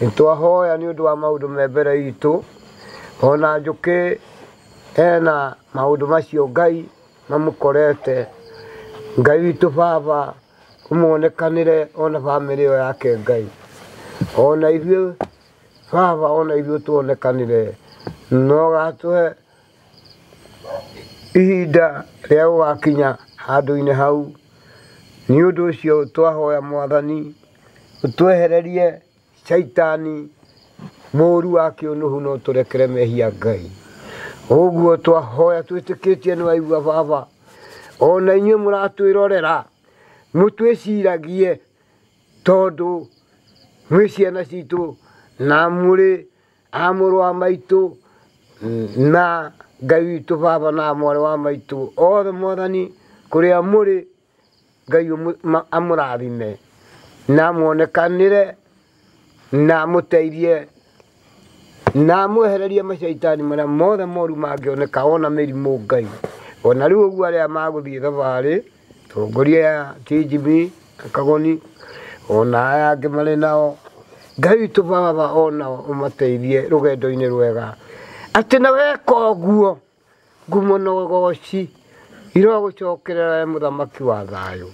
Nĩ twahoya nĩ ũndũ wa maũndũ me mbere itũ, ona Njũkĩ ena maũndũ macio Ngai mamũkorete. Ngai witũ Baba ũmuonekanĩre ona bamĩrĩ ĩyo yake Ngai, ona ithuĩ Baba, ona ithuĩ tuonekanĩre, no gatũhe ihinda rĩa gũgakinya handũ-inĩ hau. Nĩ ũndũ ũcio twahoya Mwathani ũtwehererie caitani mũũru wa kĩũnũhu na ũtũrekere mehia Ngai. Ũguo twahoya twĩtĩkĩtie nĩ waigua Baba, ona inyuĩ mũratwĩrorera mũtwĩciragie tondũ mwĩ ciana citũ na mũrĩ a mũrũ wa maitũ na Ngai witũ Baba na mwarĩ wa maitũ othe Mwathani kũrĩa mũrĩ Ngai amũrathime na muonekanĩre na mũteithie na mwehererie macaitani marĩa mothe moru mangĩoneka ona mĩrimũ Ngai. Ona rĩu ũguo arĩa magũthiĩ thabarĩ tongoria ya TGB Kagoni Ona aya angĩ marĩ nao Ngai witũ baba onao ũmateithie rũgendo-inĩ rwega atĩ na weka ũguo ngumo na ũgoci irogũcokerera we mũthamaki wa thayũ.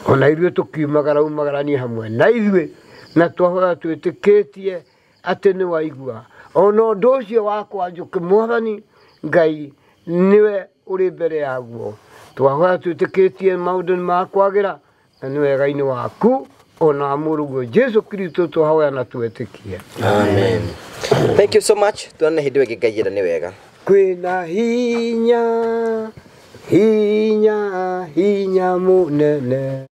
Ona ithuĩ tũkiumagara umagaranie hamwe na ithuĩ na twahoya twĩtĩkĩtie atĩ nĩ waigua ona ũndũ ũcio wakwa Njũkĩ mwathani Ngai nĩwe ũrĩ mbere yaguo. Twahoya twĩtĩkĩtie maũndũ nĩ makwagĩra na nĩ wega-inĩ waku ona wa mũrũguo Jesu Kristo twahoya na twĩtĩkie. Amen. Thank you so much. Tuonane hĩndĩ ĩyo ĩngĩ Ngai ĩra nĩ wega. Kwĩna hinya hinya hinya mũnene.